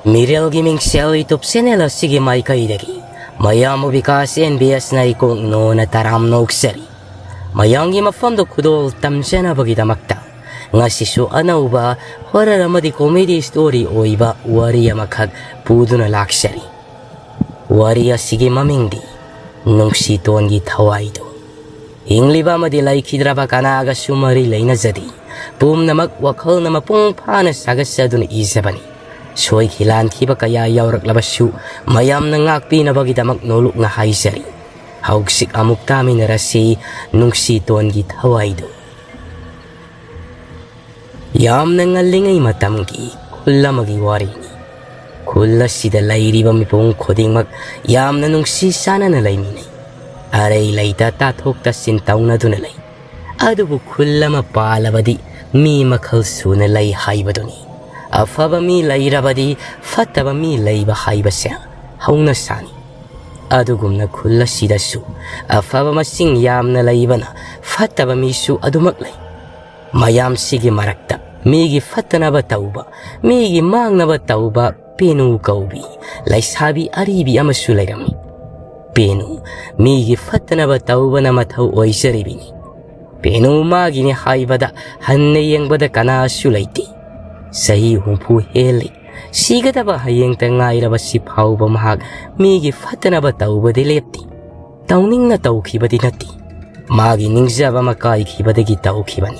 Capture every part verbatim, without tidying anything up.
ꯃꯤꯔꯦꯜꯒꯤ ꯃꯤꯡꯁꯦꯜ YouTube channel ꯑꯁꯤꯒꯤ ꯃꯥꯏꯀꯩꯗꯒꯤ ꯃꯌꯥꯝꯕꯨ ꯕꯤꯀꯥꯁ ꯑꯦꯟ ꯕꯤ ꯑꯦꯁꯅ ꯏꯀꯣꯛ ꯅꯣꯅ ꯇꯔꯥꯝꯅ ꯑꯣꯛꯆꯔꯤ꯫ ꯃꯌꯥꯝꯒꯤ ꯃꯐꯝꯗ ꯈꯨꯗꯣꯜ ꯇꯝꯖꯅꯕꯒꯤꯗꯃꯛꯇ ꯉꯁꯤꯁꯨ ꯑꯅꯧꯕ horror ꯑꯃꯗꯤ comedy story ꯑꯣꯏꯕ ꯋꯥꯔꯤ ꯑꯃꯈꯛ ꯄꯨꯗꯨꯅ ꯂꯥꯛꯆꯔꯤ꯫ ꯋꯥꯔꯤ ꯑꯁꯤꯒꯤ ꯃꯃꯤꯡꯗꯤ ꯅꯨꯡꯁꯤꯇꯣꯟꯒꯤ ꯊꯋꯥꯏꯗꯨ꯫ ꯍꯤꯡꯂꯤꯕ ꯑꯃꯗꯤ ꯂꯩꯈꯤꯗ꯭ꯔꯕ ꯀꯅꯥꯒꯁꯨ ꯃꯔꯤ ꯂꯩꯅꯖꯗꯦ꯫ ꯄꯨꯝꯅꯃꯛ ꯋꯥꯈꯜꯅ ꯃꯄꯨꯡ ꯐꯥꯅ ꯁꯥꯒꯠꯆꯗꯨꯅ ꯏꯖꯕꯅꯤ꯫ ꯁꯣꯏꯈꯤ ꯂꯥꯟꯈꯤꯕ ꯀꯌꯥ ꯌꯥꯎꯔꯛꯂꯕꯁꯨ ꯃꯌꯥꯝꯅ ꯉꯥꯛꯄꯤꯅꯕꯒꯤꯗꯃꯛ ꯅꯣꯂꯨꯛꯅ ꯍꯥꯏꯖꯔꯤ꯫ ꯍꯧꯖꯤꯛ ꯑꯃꯨꯛ ꯇꯥꯃꯤꯟꯅꯔꯁꯤ ꯅꯨꯡꯁꯤꯇꯣꯟꯒꯤ ꯊꯋꯥꯏꯗꯨ꯫ ꯌꯥꯝꯅ ꯉꯜꯂꯤꯉꯩ ꯃꯇꯝꯒꯤ ꯈꯨꯜ ꯑꯃꯒꯤ ꯋꯥꯔꯤꯅꯤ꯫ ꯈꯨꯜ ꯑꯁꯤꯗ ꯂꯩꯔꯤꯕ ꯃꯤꯄꯨꯝ ꯈꯨꯗꯤꯡꯃꯛ ꯌꯥꯝꯅ ꯅꯨꯡꯁꯤ ꯆꯥꯟꯅꯅ ꯂꯩꯃꯤꯟꯅꯩ꯫ ꯑꯔꯩ ꯂꯩꯇ ꯇꯥꯊꯣꯛ ꯇꯥꯁꯤꯟ ꯇꯧꯅꯗꯨꯅ ꯂꯩ꯫ ꯑꯗꯨꯕꯨ ꯈꯨꯜ ꯑꯃ ꯄꯥꯜꯂꯕꯗꯤ ꯃꯤ ꯃꯈꯜ ꯁꯨꯅ ꯂꯩ ꯍꯥꯏꯕꯗꯨꯅꯤ꯫ ꯑꯐꯕ ꯃꯤ ꯂꯩꯔꯕꯗꯤ ꯐꯠꯇꯕ ꯃꯤ ꯂꯩꯕ ꯍꯥꯏꯕꯁꯦ ꯍꯧꯅꯁꯥꯅꯤ꯫ ꯑꯗꯨꯒꯨꯝꯅ ꯈꯨꯜ ꯑꯁꯤꯗꯁꯨ ꯑꯐꯕ ꯃꯁꯤꯡ ꯌꯥꯝꯅ ꯂꯩꯕꯅ ꯐꯠꯇꯕ ꯃꯤꯁꯨ ꯑꯗꯨꯃꯛ ꯂꯩ꯫ ꯃꯌꯥꯝꯁꯤꯒꯤ ꯃꯔꯛꯇ ꯃꯤꯒꯤ ꯐꯠꯇꯅꯕ ꯇꯧꯕ, ꯃꯤꯒꯤ ꯃꯥꯡꯅꯕ ꯇꯧꯕ ꯄꯦꯅꯨ ꯀꯧꯕꯤ ꯂꯩꯁꯥꯕꯤ ꯑꯔꯤꯕꯤ ꯑꯃꯁꯨ ꯂꯩꯔꯝꯃꯤ꯫ ꯄꯦꯅꯨ ꯃꯤꯒꯤ ꯐꯠꯇꯅꯕ ꯇꯧꯕꯅ ꯃꯊꯧ ꯑꯣꯏꯖꯔꯤꯕꯤꯅꯤ꯫ ꯄꯦꯅꯨ ꯃꯥꯒꯤꯅꯤ ꯍꯥꯏꯕꯗ ꯍꯟꯅ ꯌꯦꯡꯕꯗ ꯀꯅꯥꯁꯨ ꯂꯩꯇꯦ꯫ ꯆꯍꯤ ꯍꯨꯝꯐꯨ ꯍꯦꯜꯂꯤ꯫ ꯁꯤꯒꯗꯕ ꯍꯌꯦꯡꯇ ꯉꯥꯏꯔꯕꯁꯤ ꯐꯥꯎꯕ ꯃꯍꯥꯛ ꯃꯤꯒꯤ ꯐꯠꯇꯅꯕ ꯇꯧꯕꯗꯤ ꯂꯦꯞꯇꯦ꯫ ꯇꯧꯅꯤꯡꯅ ꯇꯧꯈꯤꯕꯗꯤ ꯅꯠꯇꯦ꯫ ꯃꯥꯒꯤ ꯅꯤꯡꯖꯕ ꯑꯃ ꯀꯥꯏꯈꯤꯕꯗꯒꯤ ꯇꯧꯈꯤꯕꯅꯤ꯫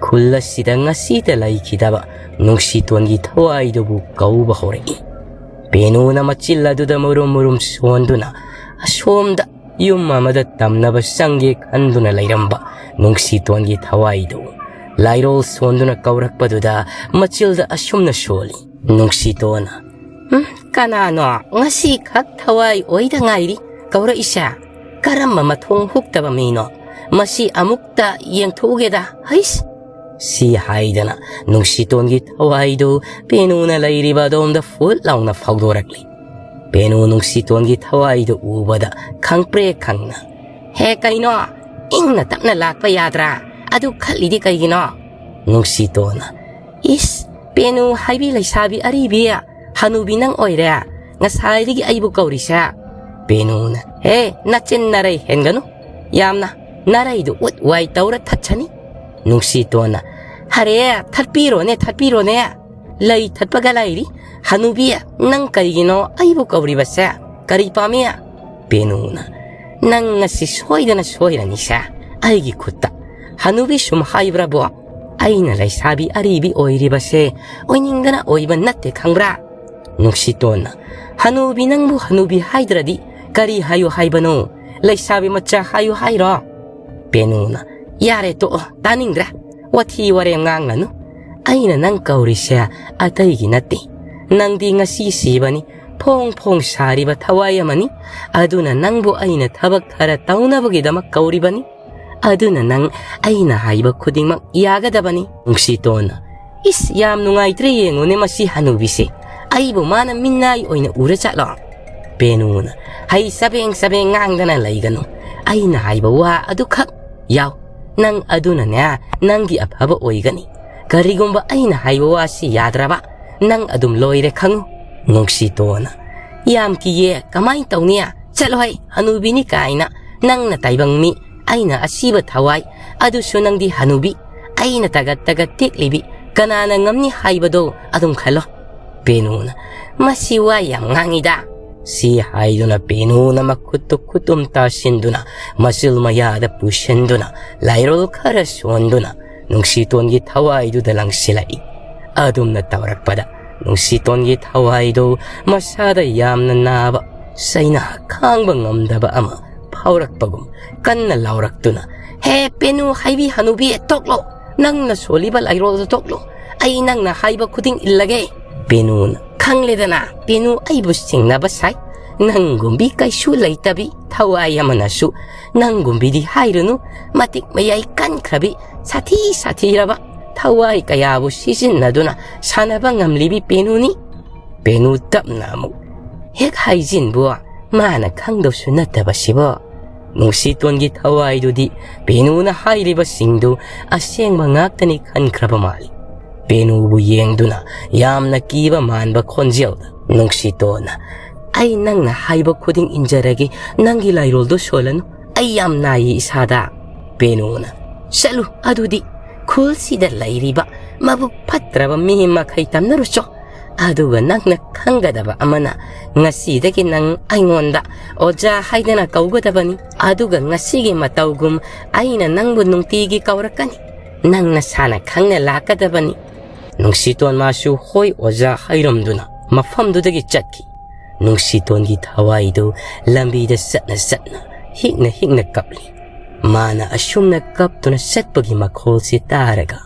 ꯈꯨꯜ ꯑꯁꯤꯗ ꯉꯁꯤꯇ ꯂꯩꯈꯤꯗꯕ ꯅꯨꯡꯁꯤꯇꯣꯟꯒꯤ ꯊꯋꯥꯏꯗꯨꯕꯨ ꯀꯧꯕ ꯍꯧꯔꯛꯏ꯫ ꯄꯦꯅꯨꯅ ꯃꯆꯤꯜ ꯑꯗꯨꯗ ꯃꯨꯔꯨꯝ ꯃꯨꯔꯨꯝ ꯁꯣꯟꯗꯨꯅ ꯑꯁꯣꯝꯗ ꯌꯨꯝ ꯑꯃꯗ ꯇꯝꯅꯕ ꯆꯪꯒꯦ ꯈꯟꯗꯨꯅ ꯂꯩꯔꯝꯕ ꯅꯨꯡꯁꯤꯇꯣꯟꯒꯤ ꯊꯋꯥꯏꯗꯨ ꯂꯥꯏꯔꯣꯜ ꯁꯣꯟꯗꯨꯅ ꯀꯧꯔꯛꯄꯗꯨꯗ ꯃꯆꯤꯜꯗ ꯑꯁꯨꯝꯅ ꯁꯣꯜꯂꯤ꯫ ꯅꯨꯡꯁꯤꯇꯣꯟꯅ, "ꯎꯝ, ꯀꯅꯥꯅꯣ ꯉꯁꯤꯈꯛ ꯊꯋꯥꯏ ꯑꯣꯏꯗ ꯉꯥꯏꯔꯤ ꯀꯧꯔꯛꯏꯁꯦ? ꯀꯔꯝꯕ ꯃꯊꯣꯡ ꯍꯨꯛꯇꯕ ꯃꯤꯅꯣ? ꯃꯁꯤ ꯑꯃꯨꯛꯇ ꯌꯦꯡꯊꯣꯛꯎꯒꯦꯗ, ꯍꯩꯁ!" ꯁꯤ ꯍꯥꯏꯗꯅ ꯅꯨꯡꯁꯤꯇꯣꯟꯒꯤ ꯊꯋꯥꯏꯗꯨ ꯄꯦꯅꯨꯅ ꯂꯩꯔꯤꯕ ꯑꯗꯣꯝꯗ ꯐꯨꯠ ꯂꯥꯎꯅ ꯐꯥꯎꯗꯣꯔꯛꯂꯤ꯫ ꯄꯦꯅꯨ ꯅꯨꯡꯁꯤꯇꯣꯟꯒꯤ ꯊꯋꯥꯏꯗꯨ ꯎꯕꯗ ꯈꯪꯄ꯭ꯔꯦꯛ ꯈꯪꯅ, "ꯍꯦ ꯀꯩꯅꯣ, ꯏꯪꯅ ꯇꯞꯅ ꯂꯥꯛꯄ ꯌꯥꯗ꯭ꯔꯥ? ꯑꯗꯨ ꯈꯜꯂꯤꯗꯤ ꯀꯩꯒꯤꯅꯣ?" ꯅꯨꯡꯁꯤꯇꯣꯟꯅ, "ꯏꯁ, ꯄꯦꯅꯨ ꯍꯥꯏꯕꯤ ꯂꯩꯁꯥꯕꯤ ꯑꯔꯤꯕꯤ, "ꯍꯅꯨꯕꯤ ꯅꯪ ꯑꯣꯏꯔꯦ ꯉꯁꯥꯏꯗꯒꯤ ꯑꯩꯕꯨ ꯀꯧꯔꯤꯁꯦ?" ꯄꯦꯅꯨꯅ, "ꯍꯦ, ꯅꯆꯤꯟ ꯅꯔꯩ ꯍꯦꯟꯒꯅꯨ꯫ ꯌꯥꯝꯅ ꯅꯔꯩꯗꯨ ꯎꯠ ꯋꯥꯏ ꯇꯧꯔ ꯊꯠꯁꯅꯤ꯫" ꯅꯨꯡꯁꯤꯇꯣꯟꯅ, "ꯍꯔꯦ, ꯊꯠꯄꯤꯔꯣꯅꯦ, ꯊꯠꯄꯤꯔꯣꯅꯦ꯫ ꯂꯩ ꯊꯠꯄꯒ ꯂꯩꯔꯤ꯫ ꯍꯅꯨꯕꯤ, ꯅꯪ ꯀꯔꯤꯒꯤꯅꯣ ꯑꯩꯕꯨ ꯀꯧꯔꯤꯕꯁꯦ? ꯀꯔꯤ ꯄꯥꯝꯃꯤ?" ꯄꯦꯅꯨꯅ, "ꯅꯪ ꯉꯁꯤ ꯁꯣꯏꯗꯅ ꯁꯣꯏꯔꯅꯤꯁꯦ ꯑꯩꯒꯤ ꯈꯨꯠꯇ꯫ ꯍꯅꯨꯕꯤ ꯁꯨꯝ ꯍꯥꯏꯕ꯭ꯔꯕꯣ? ꯑꯩꯅ ꯂꯩꯁꯥꯕꯤ ꯑꯔꯤꯕꯤ ꯑꯣꯏꯔꯤꯕꯁꯦ ꯑꯣꯏꯅꯤꯡꯗꯅ ꯑꯣꯏꯕ ꯅꯠꯇꯦ, ꯈꯪꯕ꯭ꯔꯥ?" ꯅꯨꯡꯁꯤꯇꯣꯟꯅ, "ꯍꯅꯨꯕꯤ ꯅꯪꯕꯨ ꯍꯅꯨꯕꯤ ꯍꯥꯏꯗ꯭ꯔꯗꯤ ꯀꯔꯤ ꯍꯥꯏꯌꯨ ꯍꯥꯏꯕꯅꯣ? ꯂꯩꯁꯥꯕꯤ ꯃꯆꯥ ꯍꯥꯏꯌꯨ ꯍꯥꯏꯔꯣ?" ꯄꯦꯅꯨꯅ, "ꯌꯥꯔꯦ, ꯇꯣꯛꯑꯣ, ꯇꯥꯅꯤꯡꯗ꯭ꯔꯦ꯫ ꯋꯥꯊꯤ ꯋꯥꯔꯦꯝ ꯉꯥꯡꯂꯅꯨ꯫ ꯑꯩꯅ ꯅꯪ ꯀꯧꯔꯤꯁꯦ ꯑꯇꯩꯒꯤ ꯅꯠꯇꯦ꯫ ꯅꯪꯗꯤ ꯉꯁꯤ ꯁꯤꯕꯅꯤ, ꯐꯣꯡ ꯐꯣꯡ ꯁꯥꯔꯤꯕ ꯊꯋꯥꯏ ꯑꯃꯅꯤ꯫ ꯑꯗꯨꯅ ꯅꯪꯕꯨ ꯑꯩꯅ ꯊꯕꯛ ꯈꯔ ꯇꯧꯅꯕꯒꯤꯗꯃꯛ ꯀꯧꯔꯤꯕꯅꯤ꯫ ꯑꯗꯨꯅ ꯅꯪ ꯑꯩꯅ ꯍꯥꯏꯕ ꯈꯨꯗꯤꯡꯃꯛ ꯌꯥꯒꯗꯕꯅꯤ꯫" ꯅꯨꯡꯁꯤꯇꯣꯟꯅ, "ꯏꯁ, ꯌꯥꯝ ꯅꯨꯡꯉꯥꯏꯇ꯭ꯔꯦ, ꯌꯦꯡꯉꯨꯅꯦ ꯃꯁꯤ ꯍꯅꯨꯕꯤꯁꯦ꯫ ꯑꯩꯕꯨ ꯃꯥꯅ ꯃꯤꯅꯥꯏ ꯑꯣꯏꯅ ꯎꯔ ꯆꯠꯂꯣ?" ꯄꯦꯅꯨꯅ, "ꯍꯩ ꯆꯕꯦꯡ ꯆꯕꯦꯡ ꯉꯥꯡꯗꯅ ꯂꯩꯒꯅꯨ꯫ ꯑꯩꯅ ꯍꯥꯏꯕ ꯋꯥ ꯑꯗꯨꯈꯛ ꯌꯥꯎ꯫ ꯅꯪ ꯑꯗꯨꯅꯅꯦ ꯅꯪꯒꯤ ꯑꯐꯕ ꯑꯣꯏꯒꯅꯤ꯫ ꯀꯔꯤꯒꯨꯝꯕ ꯑꯩꯅ ꯍꯥꯏꯕ ꯋꯥꯁꯤ ꯌꯥꯗ꯭ꯔꯕ, ꯅꯪ ꯑꯗꯨꯝ ꯂꯣꯏꯔꯦ ꯈꯪꯉꯨ꯫" ꯅꯨꯡꯁꯤꯇꯣꯟꯅ, "ꯌꯥꯝ ꯀꯤꯌꯦ, ꯀꯃꯥꯏꯅ ꯇꯧꯅꯤ? ꯆꯠꯂꯣꯍꯩ, ꯍꯅꯨꯕꯤꯅꯤ ꯀꯥꯏꯅ꯫ ꯅꯪꯅ ꯇꯥꯏꯕꯪ ꯃꯤ, ꯑꯩꯅ ꯑꯁꯤꯕ ꯊꯋꯥꯏ, ꯑꯗꯨꯁꯨ ꯅꯪꯗꯤ ꯍꯅꯨꯕꯤ꯫ ꯑꯩꯅ ꯇꯒꯠ ꯇꯒꯠ ꯇꯦꯛꯂꯤꯕꯤ, ꯀꯅꯥꯅ ꯉꯝꯅꯤ ꯍꯥꯏꯕꯗꯣ ꯑꯗꯨꯝ ꯈꯜꯂꯣ꯫" ꯄꯦꯅꯨꯅ, "ꯃꯁꯤ ꯋꯥ ꯌꯥꯝ ꯉꯥꯡꯉꯤꯗ꯫" ꯁꯤ ꯍꯥꯏꯗꯨꯅ ꯄꯦꯅꯨꯅ ꯃꯈꯨꯠꯇꯨ ꯈꯨꯇꯨꯝ ꯇꯥꯁꯤꯟꯗꯨꯅ, ꯃꯆꯤꯜ ꯃꯌꯥꯗ ꯄꯨꯁꯤꯟꯗꯨꯅ, ꯂꯥꯏꯔꯣꯜ ꯈꯔ ꯁꯣꯟꯗꯨꯅ, ꯅꯨꯡꯁꯤꯇꯣꯟꯒꯤ ꯊꯋꯥꯏꯗꯨꯗ ꯂꯪꯁꯤꯜꯂꯛꯏ꯫ ꯑꯗꯨꯝꯅ ꯇꯧꯔꯛꯄꯗ ꯅꯨꯡꯁꯤꯇꯣꯟꯒꯤ ꯊꯋꯥꯏꯗꯨ ꯃꯁꯥꯗ ꯌꯥꯝꯅ ꯅꯥꯕ, ꯆꯩꯅꯥ ꯈꯥꯡꯕ ꯉꯝꯗꯕ ꯑꯃ ꯐꯥꯎꯔꯛꯄꯒꯨꯝ ꯀꯟꯅ ꯂꯥꯎꯔꯛꯇꯨꯅ, "ꯍꯦ ꯄꯦꯅꯨ ꯍꯥꯏꯕꯤ ꯍꯅꯨꯕꯤ, ꯇꯣꯛꯂꯣ! ꯅꯪꯅ ꯁꯣꯜꯂꯤꯕ ꯂꯥꯏꯔꯣꯜꯗꯨ ꯇꯣꯛꯂꯣ! ꯑꯩ ꯅꯪꯅ ꯍꯥꯏꯕ ꯈꯨꯗꯤꯡ ꯏꯜꯂꯒꯦ!" ꯄꯦꯅꯨꯅ, "ꯈꯪꯂꯦꯗꯅ, ꯄꯦꯅꯨ ꯑꯩꯕꯨ ꯆꯤꯡꯅꯕ ꯁꯥꯏ꯫ ꯅꯪꯒꯨꯝꯕꯤ ꯀꯩꯁꯨ ꯂꯩꯇꯕꯤ ꯊꯋꯥꯏ ꯑꯃꯅꯁꯨ ꯅꯪꯒꯨꯝꯕꯤꯗꯤ ꯍꯥꯏꯔꯨꯅꯨ, ꯃꯇꯤꯛ ꯃꯌꯥꯏ ꯀꯟꯈ꯭ꯔꯕꯤ, ꯁꯥꯊꯤ ꯁꯥꯊꯤꯔꯕ, ꯊꯋꯥꯏ ꯀꯌꯥꯕꯨ ꯁꯤꯖꯤꯟꯅꯗꯨꯅ ꯁꯥꯟꯅꯕ ꯉꯝꯂꯤꯕꯤ ꯄꯦꯅꯨꯅꯤ꯫" ꯄꯦꯅꯨ ꯇꯞꯅ ꯑꯃꯨꯛ, "ꯍꯦꯛ ꯍꯥꯏꯖꯤꯟꯕꯨ, ꯃꯥꯅ ꯈꯪꯗꯧꯁꯨ ꯅꯠꯇꯕꯁꯤꯕꯣ?" ꯅꯨꯡꯁꯤꯇꯣꯟꯒꯤ ꯊꯋꯥꯏꯗꯨꯗꯤ ꯄꯦꯅꯨꯅ ꯍꯥꯏꯔꯤꯕꯁꯤꯡꯗꯨ ꯑꯁꯦꯡꯕ ꯉꯥꯛꯇꯅꯤ ꯈꯟꯈ꯭ꯔꯕ ꯃꯥꯜꯂꯤ꯫ ꯄꯦꯅꯨꯕꯨ ꯌꯦꯡꯗꯨꯅ ꯌꯥꯝꯅ ꯀꯤꯕ ꯃꯥꯟꯕ ꯈꯣꯟꯖꯦꯜꯗ ꯅꯨꯡꯁꯤꯇꯣꯟꯅ, "ꯑꯩ ꯅꯪꯅ ꯍꯥꯏꯕ ꯈꯨꯗꯤꯡ ꯏꯟꯖꯔꯒꯦ, ꯅꯪꯒꯤ ꯂꯥꯏꯔꯣꯜꯗꯣ ꯁꯣꯜꯂꯅꯨ, ꯑꯩ ꯌꯥꯝ ꯅꯥꯏꯌꯦ ꯏꯁꯥꯗ"꯫ ꯄꯦꯅꯨꯅ, "ꯆꯠꯂꯨ ꯑꯗꯨꯗꯤ, ꯈꯨꯜꯁꯤꯗ ꯂꯩꯔꯤꯕ ꯃꯕꯨꯛ ꯐꯠꯇ꯭ꯔꯕ ꯃꯤ ꯃꯈꯩ ꯇꯝꯅꯔꯨꯆꯣ꯫ ꯑꯗꯨꯒ ꯅꯪꯅ ꯈꯪꯒꯗꯕ ꯑꯃꯅ, ꯉꯁꯤꯗꯒꯤ ꯅꯪ ꯑꯩꯉꯣꯟꯗ ꯑꯣꯖꯥ ꯍꯥꯏꯗꯅ ꯀꯧꯒꯗꯕꯅꯤ꯫ ꯑꯗꯨꯒ ꯉꯁꯤꯒꯤ ꯃꯇꯧꯒꯨꯝ ꯑꯩꯅ ꯅꯪꯕꯨ ꯅꯨꯡꯇꯤꯒꯤ ꯀꯧꯔꯛꯀꯅꯤ꯫ ꯅꯪ ꯅꯁꯥꯅ ꯈꯪꯅ ꯂꯥꯛꯀꯗꯕꯅꯤ"꯫ ꯅꯨꯡꯁꯤꯇꯣꯟ ꯃꯥꯁꯨ "ꯍꯣꯏ ꯑꯣꯖꯥ" ꯍꯥꯏꯔꯝꯗꯨꯅ ꯃꯐꯝꯗꯨꯗꯒꯤ ꯆꯠꯈꯤ꯫ ꯅꯨꯡꯁꯤꯇꯣꯟꯒꯤ ꯊꯋꯥꯏꯗꯨ ꯂꯝꯕꯤꯗ ꯆꯠꯅ ꯆꯠꯅ ꯍꯤꯛꯅ ꯍꯤꯛꯅ ꯀꯞꯂꯤ꯫ ꯃꯥꯅ ꯑꯁꯨꯝꯅ ꯀꯞꯇꯨꯅ ꯆꯠꯄꯒꯤ ꯃꯈꯣꯜꯁꯤ ꯇꯥꯔꯒ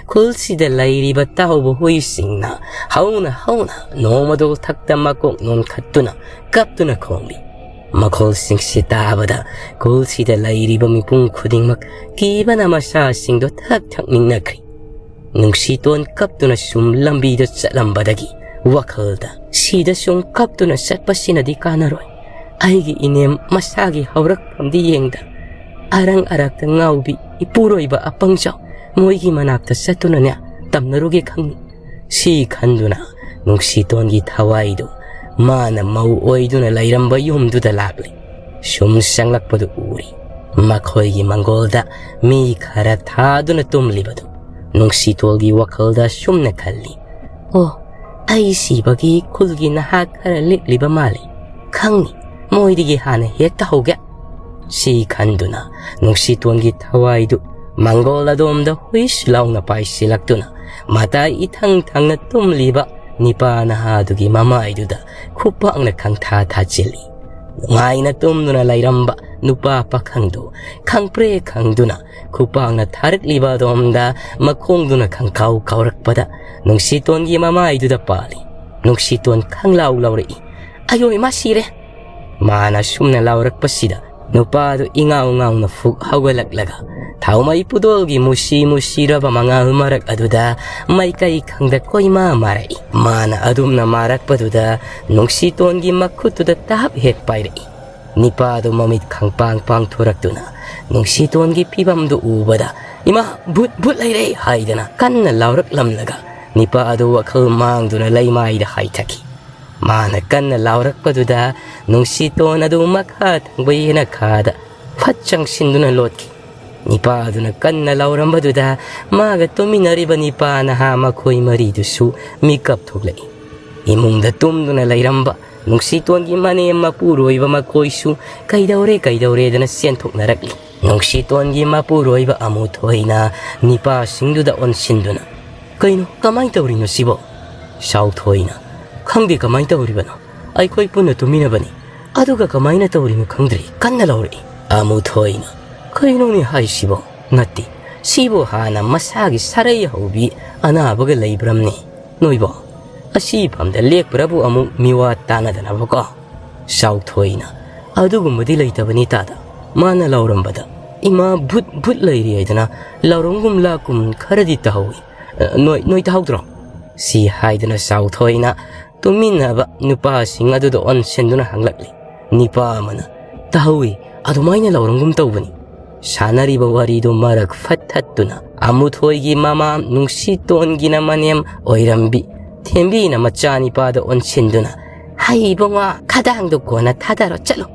ꯈꯨꯜꯁꯤꯗ ꯂꯩꯔꯤꯕ ꯇꯥꯍꯧꯕ ꯍꯨꯏꯁꯤꯡꯅ ꯍꯧꯅ ꯍꯧꯅ ꯅꯣꯡꯃꯗꯣꯜ ꯊꯛꯇ ꯃꯀꯣꯛ ꯅꯣꯟꯈꯠꯇꯨꯅ ꯀꯞꯇꯨꯅ ꯈꯣꯡꯂꯤ꯫ ꯃꯈꯣꯜꯁꯤꯡꯁꯤ ꯇꯥꯕꯗ ꯈꯨꯜꯁꯤꯗ ꯂꯩꯔꯤꯕ ꯃꯤꯄꯨꯝ ꯈꯨꯗꯤꯡꯃꯛ ꯀꯤꯕꯅ ꯃꯁꯥꯁꯤꯡꯗꯣ ꯊꯛ ꯊꯛ ꯅꯤꯛꯅꯈ꯭ꯔꯤ꯫ ꯅꯨꯡꯁꯤꯇꯣꯟ ꯀꯞꯇꯨꯅ ꯁꯨꯝ ꯂꯝꯕꯤꯗ ꯆꯠꯂꯝꯕꯗꯒꯤ ꯋꯥꯈꯜꯗ, "ꯁꯤꯗ ꯁꯨꯝ ꯀꯞꯇꯨꯅ ꯆꯠꯄꯁꯤꯅꯗꯤ ꯀꯥꯟꯅꯔꯣꯏ꯫ ꯑꯩꯒꯤ ꯏꯅꯦꯝ ꯃꯁꯥꯒꯤ ꯍꯧꯔꯛꯐꯝꯗꯤ ꯌꯦꯡꯗ ꯑꯔꯪ ꯑꯔꯥꯛꯇ ꯉꯥꯎꯕꯤ ꯏꯄꯨꯔꯣꯏꯕ ꯑꯄꯪꯖꯥꯎ ꯃꯣꯏꯒꯤ ꯃꯅꯥꯛꯇ ꯆꯠꯇꯨꯅꯅꯦ ꯇꯝꯅꯔꯨꯒꯦ ꯈꯪꯉꯤ"꯫ ꯁꯤ ꯈꯟꯗꯨꯅ ꯅꯨꯡꯁꯤꯇꯣꯟꯒꯤ ꯊꯋꯥꯏꯗꯨ ꯃꯥꯅ ꯃꯧ ꯑꯣꯏꯗꯨꯅ ꯂꯩꯔꯝꯕ ꯌꯨꯝꯗꯨꯗ ꯂꯥꯛꯂꯤ꯫ ꯁꯨꯝ ꯆꯪꯂꯛꯄꯗꯨ ꯎꯔꯤ꯫ ꯃꯈꯣꯏꯒꯤ ꯃꯪꯒꯣꯜꯗ ꯃꯤ ꯈꯔ ꯊꯥꯗꯨꯅ ꯇꯨꯝꯂꯤꯕꯗꯨ ꯅꯨꯡꯁꯤꯇꯣꯜꯒꯤ ꯋꯥꯈꯜꯗ ꯁꯨꯝꯅ ꯈꯜꯂꯤ, "ꯑꯣ, ꯑꯩ ꯁꯤꯕꯒꯤ ꯈꯨꯜꯒꯤ ꯅꯍꯥ ꯈꯔ ꯂꯤꯛꯂꯤꯕ ꯃꯥꯜꯂꯤ꯫ ꯈꯪꯅꯤ, ꯃꯣꯏꯗꯒꯤ ꯍꯥꯟꯅ ꯍꯦꯛꯇ ꯍꯧꯒꯦ"꯫ ꯁꯤ ꯈꯟꯗꯨꯅ ꯅꯨꯡꯁꯤꯇꯣꯟꯒꯤ ꯊꯋꯥꯏꯗꯨ ꯃꯪꯒꯣꯜ ꯑꯗꯣꯝꯗ ꯍꯨꯏꯁ ꯂꯥꯎꯅ ꯄꯥꯏꯁꯤꯜꯂꯛꯇꯨꯅ ꯃꯇꯥꯏ ꯏꯊꯪ ꯊꯪꯅ ꯇꯨꯝꯂꯤꯕ ꯅꯤꯄꯥ ꯅꯍꯥꯗꯨꯒꯤ ꯃꯃꯥꯏꯗꯨꯗ ꯈꯨꯄꯥꯛꯅ ꯈꯪꯊꯥ ꯊꯥꯖꯤꯜꯂꯤ꯫ ꯅꯨꯡꯉꯥꯏꯅ ꯇꯨꯝꯗꯨꯅ ꯂꯩꯔꯝꯕ ꯅꯨꯄꯥ ꯄꯥꯈꯪꯗꯨ ꯈꯪꯄ꯭ꯔꯦ ꯈꯪꯗꯨꯅ ꯈꯨꯄꯥꯛꯅ ꯊꯥꯔꯛꯂꯤꯕ ꯑꯗꯣꯝꯗ ꯃꯈꯣꯡꯗꯨꯅ ꯈꯪꯀꯥꯎ ꯀꯥꯎꯔꯛꯄꯗ ꯅꯨꯡꯁꯤꯇꯣꯟꯒꯤ ꯃꯃꯥꯏꯗꯨꯗ ꯄꯥꯜꯂꯤ꯫ ꯅꯨꯡꯁꯤꯇꯣꯟ ꯈꯪꯂꯥꯎ ꯂꯥꯎꯔꯛꯏ, "ꯑꯌꯣ ꯏꯃꯥ, ꯁꯤꯔꯦ!" ꯃꯥꯅ ꯁꯨꯝꯅ ꯂꯥꯎꯔꯛꯄꯁꯤꯗ ꯅꯨꯄꯥꯗꯨ ꯏꯉꯥꯎ ꯉꯥꯎꯅ ꯐꯨꯛ ꯍꯧꯒꯠꯂꯛꯂꯒ ꯊꯥꯎꯃꯩ ꯄꯨꯗꯣꯜꯒꯤ ꯃꯨꯁꯤ ꯃꯨꯁꯤꯔꯕ ꯃꯉꯥꯜ ꯃꯔꯛ ꯑꯗꯨꯗ ꯃꯥꯏꯀꯩ ꯈꯪꯗ ꯀꯣꯏꯃꯥ ꯃꯥꯔꯛꯏ꯫ ꯃꯥꯅ ꯑꯗꯨꯝꯅ ꯃꯥꯔꯛꯄꯗꯨꯗ ꯅꯨꯡꯁꯤꯇꯣꯟꯒꯤ ꯃꯈꯨꯠꯇꯨꯗ ꯇꯥꯞ ꯍꯦꯛ ꯄꯥꯏꯔꯛꯏ꯫ ꯅꯤꯄꯥꯗꯨ ꯃꯃꯤꯠ ꯈꯪꯄꯥꯡ ꯄꯥꯡꯊꯣꯔꯛꯇꯨꯅ ꯅꯨꯡꯁꯤꯇꯣꯟꯒꯤ ꯐꯤꯕꯝꯗꯨ ꯎꯕꯗ "ꯏꯃꯥ, ꯚꯨꯠ, ꯚꯨꯠ ꯂꯩꯔꯦ!" ꯍꯥꯏꯗꯅ ꯀꯟꯅ ꯂꯥꯎꯔꯛꯂꯝꯂꯒ ꯅꯤꯄꯥ ꯑꯗꯨ ꯋꯥꯈꯜ ꯃꯥꯡꯗꯨꯅ ꯂꯩꯃꯥꯏꯗ ꯍꯥꯏꯊꯈꯤ꯫ ꯃꯥꯅ ꯀꯟꯅ ꯂꯥꯎꯔꯛꯄꯗꯨꯗ ꯅꯨꯡꯁꯤꯇꯣꯟ ꯑꯗꯨ ꯃꯈꯥ ꯊꯪꯕ ꯌꯦꯅꯈꯥꯗ ꯐꯠ ꯆꯪꯁꯤꯟꯗꯨꯅ ꯂꯣꯠꯈꯤ꯫ ꯅꯤꯄꯥ ꯑꯗꯨꯅ ꯀꯟꯅ ꯂꯥꯎꯔꯝꯕꯗꯨꯗ ꯃꯥꯒ ꯇꯨꯃꯤꯟꯅꯔꯤꯕ ꯅꯤꯄꯥ ꯅꯍꯥ ꯃꯈꯣꯏ ꯃꯔꯤꯗꯨꯁꯨ ꯃꯤꯀꯞ ꯊꯣꯛꯂꯛꯏ꯫ ꯏꯃꯨꯡꯗ ꯇꯨꯝꯗꯨꯅ ꯂꯩꯔꯝꯕ ꯅꯨꯡꯁꯤꯇꯣꯟꯒꯤ ꯃꯅꯦꯝ ꯃꯄꯨꯔꯣꯏꯕ ꯃꯈꯣꯏꯁꯨ "ꯀꯩꯗꯧꯔꯦ, ꯀꯩꯗꯧꯔꯦꯗꯅ" ꯆꯦꯟꯊꯣꯛꯅꯔꯛꯂꯤ꯫ ꯅꯨꯡꯁꯤꯇꯣꯟꯒꯤ ꯃꯄꯨꯔꯣꯏꯕ ꯑꯃꯨꯊꯣꯏꯅ ꯅꯤꯄꯥꯁꯤꯡꯗꯨꯗ ꯑꯣꯟꯁꯤꯟꯗꯨꯅ, "ꯀꯩꯅꯣ, ꯀꯃꯥꯏꯅ ꯇꯧꯔꯤꯅꯣ ꯁꯤꯕꯣ?" ꯁꯥꯎꯊꯣꯏꯅ, "ꯈꯪꯗꯦ ꯀꯃꯥꯏꯅ ꯇꯧꯔꯤꯕꯅꯣ, ꯑꯩꯈꯣꯏ ꯄꯨꯟꯅ ꯇꯨꯝꯃꯤꯟꯅꯕꯅꯤ, ꯑꯗꯨꯒ ꯀꯃꯥꯏꯅ ꯇꯧꯔꯤꯅꯣ ꯈꯪꯗ꯭ꯔꯦ" ꯀꯟꯅ ꯂꯥꯎꯔꯛꯏ꯫ ꯑꯃꯨꯊꯣꯏꯅ, "ꯀꯩꯅꯣꯅꯦ ꯍꯥꯏꯁꯤꯕꯣ? ꯅꯠꯇꯦ, ꯁꯤꯕꯨ ꯍꯥꯟꯅ ꯃꯁꯥꯒꯤ ꯁꯥꯔꯩ ꯍꯧꯕꯤ ꯑꯅꯥꯕꯒ ꯂꯩꯕ꯭ꯔꯝꯅꯦ ꯅꯣꯏꯕꯣ? ꯑꯁꯤ ꯐꯝꯗ ꯂꯦꯛꯄ꯭ꯔꯕꯨ ꯑꯃꯨꯛ ꯃꯤꯋꯥ ꯇꯥꯅꯗꯅꯕꯀꯣ?" ꯁꯥꯎꯊꯣꯏꯅ, "ꯑꯗꯨꯒꯨꯝꯕꯗꯤ ꯂꯩꯇꯕꯅꯤ ꯇꯥꯗ꯫ ꯃꯥꯅ ꯂꯥꯎꯔꯝꯕꯗ ꯏꯃꯥ ꯚꯨꯠ ꯚꯨꯠ ꯂꯩꯔꯤ ꯍꯥꯏꯗꯅ ꯂꯥꯎꯔꯝꯒꯨꯝ ꯂꯥꯛꯀꯨꯝ ꯈꯔꯗꯤ ꯇꯥꯍꯧꯏ꯫ ꯑ, ꯅꯣꯏ, ꯅꯣꯏ ꯇꯥꯍꯧꯗ꯭ꯔꯣ?" ꯁꯤ ꯍꯥꯏꯗꯨꯅ ꯁꯥꯎꯊꯣꯏꯅ ꯇꯨꯃꯤꯟꯅꯕ ꯅꯨꯄꯥꯁꯤꯡ ꯑꯗꯨꯗ ꯑꯣꯟꯁꯤꯟꯗꯨꯅ ꯍꯪꯂꯛꯂꯤ꯫ ꯅꯤꯄꯥ ꯑꯃꯅ, "ꯇꯥꯍꯧꯏ, ꯑꯗꯨꯃꯥꯏꯅ ꯂꯥꯎꯔꯝꯒꯨꯝ ꯇꯧꯕꯅꯤ"꯫ ꯁꯥꯟꯅꯔꯤꯕ ꯋꯥꯔꯤꯗꯨ ꯃꯔꯛ ꯐꯠ ꯊꯠꯇꯨꯅ ꯑꯃꯨꯊꯣꯏꯒꯤ ꯃꯃꯥ ꯅꯨꯡꯁꯤꯇꯣꯟꯒꯤꯅ ꯃꯅꯦꯝ ꯑꯣꯏꯔꯝꯕꯤ ꯊꯦꯝꯕꯤꯅ ꯃꯆꯥꯅꯤꯄꯥꯗ ꯑꯣꯟꯁꯤꯟꯗꯨꯅ, "ꯍꯩ ꯏꯕꯨꯡꯉꯣ, ꯈꯗꯥꯡꯗꯣ ꯀꯣꯟꯅ ꯊꯥꯗꯔꯣ, ꯆꯠꯂꯣ꯫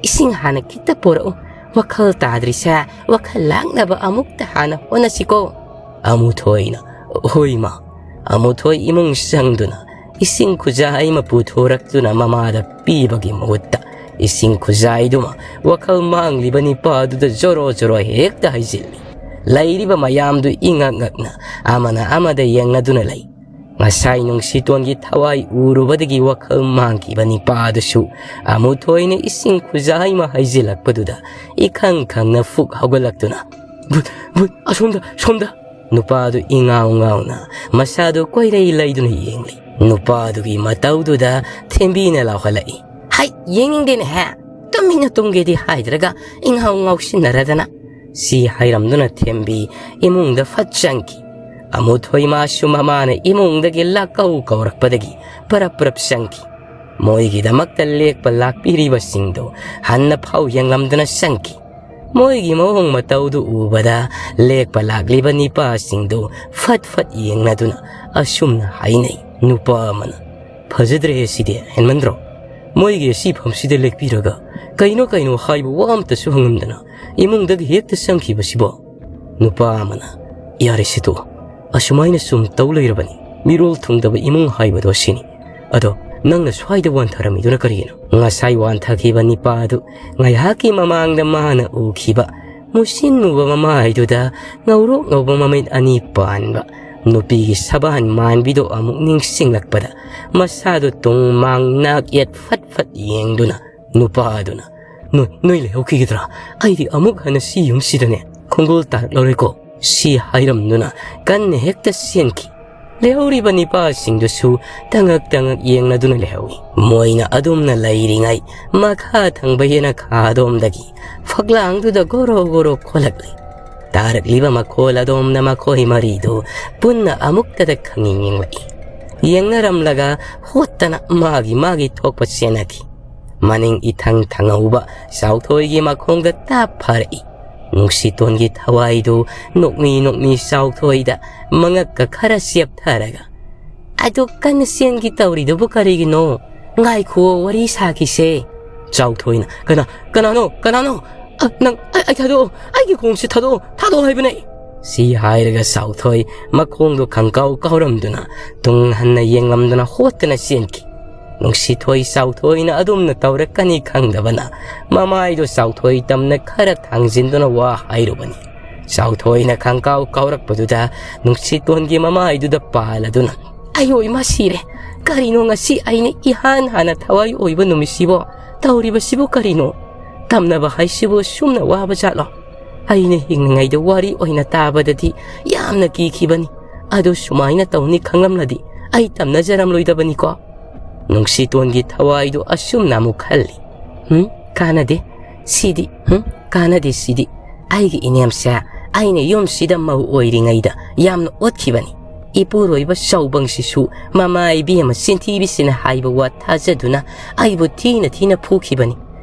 ꯏꯁꯤꯡ ꯍꯥꯟꯅ ꯈꯤꯇ ꯄꯨꯔꯛꯎ꯫ ꯋꯥꯈꯜ ꯇꯥꯗ꯭ꯔꯤꯁꯦ ꯋꯥꯈꯜ ꯂꯥꯛꯅꯕ ꯑꯃꯨꯛꯇ ꯍꯥꯟꯅ ꯍꯣꯠꯅꯁꯤꯀꯣ"꯫ ꯑꯃꯨꯊꯣꯏꯅ, "ꯍꯣꯏ ꯏꯃꯥ"꯫ ꯑꯃꯨꯊꯣꯏ ꯏꯃꯨꯡ ꯆꯪꯗꯨꯅ ꯏꯁꯤꯡ ꯈꯨꯖꯥꯏ ꯑꯃ ꯄꯨꯊꯣꯔꯛꯇꯨꯅ ꯃꯃꯥꯗ ꯄꯤꯕꯒꯤ ꯃꯍꯨꯠꯇ ꯏꯁꯤꯡ ꯈꯨꯖꯥꯏꯗꯨꯃ ꯋꯥꯈꯜ ꯃꯥꯡꯂꯤꯕ ꯅꯤꯄꯥꯗꯨꯗ ꯖꯣꯔꯣ ꯖꯣꯔꯣ ꯍꯦꯛꯇ ꯍꯩꯖꯤꯜꯂꯤ꯫ ꯂꯩꯔꯤꯕ ꯃꯌꯥꯝꯗꯨ ꯏꯉꯛ ꯉꯛꯅ ꯑꯃꯅ ꯑꯃꯗ ꯌꯦꯡꯅꯗꯨꯅ ꯂꯩ꯫ ꯉꯁꯥꯏ ꯅꯨꯡꯁꯤꯇꯣꯟꯒꯤ ꯊꯋꯥꯏ ꯎꯔꯨꯕꯗꯒꯤ ꯋꯥꯈꯜ ꯃꯥꯡꯈꯤꯕ ꯅꯤꯄꯥꯗꯨꯁꯨ ꯑꯃꯨꯊꯣꯏꯅ ꯏꯁꯤꯡ ꯈꯨꯖꯥꯏ ꯑꯃ ꯍꯩꯖꯤꯜꯂꯛꯄꯗꯨꯗ ꯏꯈꯪ ꯈꯪꯅ ꯐꯨꯛ ꯍꯧꯒꯠꯂꯛꯇꯨꯅ, "ꯚꯨꯠ, ꯚꯨꯠ, ꯑꯁꯣꯝꯗ, ꯁꯣꯝꯗ!" ꯅꯨꯄꯥꯗꯨ ꯏꯉꯥꯎ ꯉꯥꯎꯅ ꯃꯁꯥꯗꯨ ꯀꯣꯏꯔꯩ ꯂꯩꯗꯨꯅ ꯌꯦꯡꯂꯤ꯫ ꯅꯨꯄꯥꯗꯨꯒꯤ ꯃꯇꯧꯗꯨꯗ ꯊꯦꯝꯕꯤꯅ ꯂꯥꯎꯍꯜꯂꯛꯏ, "ꯍꯩ, ꯌꯦꯡꯅꯤꯡꯗꯦꯅꯦꯍꯦ꯫ ꯇꯨꯃꯤꯟꯅ ꯇꯨꯝꯒꯦꯗꯤ ꯍꯥꯏꯗ꯭ꯔꯒ ꯏꯉꯥꯎ ꯉꯥꯎꯁꯤꯟꯅꯔꯗꯅ"꯫ ꯁꯤ ꯍꯥꯏꯔꯝꯗꯨꯅ ꯊꯦꯝꯕꯤ ꯏꯃꯨꯡꯗ ꯐꯠ ꯆꯪꯈꯤ꯫ ꯑꯃꯨꯊꯣꯏ ꯃꯥꯁꯨ ꯃꯃꯥꯅ ꯏꯃꯨꯡꯗꯒꯤ ꯂꯥꯛꯀꯧ ꯀꯧꯔꯛꯄꯗꯒꯤ ꯄꯔꯞ ꯄꯔꯞ ꯆꯪꯈꯤ꯫ ꯃꯣꯏꯒꯤꯗꯃꯛꯇ ꯂꯦꯛꯄ ꯂꯥꯛꯄꯤꯔꯤꯕꯁꯤꯡꯗꯨ ꯍꯟꯅ ꯐꯥꯎ ꯌꯦꯡꯂꯝꯗꯅ ꯆꯪꯈꯤ꯫ ꯃꯣꯏꯒꯤ ꯃꯑꯣꯡ ꯃꯇꯧꯗꯨ ꯎꯕꯗ ꯂꯦꯛꯄ ꯂꯥꯛꯂꯤꯕ ꯅꯤꯄꯥꯁꯤꯡꯗꯨ ꯐꯠ ꯐꯠ ꯌꯦꯡꯅꯗꯨꯅ ꯑꯁꯨꯝꯅ ꯍꯥꯏꯅꯩ꯫ ꯅꯨꯄꯥ ꯑꯃꯅ, "ꯐꯖꯗ꯭ꯔꯦꯍꯦ ꯁꯤꯗꯤ, ꯍꯦꯟꯃꯟꯗ꯭ꯔꯣ? ꯃꯣꯏꯒꯤ ꯑꯁꯤꯐꯝꯁꯤꯗ ꯂꯦꯛꯄꯤꯔꯒ ꯀꯩꯅꯣ ꯀꯩꯅꯣ ꯍꯥꯏꯕ ꯋꯥ ꯑꯝꯇꯁꯨ ꯍꯪꯉꯝꯗꯅ ꯏꯃꯨꯡꯗꯒꯤ ꯍꯦꯛꯇ ꯆꯪꯈꯤꯕꯁꯤꯕꯣ?" ꯅꯨꯄꯥ ꯑꯃꯅ, "ꯌꯥꯔꯦꯁꯦ ꯇꯣꯛꯑꯣ, ꯑꯁꯨꯃꯥꯏꯅ ꯁꯨꯝ ꯇꯧ ꯂꯩꯔꯕꯅꯤ꯫ ꯃꯤꯔꯣꯜ ꯊꯨꯡꯗꯕ ꯏꯃꯨꯡ ꯍꯥꯏꯕꯗꯣ ꯁꯤꯅꯤ꯫ ꯑꯗꯣ ꯅꯪꯅ ꯁ꯭ꯋꯥꯏꯗ ꯋꯥꯟꯊꯔꯝꯃꯤꯗꯨꯅ ꯀꯔꯤꯒꯤꯅꯣ?" ꯉꯁꯥꯏ ꯋꯥꯟꯊꯈꯤꯕ ꯅꯤꯄꯥ ꯑꯗꯨ ꯉꯥꯏꯍꯥꯛꯀꯤ ꯃꯃꯥꯡꯗ ꯃꯥꯅ ꯎꯈꯤꯕ ꯃꯨꯁꯤꯟ ꯃꯨꯕ ꯃꯃꯥꯏꯗꯨꯗ ꯉꯧꯔꯣꯛ ꯉꯧꯕ ꯃꯃꯤꯠ ꯑꯅꯤ ꯄꯥꯟꯕ ꯅꯨꯄꯤꯒꯤ ꯁꯕꯥꯟ ꯃꯥꯟꯕꯤꯗꯣ ꯑꯃꯨꯛ ꯅꯤꯡꯁꯤꯡꯂꯛꯄꯗ ꯃꯁꯥꯗꯨ ꯇꯨꯡ ꯃꯥꯡ ꯅꯥꯛ ꯌꯦꯠ ꯐꯠ ꯐꯠ ꯌꯦꯡꯗꯨꯅ ꯅꯨꯄꯥ ꯑꯗꯨꯅ, "ꯅꯣꯏ, ꯅꯣꯏ ꯂꯩꯍꯧꯈꯤꯒꯗ꯭ꯔꯥ? ꯑꯩꯗꯤ ꯑꯃꯨꯛ ꯍꯟꯅ ꯁꯤ ꯌꯨꯝꯁꯤꯗꯅꯦ ꯈꯣꯡꯒꯨꯜ ꯇꯥꯔꯛꯂꯔꯣꯏꯀꯣ" ꯁꯤ ꯍꯥꯏꯔꯝꯗꯨꯅ ꯀꯟꯅ ꯍꯦꯛꯇ ꯆꯦꯟꯈꯤ꯫ ꯂꯩꯍꯧꯔꯤꯕ ꯅꯤꯄꯥꯁꯤꯡꯗꯨꯁꯨ ꯇꯉꯛ ꯇꯉꯛ ꯌꯦꯡꯅꯗꯨꯅ ꯂꯩꯍꯧꯏ꯫ ꯃꯣꯏꯅ ꯑꯗꯨꯝꯅ ꯂꯩꯔꯤꯉꯩ ꯃꯈꯥ ꯊꯪꯕ ꯌꯦꯅꯈꯥ ꯑꯗꯣꯝꯗꯒꯤ ꯐꯛꯂꯥꯡꯗꯨꯗ ꯒꯣꯔꯣ ꯒꯣꯔꯣ ꯈꯣꯜꯂꯛꯂꯤ꯫ ꯇꯥꯔꯛꯂꯤꯕ ꯃꯈꯣꯜ ꯑꯗꯣꯝꯅ ꯃꯈꯣꯏ ꯃꯔꯤꯗꯨ ꯄꯨꯟꯅ ꯑꯃꯨꯛꯇꯗ ꯈꯪꯌꯦꯡ ꯌꯦꯡꯂꯛꯏ꯫ ꯌꯦꯡꯅꯔꯝꯂꯒ ꯍꯣꯠꯇꯅ ꯃꯥꯒꯤ ꯃꯥꯒꯤ ꯊꯣꯛꯄ ꯆꯦꯟꯅꯈꯤ꯫ ꯃꯅꯤꯡ ꯏꯊꯪ ꯊꯪꯍꯧꯕ ꯆꯥꯎꯊꯣꯏꯒꯤ ꯃꯈꯣꯡꯗ ꯇꯥꯞ ꯐꯥꯔꯛꯏ꯫ ꯅꯨꯡꯁꯤꯇꯣꯟꯒꯤ ꯊꯋꯥꯏꯗꯨ ꯅꯣꯛꯃꯤ ꯅꯣꯛꯃꯤ ꯆꯥꯎꯊꯣꯏꯗ ꯃꯉꯛꯀ ꯈꯔ ꯆꯦꯞꯊꯔꯒ, "ꯑꯗꯨ ꯀꯟꯅ ꯆꯦꯟꯒꯤ ꯇꯧꯔꯤꯗꯨꯕꯨ ꯀꯔꯤꯒꯤꯅꯣ? ꯉꯥꯏꯈꯨꯑꯣ, ꯋꯥꯔꯤ ꯁꯥꯈꯤꯁꯦ꯫" ꯆꯥꯎꯊꯣꯏꯅ, "ꯀꯅꯥ, ꯀꯅꯥꯅꯣ, ꯀꯅꯥꯅꯣ? ꯑ, ꯅꯪ, ꯑꯩ, ꯑꯩ ꯊꯥꯗꯣꯛꯑꯣ, ꯑꯩꯒꯤ ꯈꯣꯡꯁꯦ ꯊꯥꯗꯣꯛꯑꯣ, ꯊꯥꯗꯣꯛꯑꯣ ꯍꯥꯏꯕꯅꯦ!" ꯁꯤ ꯍꯥꯏꯔꯒ ꯆꯥꯎꯊꯣꯏ ꯃꯈꯣꯡꯗꯣ ꯈꯪꯀꯥꯎ ꯀꯥꯎꯔꯝꯗꯨꯅ ꯇꯨꯡ ꯍꯟꯅ ꯌꯦꯡꯂꯝꯗꯅ ꯍꯣꯠꯇꯅ ꯆꯦꯟꯈꯤ꯫ ꯅꯨꯡꯁꯤꯊꯣꯏ ꯆꯥꯎꯊꯣꯏꯅ ꯑꯗꯨꯝꯅ ꯇꯧꯔꯛꯀꯅꯤ ꯈꯪꯗꯕꯅ ꯃꯃꯥꯏꯗꯣ ꯆꯥꯎꯊꯣꯏ ꯇꯝꯅ ꯈꯔ ꯊꯥꯡꯖꯤꯟꯗꯨꯅ ꯋꯥ ꯍꯥꯏꯔꯨꯕꯅꯤ꯫ ꯆꯥꯎꯊꯣꯏꯅ ꯈꯪꯀꯥꯎ ꯀꯥꯎꯔꯛꯄꯗꯨꯗ ꯅꯨꯡꯁꯤꯇꯣꯟꯒꯤ ꯃꯃꯥꯏꯗꯨꯗ ꯄꯥꯜꯂꯗꯨꯅ, "ꯑꯌꯣ ꯏꯃꯥ ꯁꯤꯔꯦ! ꯀꯔꯤꯅꯣ ꯉꯁꯤ ꯑꯩꯅ ꯏꯍꯥꯟ ꯍꯥꯟꯅ ꯊꯋꯥꯏ ꯑꯣꯏꯕ ꯅꯨꯃꯤꯠꯁꯤꯕꯣ? ꯇꯧꯔꯤꯕꯁꯤꯕꯨ ꯀꯔꯤꯅꯣ? ꯇꯝꯅꯕ ꯍꯥꯏꯁꯤꯕꯨ ꯁꯨꯝꯅ ꯋꯥꯕ ꯖꯥꯠꯂꯣ? ꯑꯩꯅ ꯍꯤꯡꯂꯤꯉꯩꯗ ꯋꯥꯔꯤ ꯑꯣꯏꯅ ꯇꯥꯕꯗꯗꯤ ꯌꯥꯝꯅ ꯀꯤꯈꯤꯕꯅꯤ꯫ ꯑꯗꯨ ꯁꯨꯃꯥꯏꯅ ꯇꯧꯅꯤ ꯈꯪꯂꯝꯂꯗꯤ ꯑꯩ ꯇꯝꯅꯖꯔꯝꯂꯣꯏꯗꯕꯅꯤꯀꯣ?" ꯅꯨꯡꯁꯤꯇꯣꯟꯒꯤ ꯊꯋꯥꯏꯗꯨ ꯑꯁꯨꯝꯅ ꯑꯃꯨꯛ ꯈꯜꯂꯤ꯫ "ꯍꯨꯝ, ꯀꯥꯟꯅꯗꯦ ꯁꯤꯗꯤ, ꯍꯨꯝ, ꯀꯥꯟꯅꯗꯦ ꯁꯤꯗꯤ꯫ ꯑꯩꯒꯤ ꯏꯅꯦꯝꯁꯦ ꯑꯩꯅ ꯌꯨꯝꯁꯤꯗ ꯃꯧ ꯑꯣꯏꯔꯤꯉꯩꯗ ꯌꯥꯝꯅ ꯑꯣꯠꯈꯤꯕꯅꯤ꯫ ꯏꯄꯨꯔꯣꯏꯕ ꯆꯥꯎꯕꯪꯁꯤꯁꯨ ꯃꯃꯥ ꯏꯕꯦꯝꯃ ꯆꯤꯟꯊꯤꯕꯤꯁꯤꯅ ꯍꯥꯏꯕ ꯋꯥ ꯊꯥꯖꯗꯨꯅ ꯑꯩꯕꯨ ꯊꯤꯅ ꯊꯤꯅ ꯐꯨꯈꯤꯕꯅꯤ꯫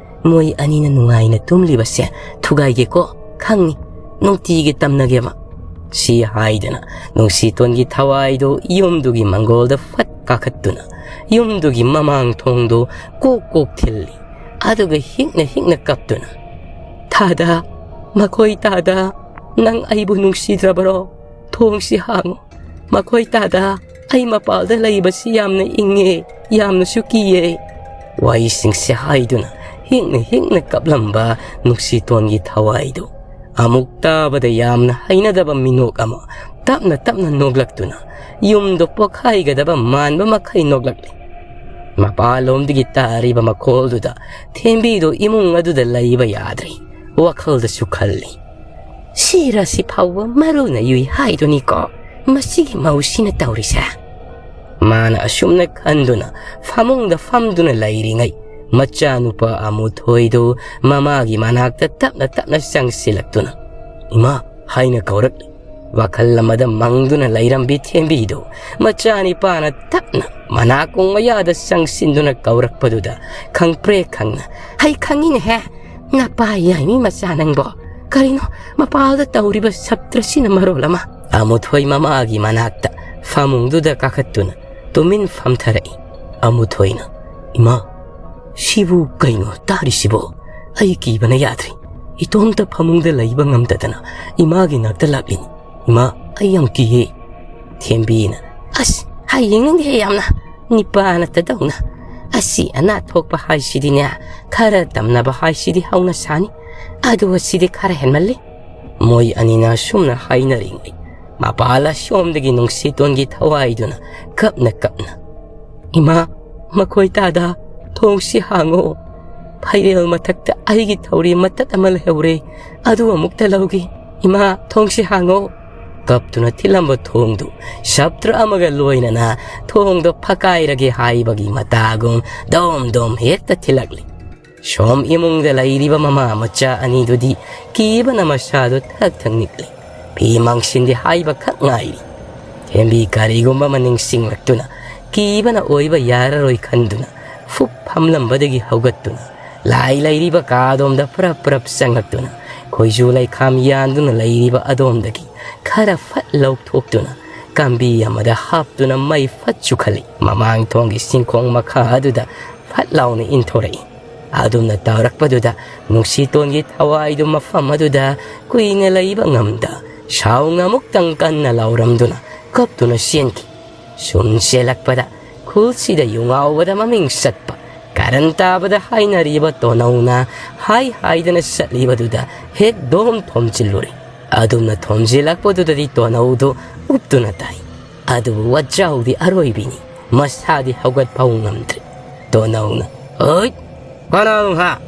ꯃꯣꯏ ꯑꯅꯤꯅ ꯅꯨꯡꯉꯥꯏꯅ ꯇꯨꯝꯂꯤꯕꯁꯦ ꯊꯨꯒꯥꯏꯒꯦꯀꯣ, ꯈꯪꯅꯤ, ꯅꯨꯡꯇꯤꯒꯤ ꯇꯝꯅꯒꯦꯕ꯫ ꯁꯤ ꯍꯥꯏꯗꯨꯅ ꯅꯨꯡꯁꯤꯇꯣꯟꯒꯤ ꯊꯋꯥꯏꯗꯨ ꯌꯨꯝꯗꯨꯒꯤ ꯃꯪꯒꯣꯜꯗ ꯐꯠ ꯀꯥꯈꯠꯇꯨꯅ ꯌꯨꯝꯗꯨꯒꯤ ꯃꯃꯥꯡ ꯊꯣꯡꯗꯨ ꯀꯣꯛ ꯀꯣꯛ ꯊꯤꯜꯂꯤ꯫ ꯑꯗꯨꯒ ꯍꯤꯛꯅ ꯍꯤꯛꯅ ꯀꯞꯇꯨꯅ, "ꯇꯥꯗ, ꯃꯈꯣꯏ ꯇꯥꯗ, ꯅꯪ ꯑꯩꯕꯨ ꯅꯨꯡꯁꯤꯗ꯭ꯔꯕꯔꯣ? ꯊꯣꯡꯁꯤ ꯍꯥꯡꯉꯨ꯫ ꯃꯈꯣꯏ ꯇꯥꯗ, ꯑꯩ ꯃꯄꯥꯜꯗ ꯂꯩꯕꯁꯤ ꯌꯥꯝꯅ ꯏꯪꯉꯦ, ꯌꯥꯝꯅꯁꯨ ꯀꯤꯌꯦ"꯫ ꯋꯥꯍꯩꯁꯤꯡꯁꯦ ꯍꯥꯏꯗꯨꯅ ꯍꯤꯛꯅ ꯍꯤꯛꯅ ꯀꯞꯂꯝꯕ ꯅꯨꯡꯁꯤꯇꯣꯟꯒꯤ ꯊꯋꯥꯏꯗꯨ ꯑꯃꯨꯛ ꯇꯥꯕꯗ ꯌꯥꯝꯅ ꯍꯩꯅꯗꯕ ꯃꯤꯅꯣꯛ ꯑꯃ ꯇꯞꯅ ꯇꯞꯅ ꯅꯣꯛꯂꯛꯇꯨꯅ ꯌꯨꯝꯗꯣ ꯄꯣꯛꯈꯥꯏꯒꯗꯕ ꯃꯥꯟꯕ ꯃꯈꯩ ꯅꯣꯛꯂꯛꯂꯤ꯫ ꯃꯄꯥꯟꯂꯣꯝꯗꯒꯤ ꯇꯥꯔꯤꯕ ꯃꯈꯣꯜꯗꯨꯗ ꯊꯦꯝꯕꯤꯗꯨ ꯏꯃꯨꯡ ꯑꯗꯨꯗ ꯂꯩꯕ ꯌꯥꯗ꯭ꯔꯤ꯫ ꯋꯥꯈꯜꯗꯁꯨ ꯈꯜꯂꯤ, "ꯁꯤꯔ ꯁꯤ ꯐꯥꯎꯕ ꯃꯔꯨꯅ ꯌꯨꯏ ꯍꯥꯏꯗꯨꯅꯤꯀꯣ ꯃꯁꯤꯒꯤ ꯃꯧꯁꯤꯅ ꯇꯧꯔꯤꯁꯦ"꯫ ꯃꯥꯅ ꯑꯁꯨꯝꯅ ꯈꯟꯗꯨꯅ ꯐꯃꯨꯡꯗ ꯐꯝꯗꯨꯅ ꯂꯩꯔꯤꯉꯩ, ꯃꯆꯥꯅꯨꯄꯥ ꯑꯃꯨꯊꯣꯏꯗꯨ ꯃꯃꯥꯒꯤ ꯃꯅꯥꯛꯇ ꯇꯞꯅ ꯇꯞꯅ ꯆꯪꯁꯤꯜꯂꯛꯇꯨꯅ, "ꯏꯃꯥ" ꯍꯥꯏꯅ ꯀꯧꯔꯛꯂꯤ꯫ ꯋꯥꯈꯜ ꯑꯃꯗ ꯃꯪꯗꯨꯅ ꯂꯩꯔꯝꯕꯤ ꯊꯦꯝꯕꯤꯗꯨ ꯃꯆꯥꯅꯤꯄꯥꯅ ꯇꯞꯅ ꯃꯅꯥꯀꯣꯡ ꯃꯌꯥꯗ ꯆꯪꯁꯤꯟꯗꯨꯅ ꯀꯧꯔꯛꯄꯗꯨꯗ ꯈꯪꯄ꯭ꯔꯦꯛ ꯈꯪꯅ, "ꯍꯩ, ꯈꯪꯉꯤꯅꯦꯍꯦ, ꯅꯄꯥ ꯌꯥꯏꯃꯤ ꯃꯆꯥ ꯅꯪꯕꯣ꯫ ꯀꯔꯤꯅꯣ ꯃꯄꯥꯜꯗ ꯇꯧꯔꯤꯕ ꯁꯞꯇ꯭ꯔꯁꯤꯅ ꯃꯔꯣꯜ ꯑꯃ?" ꯑꯃꯨꯊꯣꯏ ꯃꯃꯥꯒꯤ ꯃꯅꯥꯛꯇ ꯐꯃꯨꯡꯗꯨꯗ ꯀꯥꯈꯠꯇꯨꯅ ꯇꯨꯃꯤꯟ ꯐꯝꯊꯔꯛꯏ꯫ ꯑꯃꯨꯊꯣꯏꯅ, "ꯏꯃꯥ, ꯁꯤꯕꯨ ꯀꯩꯅꯣ ꯇꯥꯔꯤꯁꯤꯕꯣ? ꯑꯩ ꯀꯤꯕꯅ ꯌꯥꯗ꯭ꯔꯦ꯫ ꯏꯇꯣꯝꯇ ꯐꯃꯨꯡꯗ ꯂꯩꯕ ꯉꯝꯗꯗꯅ ꯏꯃꯥꯒꯤ ꯅꯥꯛꯇ ꯂꯥꯛꯂꯤꯅꯤ꯫ ꯏꯃꯥ, ꯑꯩ ꯌꯥꯝ ꯀꯤꯌꯦ"꯫ ꯊꯦꯝꯕꯤꯅ, "ꯑꯁ, ꯍꯌꯦꯡꯅꯤꯡꯗꯦ ꯌꯥꯝꯅ꯫ ꯅꯤꯄꯥꯅ ꯇꯗꯧꯅ꯫ ꯑꯁꯤ ꯑꯅꯥ ꯊꯣꯛꯄ ꯍꯥꯏꯁꯤꯗꯤꯅꯦ, ꯈꯔ ꯇꯝꯅꯕ ꯍꯥꯏꯁꯤꯗꯤ ꯍꯧꯅ ꯁꯥꯅꯤ꯫ ꯑꯗꯨ ꯑꯁꯤꯗꯤ ꯈꯔ ꯍꯦꯟꯃꯜꯂꯤ"꯫ ꯃꯣꯏ ꯑꯅꯤꯅ ꯁꯨꯝꯅ ꯍꯥꯏꯅꯔꯤꯉꯩ, ꯃꯄꯥꯜ ꯑꯁꯣꯝꯗꯒꯤ ꯅꯨꯡꯁꯤꯇꯣꯟꯒꯤ ꯊꯋꯥꯏꯗꯨꯅ ꯀꯞꯅ ꯀꯞꯅ, "ꯏꯃꯥ, ꯃꯈꯣꯏ ꯇꯥꯗ, ꯊꯣꯡꯁꯤ ꯍꯥꯡꯉꯣ꯫ ꯐꯩꯔꯦꯜ ꯃꯊꯛꯇ ꯑꯩꯒꯤ ꯊꯧꯔꯤ ꯃꯇꯠ ꯑꯃ ꯂꯩꯍꯧꯔꯦ, ꯑꯗꯨ ꯑꯃꯨꯛꯇ ꯂꯧꯒꯦ꯫ ꯏꯃꯥ, ꯊꯣꯡꯁꯤ ꯍꯥꯡꯉꯣ"꯫ ꯀꯞꯇꯨꯅ ꯊꯤꯜꯂꯝꯕ ꯊꯣꯡꯗꯨ ꯁꯞꯇ꯭ꯔ ꯑꯃꯒ ꯂꯣꯏꯅꯅ ꯊꯣꯡꯗꯣ ꯐꯀꯥꯏꯔꯒꯦ ꯍꯥꯏꯕꯒꯤ ꯃꯇꯥꯒꯨꯝ ꯗꯣꯝ ꯗꯣꯝ ꯍꯦꯛꯇ ꯊꯤꯜꯂꯛꯂꯤ꯫ ꯁꯣꯝ ꯏꯃꯨꯡꯗ ꯂꯩꯔꯤꯕ ꯃꯃꯥ ꯃꯆꯥ ꯑꯅꯤꯗꯨꯗꯤ ꯀꯤꯕꯅ ꯃꯁꯥꯗꯣ ꯊꯛ ꯊꯛ ꯅꯤꯛꯂꯤ꯫ ꯐꯤ ꯃꯥꯡꯁꯤꯟꯗꯦ ꯍꯥꯏꯕ ꯈꯛ ꯉꯥꯏꯔꯤ꯫ ꯊꯦꯝꯕꯤ ꯀꯔꯤꯒꯨꯝꯕ ꯑꯃ ꯅꯤꯡꯁꯤꯡꯂꯛꯇꯨꯅ ꯀꯤꯕꯅ ꯑꯣꯏꯕ ꯌꯥꯔꯔꯣꯏ ꯈꯟꯗꯨꯅ ꯐꯨꯛ ꯐꯝꯂꯝꯕꯗꯒꯤ ꯍꯧꯒꯠꯇꯨꯅ ꯂꯥꯏ ꯂꯩꯔꯤꯕ ꯀꯥ ꯑꯗꯣꯝꯗ ꯄ꯭ꯔꯞ ꯄ꯭ꯔꯞ ꯆꯪꯂꯛꯇꯨꯅ, ꯈꯣꯏꯖꯨ ꯂꯩꯈꯥꯝ ꯌꯥꯟꯗꯨꯅ ꯂꯩꯔꯤꯕ ꯑꯗꯣꯝꯗꯒꯤ ꯈꯔ ꯐꯠ ꯂꯧꯊꯣꯛꯇꯨꯅ, ꯀꯥꯝꯕꯤ ꯑꯃꯗ ꯍꯥꯞꯇꯨꯅ ꯃꯩ ꯐꯠ ꯆꯨꯈꯠꯂꯤ꯫ ꯃꯃꯥꯡ ꯊꯣꯡꯒꯤ ꯁꯤꯡꯈꯣꯡ ꯃꯈꯥ ꯑꯗꯨꯗ ꯐꯠ ꯂꯥꯎꯅ ꯏꯟꯊꯣꯔꯛꯏ꯫ ꯑꯗꯨꯝꯅ ꯇꯧꯔꯛꯄꯗꯨꯗ ꯅꯨꯡꯁꯤꯇꯣꯟꯒꯤ ꯊꯋꯥꯏꯗꯨ ꯃꯐꯝ ꯑꯗꯨꯗ ꯀꯨꯏꯅ ꯂꯩꯕ ꯉꯝꯗ, ꯁꯥꯎꯅ ꯑꯃꯨꯛꯇꯪ ꯀꯟꯅ ꯂꯥꯎꯔꯝꯗꯨꯅ ꯀꯞꯇꯨꯅ ꯆꯦꯟꯈꯤ꯫ ꯁꯨꯝ ꯆꯦꯜꯂꯛꯄꯗ ꯈꯨꯜꯁꯤꯗ ꯌꯨ ꯉꯥꯎꯕꯗ ꯃꯃꯤꯡ ꯆꯠꯄ, ꯀꯔꯟ ꯇꯥꯕꯗ ꯍꯥꯏꯅꯔꯤꯕ ꯇꯣꯅꯧꯅ ꯍꯥꯏ ꯍꯥꯏꯗꯅ ꯆꯠꯂꯤꯕꯗꯨꯗ ꯍꯦꯛ ꯗꯣꯝ ꯊꯣꯝꯖꯤꯜꯂꯨꯔꯦ꯫ ꯑꯗꯨꯝꯅ ꯊꯣꯝꯖꯤꯜꯂꯛꯄꯗꯨꯗꯗꯤ ꯇꯣꯅꯧꯗꯨ ꯎꯞꯇꯨꯅ ꯇꯥꯏ꯫ ꯑꯗꯨꯕꯨ ꯋꯥꯖꯥꯎꯗꯤ ꯑꯔꯣꯏꯕꯤꯅꯤ꯫ ꯃꯁꯥꯗꯤ ꯍꯧꯒꯠ ꯐꯥꯎ ꯉꯝꯗ꯭ꯔꯦ꯫ ꯇꯣꯅꯧꯅ, "ꯍꯣꯏ, ꯀꯅꯥꯅꯣ ꯍꯥ?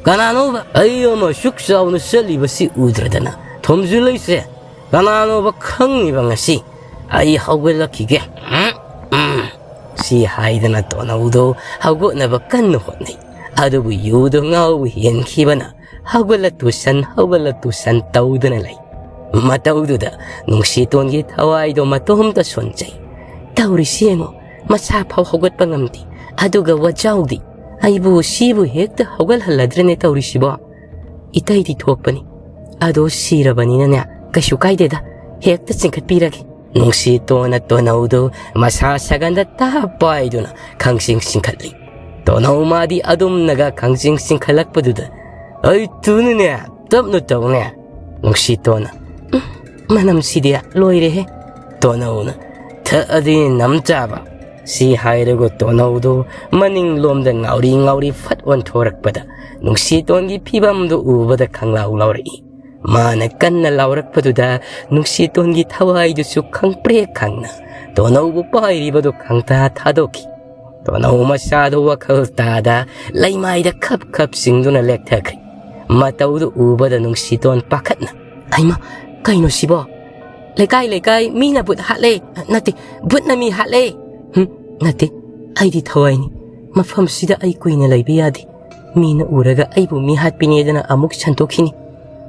ꯀꯅꯥꯅꯣꯕ? ꯑꯩ ꯑꯃ ꯁꯨꯛ ꯆꯥꯎꯅ ꯆꯠꯂꯤꯕꯁꯤ ꯎꯗ꯭ꯔꯗꯅ ꯊꯣꯝꯖꯤꯜꯂꯛꯏꯁꯦ ꯀꯅꯥꯅꯣꯕ ꯈꯪꯉꯤꯕ ꯉꯁꯤ? ꯑꯩ ꯍꯧꯒꯠꯂꯛꯈꯤꯒꯦ꯫" ꯎꯝ, ꯎꯝ꯫ ꯁꯤ ꯍꯥꯏꯗꯅ ꯇꯣꯅꯧꯗꯣ ꯍꯧꯒꯠꯅꯕ ꯀꯟꯅ ꯍꯣꯠꯅꯩ꯫ ꯑꯗꯨꯕꯨ ꯌꯨꯗꯣ ꯉꯥꯎꯕ ꯍꯦꯟꯈꯤꯕꯅ ꯍꯧꯒꯠꯂ ꯇꯨꯁꯟ, ꯍꯧꯒꯠꯂ ꯇꯨꯁꯟ ꯇꯧꯗꯨꯅ ꯂꯩ꯫ ꯃꯇꯧꯗꯨꯗ ꯅꯨꯡꯁꯤꯇꯣꯟꯒꯤ ꯊꯋꯥꯏꯗꯣ ꯃꯇꯣꯝꯇ ꯁꯣꯟꯖꯩ꯫ "ꯇꯧꯔꯤꯁꯤ ꯌꯦꯡꯉꯣ, ꯃꯁꯥ ꯐꯥꯎ ꯍꯧꯒꯠꯄ ꯉꯝꯗꯦ, ꯑꯗꯨꯒ ꯋꯥꯖꯥꯎꯗꯤ꯫ ꯑꯩꯕꯨ ꯁꯤꯕꯨ ꯍꯦꯛꯇ ꯍꯧꯒꯠꯍꯜꯂꯗ꯭ꯔꯅꯦ ꯇꯧꯔꯤꯁꯤꯕꯣ?" "ꯏꯇꯩꯗꯤ ꯊꯣꯛꯄꯅꯤ, ꯑꯗꯣ ꯁꯤꯔꯕꯅꯤꯅꯅꯦ, ꯀꯩꯁꯨ ꯀꯥꯏꯗꯦꯗ, ꯍꯦꯛꯇ ꯆꯤꯡꯈꯠꯄꯤꯔꯒꯦ꯫" ꯅꯨꯡꯁꯤꯇꯣꯟꯅ ꯇꯣꯅꯧꯗꯨ ꯃꯁꯥ ꯁꯥꯒꯟꯗ ꯇꯥꯞ ꯄꯥꯏꯗꯨꯅ ꯈꯪꯆꯤꯡ ꯆꯤꯡꯈꯠꯂꯤ꯫ ꯇꯣꯅꯧ ꯃꯥꯗꯤ ꯑꯗꯨꯝꯅꯒ ꯈꯪꯆꯤꯡ ꯆꯤꯡꯈꯠꯂꯛꯄꯗꯨꯗ, "ꯑꯩ ꯇꯨꯅꯤꯅꯦ, ꯇꯞꯅ ꯇꯧꯅꯦ꯫" ꯅꯨꯡꯁꯤꯇꯣꯟꯅ, "ꯎꯝ, ꯃꯅꯝꯁꯤꯗꯤ ꯂꯣꯏꯔꯦꯍꯦ꯫" ꯇꯣꯅꯧꯅ, "ꯊꯛꯑꯗꯤ ꯅꯝ ꯆꯥꯕ꯫" ꯁꯤ ꯍꯥꯏꯔꯒ ꯇꯣꯅꯧꯗꯨ ꯃꯅꯤꯡꯂꯣꯝꯗ ꯉꯥꯎꯔꯤ ꯉꯥꯎꯔꯤ ꯐꯠ ꯑꯣꯟꯊꯣꯔꯛꯄꯗ ꯅꯨꯡꯁꯤꯇꯣꯟꯒꯤ ꯐꯤꯕꯝꯗꯨ ꯎꯕꯗ ꯈꯪꯂꯥꯎ ꯂꯥꯎꯔꯛꯏ꯫ ꯃꯥꯅ ꯀꯟꯅ ꯂꯥꯎꯔꯛꯄꯗꯨꯗ ꯅꯨꯡꯁꯤꯇꯣꯟꯒꯤ ꯊꯋꯥꯏꯗꯨꯁꯨ ꯈꯪꯄ꯭ꯔꯦꯛ ꯈꯪꯅ ꯇꯣꯅꯧꯕꯨ ꯄꯥꯏꯔꯤꯕꯗꯨ ꯈꯪꯇꯥ ꯊꯥꯗꯣꯛꯈꯤ꯫ ꯇꯣꯅꯧ ꯃꯁꯥꯗꯨ ꯋꯥꯈꯜ ꯇꯥꯗ ꯂꯩꯃꯥꯏꯗ ꯈꯞ ꯈꯞ ꯆꯤꯡꯗꯨꯅ ꯂꯦꯛꯊꯈ꯭ꯔꯦ꯫ ꯃꯇꯧꯗꯨ ꯎꯕꯗ ꯅꯨꯡꯁꯤꯇꯣꯟ ꯄꯥꯈꯠꯅ, "ꯍꯩꯃꯥ, ꯀꯩꯅꯣ ꯁꯤꯕꯣ? ꯂꯩꯀꯥꯏ ꯂꯩꯀꯥꯏ ꯃꯤꯅ ꯕꯨꯠ ꯍꯥꯠꯂꯦ, ꯅꯠꯇꯦ, ꯕꯨꯠꯅ ꯃꯤ ꯍꯥꯠꯂꯦ꯫ ꯍꯨꯝ, ꯅꯠꯇꯦ, ꯑꯩꯗꯤ ꯊꯋꯥꯏꯅꯤ꯫ ꯃꯐꯝꯁꯤꯗ ꯑꯩ ꯀꯨꯏꯅ ꯂꯩꯕ ꯌꯥꯗꯦ꯫ ꯃꯤꯅ ꯎꯔꯒ ꯑꯩꯕꯨ ꯃꯤ ꯍꯥꯠꯄꯤꯅꯦꯗꯅ ꯑꯃꯨꯛ ꯁꯟꯗꯣꯛꯈꯤꯅꯤ꯫"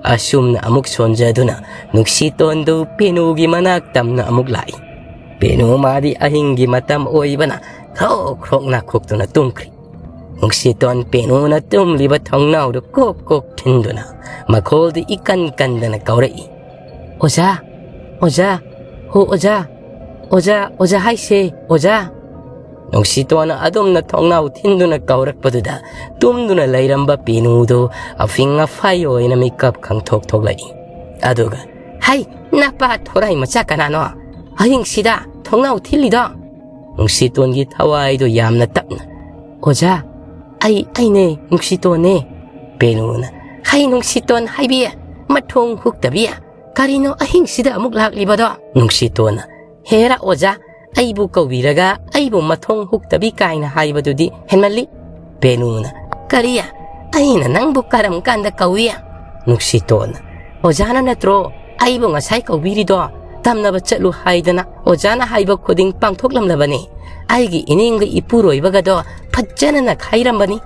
ꯑꯁꯨꯝꯅ ꯑꯃꯨꯛ ꯁꯣꯟꯖꯗꯨꯅ ꯅꯨꯡꯁꯤꯇꯣꯟꯗꯨ ꯄꯦꯅꯨꯒꯤ ꯃꯅꯥꯛ ꯇꯝꯅ ꯑꯃꯨꯛ ꯂꯥꯛꯏ꯫ ꯄꯦꯅꯨ ꯃꯥꯗꯤ ꯑꯍꯤꯡꯒꯤ ꯃꯇꯝ ꯑꯣꯏꯕꯅ ꯈ꯭ꯔꯣꯛ ꯈ꯭ꯔꯣꯛ ꯅꯥꯈꯣꯛꯇꯨꯅ ꯇꯨꯝꯈ꯭ꯔꯦ꯫ ꯅꯨꯡꯁꯤꯇꯣꯟ ꯄꯦꯅꯨꯅ ꯇꯨꯝꯂꯤꯕ ꯊꯣꯡꯅꯥꯎꯗꯨ ꯀꯣꯛ ꯀꯣꯛ ꯊꯤꯟꯗꯨꯅ ꯃꯈꯣꯜꯗꯨ ꯏꯀꯟ ꯀꯟꯗꯅ ꯀꯧꯔꯛꯏ, "ꯑꯣꯖꯥ, ꯑꯣꯖꯥ, ꯍꯣ ꯑꯣꯖꯥ, ꯑꯣꯖꯥ, ꯑꯣꯖꯥ ꯍꯥꯏꯁꯦ, ꯑꯣꯖꯥ!" ꯅꯨꯡꯁꯤꯇꯣꯟꯅ ꯑꯗꯨꯝꯅ ꯊꯣꯡꯅꯥꯎ ꯊꯤꯟꯗꯨꯅ ꯀꯧꯔꯛꯄꯗꯨꯗ ꯇꯨꯝꯗꯨꯅ ꯂꯩꯔꯝꯕ ꯄꯦꯅꯨꯗꯨ ꯑꯐꯤꯡ ꯑꯐꯥꯏ ꯑꯣꯏꯅ ꯃꯤꯀꯞ ꯈꯪꯊꯣꯛ ꯊꯣꯛꯂꯛꯏ꯫ ꯑꯗꯨꯒ, "ꯍꯩ, ꯅꯄꯥ ꯊꯣꯔꯥꯏ ꯃꯆꯥ ꯀꯅꯥꯅꯣ ꯑꯍꯤꯡꯁꯤꯗ ꯊꯣꯡꯅꯥꯎ ꯊꯤꯜꯂꯤꯗꯣ?" ꯅꯨꯡꯁꯤꯇꯣꯟꯒꯤ ꯊꯋꯥꯏꯗꯨ ꯌꯥꯝꯅ ꯇꯞꯅ, "ꯑꯣꯖꯥ, ꯑꯩ, ꯑꯩꯅꯦ, ꯅꯨꯡꯁꯤꯇꯣꯟꯅꯦ꯫" ꯄꯦꯅꯨꯅ, "ꯍꯩ, ꯅꯨꯡꯁꯤꯇꯣꯟ ꯍꯥꯏꯕꯤ, ꯃꯊꯣꯡ ꯍꯨꯛꯇꯕꯤ, ꯀꯔꯤꯅꯣ ꯑꯍꯤꯡꯁꯤꯗ ꯑꯃꯨꯛ ꯂꯥꯛꯂꯤꯕꯗꯣ?" ꯅꯨꯡꯁꯤꯇꯣꯟꯅ, "ꯍꯦꯔꯥ ꯑꯣꯖꯥ, ꯑꯩꯕꯨ ꯀꯧꯕꯤꯔꯒ ꯑꯩꯕꯨ ꯃꯊꯣꯡ ꯍꯨꯛꯇꯕꯤ ꯀꯥꯏꯅ ꯍꯥꯏꯕꯗꯨꯗꯤ ꯍꯦꯟꯃꯜꯂꯤ꯫" ꯄꯦꯅꯨꯅ, "ꯀꯔꯤ? ꯑꯩꯅ ꯅꯪꯕꯨ ꯀꯔꯝ ꯀꯥꯟꯗ ꯀꯧꯏ?" ꯅꯨꯡꯁꯤꯇꯣꯟꯅ, "ꯑꯣꯖꯥꯅ ꯅꯠꯇ꯭ꯔꯣ ꯑꯩꯕꯨ ꯉꯁꯥꯏ ꯀꯧꯕꯤꯔꯤꯗꯣ? ꯇꯝꯅꯕ ꯆꯠꯂꯨ ꯍꯥꯏꯗꯅ ꯑꯣꯖꯥꯅ ꯍꯥꯏꯕ ꯈꯨꯗꯤꯡ ꯄꯥꯡꯊꯣꯛꯂꯝꯂꯕꯅꯤ꯫ ꯑꯩꯒꯤ ꯏꯅꯦꯝꯒ ꯏꯄꯨꯔꯣꯏꯕꯒꯗꯣ ꯐꯖꯅ ꯅꯈꯥꯏꯔꯝꯕꯅꯤ꯫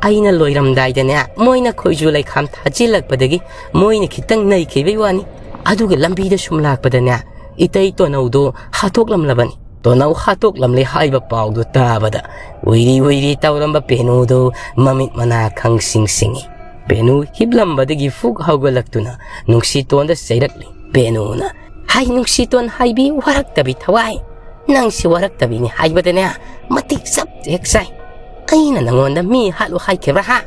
ꯑꯩꯅ ꯂꯣꯏꯔꯝꯗꯥꯏꯗꯅꯦ, ꯃꯣꯏꯅ ꯈꯣꯏꯖꯨ ꯂꯩꯈꯥꯝ ꯊꯥꯖꯤꯜꯂꯛꯄꯗꯒꯤ ꯃꯣꯏꯅ ꯈꯤꯇꯪ ꯅꯩꯈꯤꯕꯩ ꯋꯥꯅꯤ꯫ ꯑꯗꯨꯒ ꯂꯝꯕꯤꯗ ꯁꯨꯝ ꯂꯥꯛꯄꯗꯅꯦ, ꯏꯇꯩ ꯇꯣꯅꯧꯗꯣ ꯍꯥꯠꯇꯣꯛꯂꯝꯂꯕꯅꯤ꯫" ꯇꯣꯅꯧ ꯍꯥꯠꯇꯣꯛꯂꯝꯂꯦ ꯍꯥꯏꯕ ꯄꯥꯎꯗꯨ ꯇꯥꯕꯗ ꯎꯏꯔꯤ ꯎꯏꯔꯤ ꯇꯧꯔꯝꯕ ꯄꯦꯅꯨꯗꯨ ꯃꯃꯤꯠ ꯃꯅꯥ ꯈꯪꯁꯤꯡ ꯁꯤꯡꯏ꯫ ꯄꯦꯅꯨ ꯍꯤꯞꯂꯝꯕꯗꯒꯤ ꯐꯨꯛ ꯍꯧꯒꯠꯂꯛꯇꯨꯅ ꯅꯨꯡꯁꯤꯇꯣꯟꯗ ꯆꯩꯔꯛꯂꯤ꯫ ꯄꯦꯅꯨꯅ, "ꯍꯥꯏ ꯅꯨꯡꯁꯤꯇꯣꯟ ꯍꯥꯏꯕꯤ ꯋꯥꯔꯛꯇꯕꯤ ꯊꯋꯥꯏ, ꯅꯪꯁꯤ ꯋꯥꯔꯛꯇꯕꯤꯅꯤ ꯍꯥꯏꯕꯗꯅꯦ ꯃꯇꯤꯛ ꯆꯞ ꯍꯦꯛ ꯆꯥꯏ꯫ ꯑꯩꯅ ꯅꯉꯣꯟꯗ ꯃꯤ ꯍꯥꯠꯂꯨ ꯍꯥꯏꯈꯤꯕ꯭ꯔꯥ ꯍꯥ?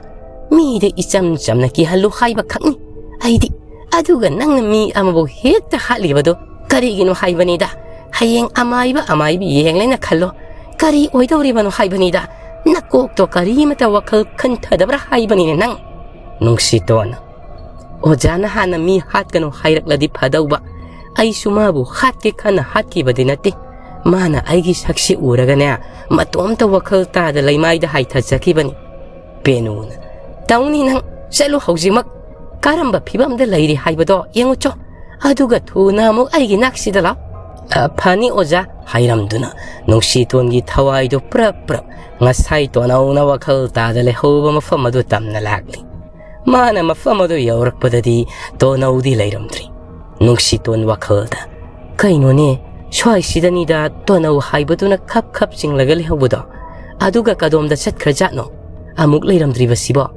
ꯃꯤꯗ ꯏꯆꯝ ꯆꯝꯅ ꯀꯤꯍꯜꯂꯨ ꯍꯥꯏꯕ ꯈꯛꯅꯤ ꯑꯩꯗꯤ꯫ ꯑꯗꯨꯒ ꯅꯪꯅ ꯃꯤ ꯑꯃꯕꯨ ꯍꯦꯛꯇ ꯍꯥꯠꯂꯤꯕꯗꯣ ꯀꯔꯤꯒꯤꯅꯣ ꯍꯥꯏꯕꯅꯤꯗ? ꯍꯌꯦꯡ ꯑꯃꯥꯏꯕ ꯑꯃꯥꯏꯕꯤ ꯌꯦꯡꯂꯦꯅ ꯈꯜꯂꯣ, ꯀꯔꯤ ꯑꯣꯏꯗꯧꯔꯤꯕꯅꯣ ꯍꯥꯏꯕꯅꯤꯗ? ꯅꯀꯣꯛꯇꯣ ꯀꯔꯤꯃꯇ ꯋꯥꯈꯜ ꯈꯟꯊꯗꯕ꯭ꯔꯥ ꯍꯥꯏꯕꯅꯤꯅꯦ ꯅꯪ?" ꯅꯨꯡꯁꯤꯇꯣꯟꯅ, "ꯑꯣꯖꯥꯅ ꯍꯥꯟꯅ ꯃꯤ ꯍꯥꯠꯀꯅꯨ ꯍꯥꯏꯔꯛꯂꯗꯤ ꯐꯗꯧꯕ꯫ ꯑꯩꯁꯨ ꯃꯥꯕꯨ ꯍꯥꯠꯀꯦ ꯈꯟꯅ ꯍꯥꯠꯈꯤꯕꯗꯤ ꯅꯠꯇꯦ꯫ ꯃꯥꯅ ꯑꯩꯒꯤ ꯁꯛꯁꯤ ꯎꯔꯒꯅꯦ, ꯃꯇꯣꯝꯇ ꯋꯥꯈꯜ ꯇꯥꯗ ꯂꯩꯃꯥꯏꯗ ꯍꯥꯏꯊꯖꯈꯤꯕꯅꯤ꯫" ꯄꯦꯅꯨꯅ, "ꯇꯧꯅꯤ ꯅꯪ, ꯆꯠꯂꯨ ꯍꯧꯖꯤꯛꯃꯛ꯫ ꯀꯔꯝꯕ ꯐꯤꯕꯝꯗ ꯂꯩꯔꯤ ꯍꯥꯏꯕꯗꯣ ꯌꯦꯡꯉꯨꯆꯣ꯫ ꯑꯗꯨꯒ ꯊꯨꯅ ꯑꯃꯨꯛ ꯑꯩꯒꯤ ꯅꯥꯛꯁꯤꯗ ꯂꯥꯛ꯫" "ꯑ, ꯐꯅꯤ ꯑꯣꯖꯥ" ꯍꯥꯏꯔꯝꯗꯨꯅ ꯅꯨꯡꯁꯤꯇꯣꯟꯒꯤ ꯊꯋꯥꯏꯗꯨ ꯄ꯭ꯔꯞ ꯄ꯭ꯔꯞ ꯉꯁꯥꯏ ꯇꯣꯅꯧꯅ ꯋꯥꯈꯜ ꯇꯥꯗ ꯂꯩꯍꯧꯕ ꯃꯐꯝ ꯑꯗꯨ ꯇꯝꯅ ꯂꯥꯛꯂꯤ꯫ ꯃꯥꯅ ꯃꯐꯝ ꯑꯗꯨ ꯌꯧꯔꯛꯄꯗꯗꯤ ꯇꯣꯅꯧꯗꯤ ꯂꯩꯔꯝꯗ꯭ꯔꯤ꯫ ꯅꯨꯡꯁꯤꯇꯣꯟ ꯋꯥꯈꯜꯗ, "ꯀꯩꯅꯣꯅꯦ, ꯁ꯭ꯋꯥꯏꯁꯤꯗꯅꯤꯗ ꯇꯣꯅꯧ ꯍꯥꯏꯕꯗꯨꯅ ꯈꯞ ꯈꯞ ꯆꯤꯡꯂꯒ ꯂꯩꯍꯧꯕꯗꯣ꯫ ꯑꯗꯨꯒ ꯀꯗꯣꯝꯗ ꯆꯠꯈ꯭ꯔꯖꯥꯠꯅꯣ?" ꯑꯃꯨꯛ ꯂꯩꯔꯝꯗ꯭ꯔꯤꯕꯁꯤꯕꯣ?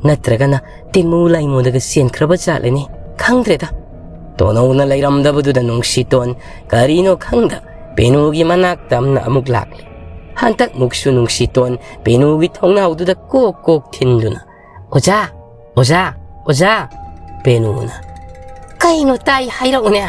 ꯅꯠꯇ꯭ꯔꯒꯅ ꯇꯤꯃꯨ ꯂꯥꯏꯃꯨꯗꯒ ꯆꯦꯟꯈ꯭ꯔꯕ ꯖꯥꯠꯂꯅꯦ? ꯈꯪꯗ꯭ꯔꯦꯗ꯫ ꯇꯣꯅꯧꯅ ꯂꯩꯔꯝꯗꯕꯗꯨꯗ ꯅꯨꯡꯁꯤꯇꯣꯟ ꯀꯔꯤꯅꯣ ꯈꯪꯗ ꯄꯦꯅꯨꯒꯤ ꯃꯅꯥꯛꯇ ꯑꯃꯅ ꯑꯃꯨꯛ ꯂꯥꯛꯂꯦ꯫ ꯍꯟꯗꯛꯃꯨꯛꯁꯨ ꯅꯨꯡꯁꯤꯇꯣꯟ ꯄꯦꯅꯨꯒꯤ ꯊꯣꯡꯅꯥꯎꯗꯨꯗ ꯀꯣꯛ ꯀꯣꯛ ꯊꯤꯟꯗꯨꯅ, "ꯑꯣꯖꯥ! ꯑꯣꯖꯥ! ꯑꯣꯖꯥ!" ꯄꯦꯅꯨꯅ, "ꯀꯩꯅꯣ ꯇꯥꯏ ꯍꯥꯏꯔꯛꯎꯅꯦ?"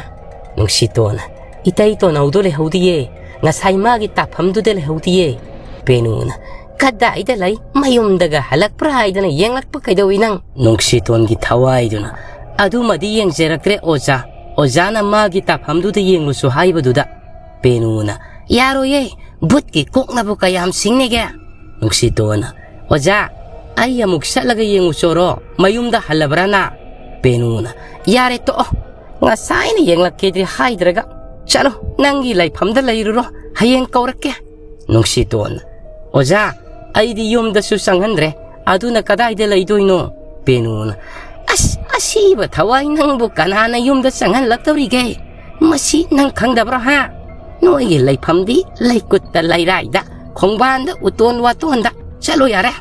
ꯅꯨꯡꯁꯤꯇꯣꯟꯅ, "ꯏꯇꯩ ꯇꯣꯅꯧꯗꯣ ꯂꯩꯍꯧꯗꯤꯌꯦ꯫ ꯉꯁꯥꯏ ꯃꯥꯒꯤ ꯇꯥꯐꯝꯗꯨꯗ ꯂꯩꯍꯧꯗꯤꯌꯦ꯫" ꯄꯦꯅꯨꯅ, "ꯀꯗꯥꯏꯗ ꯂꯩ? ꯃꯌꯨꯝꯗꯒ ꯍꯜꯂꯛꯄ꯭ꯔꯥ ꯍꯥꯏꯗꯅ ꯌꯦꯡꯂꯛꯄ ꯀꯩꯗꯧꯏ ꯅꯪ?" ꯅꯨꯡꯁꯤꯇꯣꯟꯒꯤ ꯊꯋꯥꯏꯗꯨꯅ, "ꯑꯗꯨꯃꯗꯤ ꯌꯦꯡꯖꯔꯛꯇ꯭ꯔꯦ ꯑꯣꯖꯥ꯫ ꯑꯣꯖꯥꯅ ꯃꯥꯒꯤ ꯇꯥꯐꯝꯗꯨꯗ ꯌꯦꯡꯂꯨꯁꯨ ꯍꯥꯏꯕꯗꯨꯗ꯫" ꯄꯦꯅꯨꯅ, "ꯌꯥꯔꯣꯏꯌꯦ, ꯚꯨꯠꯀꯤ ꯀꯣꯛꯅꯕꯨ ꯀꯌꯥꯝ ꯁꯤꯡꯅꯤꯒꯦ?" ꯅꯨꯡꯁꯤꯇꯣꯟꯅ, "ꯑꯣꯖꯥ, ꯑꯩ ꯑꯃꯨꯛ ꯆꯠꯂꯒ ꯌꯦꯡꯉꯨꯆꯣꯔꯣ, ꯃꯌꯨꯝꯗ ꯍꯜꯂꯕ꯭ꯔꯥꯅ?" ꯄꯦꯅꯨꯅ, "ꯌꯥꯔꯦ ꯇꯣꯛꯑꯣ, ꯉꯁꯥꯏꯅ ꯌꯦꯡꯂꯛꯀꯦꯗꯤ ꯍꯥꯏꯗ꯭ꯔꯒ꯫ ꯆꯠꯂꯣ, ꯅꯪꯒꯤ ꯂꯩꯐꯝꯗ ꯂꯩꯔꯨꯔꯣ, ꯍꯌꯦꯡ ꯀꯧꯔꯛꯀꯦ꯫" ꯅꯨꯡꯁꯤꯇꯣꯟꯅ, "ꯑꯣꯖꯥ, ꯑꯩꯗꯤ ꯌꯨꯝꯗꯁꯨ ꯆꯪꯍꯟꯗ꯭ꯔꯦ, ꯑꯗꯨꯅ ꯀꯗꯥꯏꯗ ꯂꯩꯗꯣꯏꯅꯣ?" ꯄꯦꯅꯨꯅ, "ꯑꯁ, ꯑꯁꯤꯕ ꯊꯋꯥꯏ ꯅꯪꯕꯨ ꯀꯅꯥꯅ ꯌꯨꯝꯗ ꯆꯪꯍꯜꯂꯛꯇꯧꯔꯤꯒꯦ? ꯃꯁꯤ ꯅꯪ ꯈꯪꯗꯕ꯭ꯔꯣ ꯍꯥ? ꯅꯣꯏꯒꯤ ꯂꯩꯐꯝꯗꯤ ꯂꯩꯀꯨꯠꯇ ꯂꯩꯔꯥꯏꯗ, ꯈꯣꯡꯕꯥꯟꯗ ꯎꯇꯣꯟ ꯋꯥꯇꯣꯟꯗ꯫ ꯆꯠꯂꯣ ꯌꯥꯔꯦ꯫"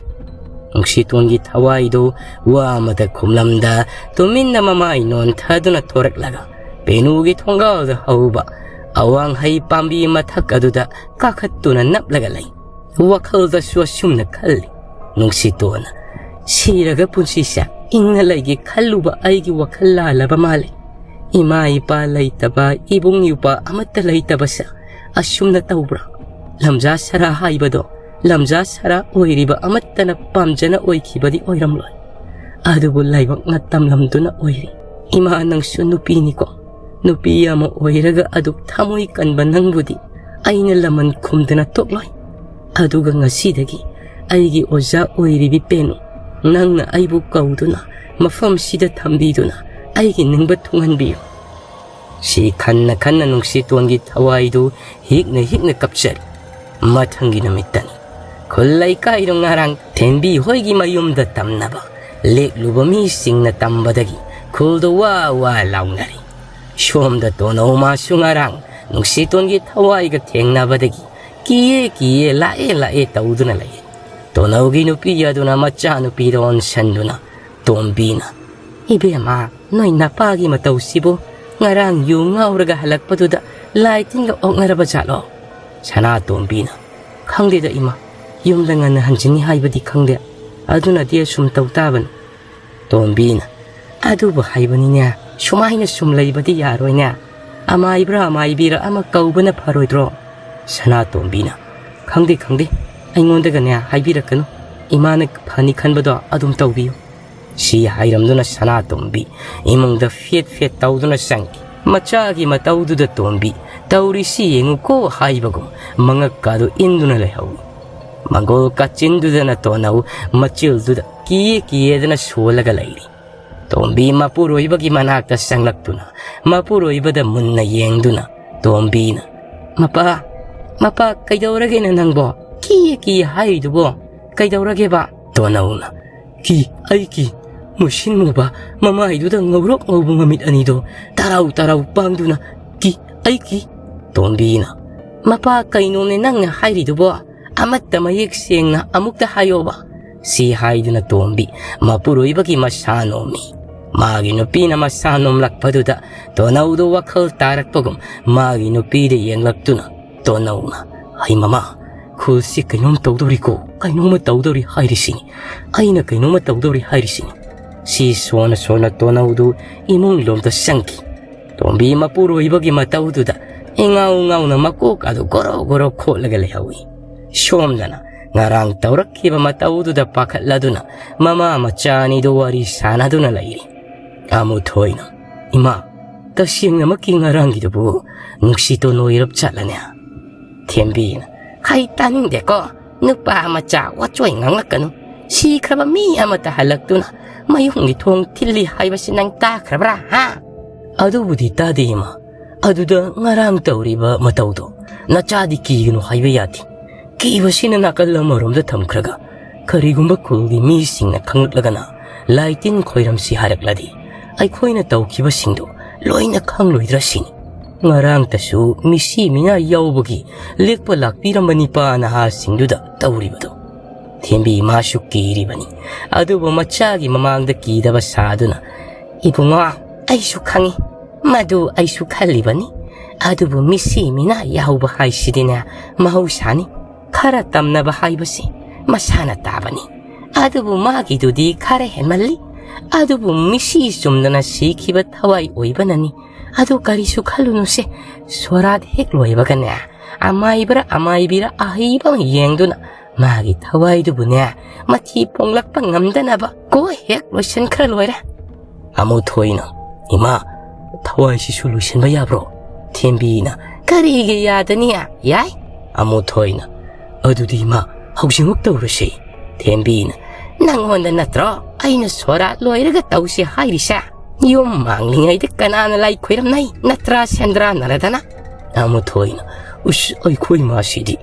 ꯅꯨꯡꯁꯤꯇꯣꯟꯒꯤ ꯊꯋꯥꯏꯗꯨ ꯋꯥ ꯑꯃꯗ ꯈꯨꯝꯂꯝꯗ ꯇꯨꯃꯤꯟꯅ ꯃꯃꯥꯏ ꯅꯣꯟꯊꯗꯨꯅ ꯊꯣꯔꯛꯂꯒ ꯄꯦꯅꯨꯒꯤ ꯊꯣꯡꯒꯥꯜꯗ ꯍꯧꯕ ꯑꯋꯥꯡ ꯍꯩ ꯄꯥꯝꯕꯤ ꯃꯊꯛ ꯑꯗꯨꯗ ꯀꯥꯈꯠꯇꯨꯅ ꯅꯞꯂꯒ ꯂꯩ꯫ ꯋꯥꯈꯜꯗꯁꯨ ꯑꯁꯨꯝꯅ ꯈꯜꯂꯤ, "ꯅꯨꯡꯁꯤꯇꯣꯟ, ꯁꯤꯔꯒ ꯄꯨꯟꯁꯤꯁꯦ ꯏꯪꯅ ꯂꯩꯒꯦ ꯈꯜꯂꯨꯕ ꯑꯩꯒꯤ ꯋꯥꯈꯜ ꯂꯥꯜꯂꯕ ꯃꯥꯜꯂꯦ꯫ ꯏꯃꯥ ꯏꯄꯥ ꯂꯩꯇꯕ, ꯏꯕꯨꯡ ꯏꯄ꯭ꯋꯥ ꯑꯃꯠꯇ ꯂꯩꯇꯕꯁꯦ ꯑꯁꯨꯝꯅ ꯇꯧꯕ꯭ꯔꯥ? ꯂꯝꯖꯥ ꯁꯔꯥ ꯍꯥꯏꯕꯗꯣ ꯂꯝꯖꯥ ꯁꯔꯥ ꯑꯣꯏꯔꯤꯕ ꯑꯃꯠꯇꯅ ꯄꯥꯝꯖꯅ ꯑꯣꯏꯈꯤꯕꯗꯤ ꯑꯣꯏꯔꯝꯂꯣꯏ꯫ ꯑꯗꯨꯕꯨ ꯂꯥꯏꯕꯛꯅ ꯇꯝꯂꯝꯗꯨꯅ ꯑꯣꯏꯔꯤ꯫ ꯏꯃꯥ, ꯅꯪꯁꯨ ꯅꯨꯄꯤꯅꯤꯀꯣ꯫ ꯅꯨꯄꯤ ꯑꯃ ꯑꯣꯏꯔꯒ ꯑꯗꯨꯛ ꯊꯃꯣꯏ ꯀꯟꯕ ꯅꯪꯕꯨꯗꯤ ꯑꯩꯅ ꯂꯃꯟ ꯈꯨꯝꯗꯅ ꯇꯣꯛꯂꯣꯏ꯫ ꯑꯗꯨꯒ ꯉꯁꯤꯗꯒꯤ ꯑꯩꯒꯤ ꯑꯣꯖꯥ ꯑꯣꯏꯔꯤꯕꯤ ꯄꯦꯅꯨ, ꯅꯪꯅ ꯑꯩꯕꯨ ꯀꯧꯗꯨꯅ ꯃꯐꯝꯁꯤꯗ ꯊꯝꯕꯤꯗꯨꯅ ꯑꯩꯒꯤ ꯅꯤꯡꯕ ꯊꯨꯡꯍꯟꯕꯤꯌꯨ꯫" ꯁꯤ ꯈꯟꯅ ꯈꯟꯅ ꯅꯨꯡꯁꯤꯇꯣꯟꯒꯤ ꯊꯋꯥꯏꯗꯨ ꯍꯤꯛꯅ ꯍꯤꯛꯅ ꯀꯞꯆꯔꯤ꯫ ꯃꯊꯪꯒꯤ ꯅꯨꯃꯤꯠꯇꯅꯤ꯫ ꯈꯨꯜ ꯂꯩꯀꯥꯏꯗꯨ ꯉꯔꯥꯡ ꯊꯦꯝꯕꯤ ꯍꯣꯏꯒꯤ ꯃꯌꯨꯝꯗ ꯇꯝꯅꯕ ꯂꯦꯛꯂꯨꯕ ꯃꯤꯁꯤꯡꯅ ꯇꯝꯕꯗꯒꯤ ꯈꯨꯜꯗꯨ ꯋꯥ ꯋꯥ ꯂꯥꯎꯅꯔꯤ꯫ ꯁꯣꯝꯗ ꯇꯣꯅꯧꯃꯥꯁꯨ ꯉꯔꯥꯡ ꯅꯨꯡꯁꯤꯇꯣꯟꯒꯤ ꯊꯋꯥꯏꯒ ꯊꯦꯡꯅꯕꯗꯒꯤ ꯀꯤꯌꯦ ꯀꯤꯌꯦ, ꯂꯥꯛꯑꯦ ꯂꯥꯛꯑꯦ ꯇꯧꯗꯨꯅ ꯂꯩ꯫ ꯇꯣꯅꯧꯒꯤ ꯅꯨꯄꯤ ꯑꯗꯨꯅ ꯃꯆꯥꯅꯨꯄꯤꯗ ꯑꯣꯟꯁꯟꯗꯨꯅ ꯇꯣꯝꯕꯤꯅ, "ꯏꯕꯦꯝꯃ, ꯅꯣꯏ ꯅꯄꯥꯒꯤ ꯃꯇꯧꯁꯤꯕꯨ ꯉꯔꯥꯡ ꯌꯨ ꯉꯥꯎꯔꯒ ꯍꯜꯂꯛꯄꯗꯨꯗ ꯂꯥꯏ ꯇꯤꯟꯒ ꯑꯣꯛꯅꯔꯕ ꯖꯥꯠꯂꯣ?" ꯁꯅꯥꯇꯣꯝꯕꯤꯅ, "ꯈꯪꯗꯦꯗ ꯏꯃꯥ, ꯌꯨꯝꯗ ꯉꯟꯅ ꯍꯟꯖꯤꯟꯅꯤ ꯍꯥꯏꯕꯗꯤ ꯈꯪꯗꯦ, ꯑꯗꯨꯅꯗꯤ ꯑꯁꯨꯝ ꯇꯧ ꯇꯥꯕꯅꯤ꯫" ꯇꯣꯝꯕꯤꯅ, "ꯑꯗꯨꯕꯨ ꯍꯥꯏꯕꯅꯤꯅꯦ, ꯁꯨꯃꯥꯏꯅ ꯁꯨꯝ ꯂꯩꯕꯗꯤ ꯌꯥꯔꯣꯏꯅꯦ꯫ ꯑꯃꯥꯏꯕ꯭ꯔꯥ ꯑꯃꯥꯏꯕꯤꯔ ꯑꯃ ꯀꯧꯕꯅ ꯐꯔꯣꯏꯗ꯭ꯔꯣ?" ꯁꯅꯥꯇꯣꯝꯕꯤꯅ, "ꯈꯪꯗꯦ, ꯈꯪꯗꯦ, ꯑꯩꯉꯣꯟꯗꯒꯅꯦ ꯍꯥꯏꯕꯤꯔꯛꯀꯅꯨ꯫ ꯏꯃꯥꯅ ꯐꯅꯤ ꯈꯟꯕꯗꯣ ꯑꯗꯨꯝ ꯇꯧꯕꯤꯌꯨ꯫" ꯁꯤ ꯍꯥꯏꯔꯝꯗꯨꯅ ꯁꯅꯥꯇꯣꯝꯕꯤ ꯏꯃꯨꯡꯗ ꯐꯦꯠ ꯐꯦꯠ ꯇꯧꯗꯨꯅ ꯆꯪꯈꯤ꯫ ꯃꯆꯥꯒꯤ ꯃꯇꯧꯗꯨꯗ ꯇꯣꯝꯕꯤ "ꯇꯧꯔꯤꯁꯤ ꯌꯦꯡꯉꯨꯀꯣ" ꯍꯥꯏꯕꯒꯨꯝ ꯃꯉꯛꯀꯥꯗꯨ ꯏꯟꯗꯨꯅ ꯂꯩꯍꯧꯏ꯫ ꯃꯪꯒꯣꯜ ꯀꯥꯆꯤꯟꯗꯨꯗꯅ ꯇꯣꯅꯧ ꯃꯆꯤꯜꯗꯨꯗ ꯀꯤꯌꯦ ꯀꯤꯌꯦꯗꯅ ꯁꯣꯜꯂꯒ ꯂꯩꯔꯤ꯫ ꯇꯣꯝꯕꯤ ꯃꯄꯨꯔꯣꯏꯕꯒꯤ ꯃꯅꯥꯛꯇ ꯆꯪꯂꯛꯇꯨꯅ ꯃꯄꯨꯔꯣꯏꯕꯗ ꯃꯨꯟꯅ ꯌꯦꯡꯗꯨꯅ ꯇꯣꯝꯕꯤꯅ, "ꯃꯄꯥ, ꯃꯄꯥ, ꯀꯩꯗꯧꯔꯒꯦꯅ ꯅꯪꯕꯣ? ꯀꯤꯌꯦ ꯀꯤꯌꯦ ꯍꯥꯏꯔꯤꯗꯨꯕꯣ? ꯀꯩꯗꯧꯔꯒꯦꯕ?" ꯇꯣꯅꯧꯅ, "ꯀꯤ, ꯑꯩ ꯀꯤ꯫ ꯃꯨꯁꯤꯟ ꯃꯨꯕ ꯃꯃꯥꯏꯗꯨꯗ ꯉꯧꯔꯣꯛ ꯉꯧꯕ ꯃꯃꯤꯠ ꯑꯅꯤꯗꯣ ꯇꯔꯥꯎ ꯇꯔꯥꯎ ꯄꯥꯡꯗꯨꯅ, ꯀꯤ, ꯑꯩ ꯀꯤ꯫" ꯇꯣꯝꯕꯤꯅ, "ꯃꯄꯥ, ꯀꯩꯅꯣꯅꯦ ꯅꯪꯅ ꯍꯥꯏꯔꯤꯗꯨꯕꯣ? ꯑꯃꯠꯇ ꯃꯌꯦꯛ ꯁꯦꯡꯅ ꯑꯃꯨꯛꯇ ꯍꯥꯏꯌꯣꯕ꯫" ꯁꯤ ꯍꯥꯏꯗꯨꯅ ꯇꯣꯝꯕꯤ ꯃꯄꯨꯔꯣꯏꯕꯒꯤ ꯃꯁꯥ ꯅꯣꯝꯃꯤ꯫ ꯃꯥꯒꯤ ꯅꯨꯄꯤꯅ ꯃꯁꯥ ꯅꯣꯝꯂꯛꯄꯗꯨꯗ ꯇꯣꯅꯧꯗꯨ ꯋꯥꯈꯜ ꯇꯥꯔꯛꯄꯒꯨꯝ ꯃꯥꯒꯤ ꯅꯨꯄꯤꯗ ꯌꯦꯡꯂꯛꯇꯨꯅ ꯇꯣꯅꯧꯅ, "ꯍꯩ ꯃꯃꯥ, ꯈꯨꯜꯁꯤ ꯀꯩꯅꯣꯝ ꯇꯧꯗꯧꯔꯤꯀꯣ, ꯀꯩꯅꯣꯝꯃ ꯇꯧꯗꯧꯔꯤ ꯍꯥꯏꯔꯤꯁꯤꯅꯤ꯫ ꯑꯩꯅ ꯀꯩꯅꯣꯝꯃ ꯇꯧꯗꯧꯔꯤ ꯍꯥꯏꯔꯤꯁꯤꯅꯤ꯫" ꯁꯤ ꯁꯣꯟꯅ ꯁꯣꯟꯅ ꯇꯣꯅꯧꯗꯨ ꯏꯃꯨꯡ ꯂꯣꯝꯗ ꯆꯪꯈꯤ꯫ ꯇꯣꯝꯕꯤ ꯃꯄꯨꯔꯣꯏꯕꯒꯤ ꯃꯇꯧꯗꯨꯗ ꯏꯉꯥꯎ ꯉꯥꯎꯅ ꯃꯀꯣꯛ ꯑꯗꯨ ꯒꯣꯔꯣ ꯒꯣꯔꯣ ꯈꯣꯠꯂꯒ ꯂꯩꯍꯧꯏ꯫ ꯁꯣꯝꯗꯅ ꯉꯔꯥꯡ ꯇꯧꯔꯛꯈꯤꯕ ꯃꯇꯧꯗꯨꯗ ꯄꯥꯈꯠꯂꯗꯨꯅ ꯃꯃꯥ ꯃꯆꯥ ꯑꯅꯤꯗꯨ ꯋꯥꯔꯤ ꯁꯥꯟꯅꯗꯨꯅ ꯂꯩꯔꯤ꯫ ꯑꯃꯨꯊꯣꯏꯅ, "ꯏꯃꯥ, ꯇꯁꯦꯡꯅꯃꯛꯀꯤ ꯉꯔꯥꯡꯒꯤꯗꯨꯕꯨ ꯅꯨꯡꯁꯤꯇꯣꯟ ꯑꯣꯏꯔꯞ ꯆꯠꯂꯅꯦ?" ꯊꯦꯝꯕꯤꯅ, "ꯍꯩ ꯇꯥꯅꯤꯡꯗꯦꯀꯣ, ꯅꯨꯄꯥ ꯃꯆꯥ ꯋꯥꯆꯣꯏ ꯉꯥꯡꯂꯛꯀꯅꯨ꯫ ꯁꯤꯈ꯭ꯔꯕ ꯃꯤ ꯑꯃꯇ ꯍꯜꯂꯛꯇꯨꯅ ꯃꯌꯨꯝꯒꯤ ꯊꯣꯡ ꯊꯤꯜꯂꯤ ꯍꯥꯏꯕꯁꯤ ꯅꯪ ꯇꯥꯈ꯭ꯔꯕ꯭ꯔꯥ, ꯍꯥ?" "ꯑꯗꯨꯕꯨꯗꯤ ꯇꯥꯗꯦ ꯏꯃꯥ, ꯑꯗꯨꯗ ꯉꯔꯥꯡ ꯇꯧꯔꯤꯕ ꯃꯇꯧꯗꯣ ꯅꯆꯥꯗꯤ ꯀꯤꯒꯅꯨ ꯍꯥꯏꯕ ꯌꯥꯗꯦ꯫ ꯀꯤꯕꯁꯤꯅ ꯅꯥꯀꯜ ꯑꯃꯔꯣꯝꯗ ꯊꯝꯈ꯭ꯔꯒ ꯀꯔꯤꯒꯨꯝꯕ ꯈꯨꯜꯒꯤ ꯃꯤꯁꯤꯡꯅ ꯈꯪꯂꯛꯂꯒꯅ ꯂꯥꯏ ꯇꯤꯟ ꯈꯣꯏꯔꯝꯁꯤ ꯍꯥꯏꯔꯛꯂꯗꯤ ꯑꯩꯈꯣꯏꯅ ꯇꯧꯈꯤꯕꯁꯤꯡꯗꯣ ꯂꯣꯏꯅ ꯈꯪꯂꯣꯏꯗ꯭ꯔꯥ ꯁꯤꯅꯤ꯫ ꯉꯔꯥꯡꯇꯁꯨ ꯃꯤꯁꯤ ꯃꯤꯅꯥ ꯌꯥꯎꯕꯒꯤ ꯂꯦꯛꯄ ꯂꯥꯛꯄꯤꯔꯝꯕ ꯅꯤꯄꯥ ꯅꯍꯥꯁꯤꯡꯗꯨꯗ ꯇꯧꯔꯤꯕꯗꯣ꯫ ꯊꯦꯝꯕꯤ ꯃꯥꯁꯨ ꯀꯤꯔꯤꯕꯅꯤ꯫ ꯑꯗꯨꯕꯨ ꯃꯆꯥꯒꯤ ꯃꯃꯥꯡꯗ ꯀꯤꯗꯕ ꯁꯥꯗꯨꯅ, "ꯏꯕꯨꯡꯉꯣ, ꯑꯩꯁꯨ ꯈꯪꯏ, ꯃꯗꯨ ꯑꯩꯁꯨ ꯈꯜꯂꯤꯕꯅꯤ꯫ ꯑꯗꯨꯕꯨ ꯃꯤꯁꯤ ꯃꯤꯅꯥ ꯌꯥꯎꯕ ꯍꯥꯏꯁꯤꯗꯤꯅꯦ, ꯃꯍꯧꯁꯥꯅꯤ꯫ ꯈꯔ ꯇꯝꯅꯕ ꯍꯥꯏꯕꯁꯤ ꯃꯁꯥꯅ ꯇꯥꯕꯅꯤ꯫ ꯑꯗꯨꯕꯨ ꯃꯥꯒꯤꯗꯨꯗꯤ ꯈꯔ ꯍꯦꯟꯃꯜꯂꯤ꯫ ꯑꯗꯨꯕꯨ ꯃꯤꯁꯤ ꯆꯨꯝꯗꯅ ꯁꯤꯈꯤꯕ ꯊꯋꯥꯏ ꯑꯣꯏꯕꯅꯅꯤ꯫ ꯑꯗꯨ ꯀꯔꯤꯁꯨ ꯈꯜꯂꯨꯅꯨꯁꯦ, ꯁꯣꯔꯥꯠ ꯍꯦꯛ ꯂꯣꯏꯕꯒꯅꯦ, ꯑꯃꯥꯏꯕꯔ ꯑꯃꯥꯏꯕꯤꯔ ꯑꯍꯩꯕ ꯑꯃ ꯌꯦꯡꯗꯨꯅ ꯃꯥꯒꯤ ꯊꯋꯥꯏꯗꯨꯕꯨꯅꯦ, ꯃꯊꯤ ꯄꯣꯡꯂꯛꯄ ꯉꯝꯗꯅꯕ ꯀꯣ ꯍꯦꯛ ꯂꯣꯏꯁꯤꯟꯈ꯭ꯔ ꯂꯣꯏꯔꯦ꯫" ꯑꯃꯨꯊꯣꯏꯅ, "ꯏꯃꯥ, ꯊꯋꯥꯏꯁꯤꯁꯨ ꯂꯣꯏꯁꯤꯟꯕ ꯌꯥꯕ꯭ꯔꯣ?" ꯊꯦꯝꯕꯤꯅ, "ꯀꯔꯤꯒꯤ ꯌꯥꯗꯅꯤ? ꯌꯥꯏ꯫" ꯑꯃꯨꯊꯣꯏꯅ, "ꯑꯗꯨꯗꯤ ꯏꯃꯥ, ꯍꯧꯖꯤꯛꯃꯛ ꯇꯧꯔꯁꯤ꯫" ꯊꯦꯝꯕꯤꯅ, "ꯅꯪꯉꯣꯟꯗ ꯅꯠꯇ꯭ꯔꯣ ꯑꯩꯅ ꯁꯣꯔꯥꯠ ꯂꯣꯏꯔꯒ ꯇꯧꯁꯤ ꯍꯥꯏꯔꯤꯁꯦ? ꯌꯨꯝ ꯃꯥꯡꯂꯤꯉꯩꯗ ꯀꯅꯥꯅ ꯂꯥꯏ ꯈꯣꯏꯔꯝꯅꯩ? ꯅꯠꯇ꯭ꯔꯥ ꯁꯦꯟꯗ꯭ꯔꯥꯟꯅꯔꯗꯅ?" ꯑꯃꯨꯊꯣꯏꯅ, "ꯎꯁ, ꯑꯩꯈꯣꯏ ꯃꯥꯁꯤꯗꯤ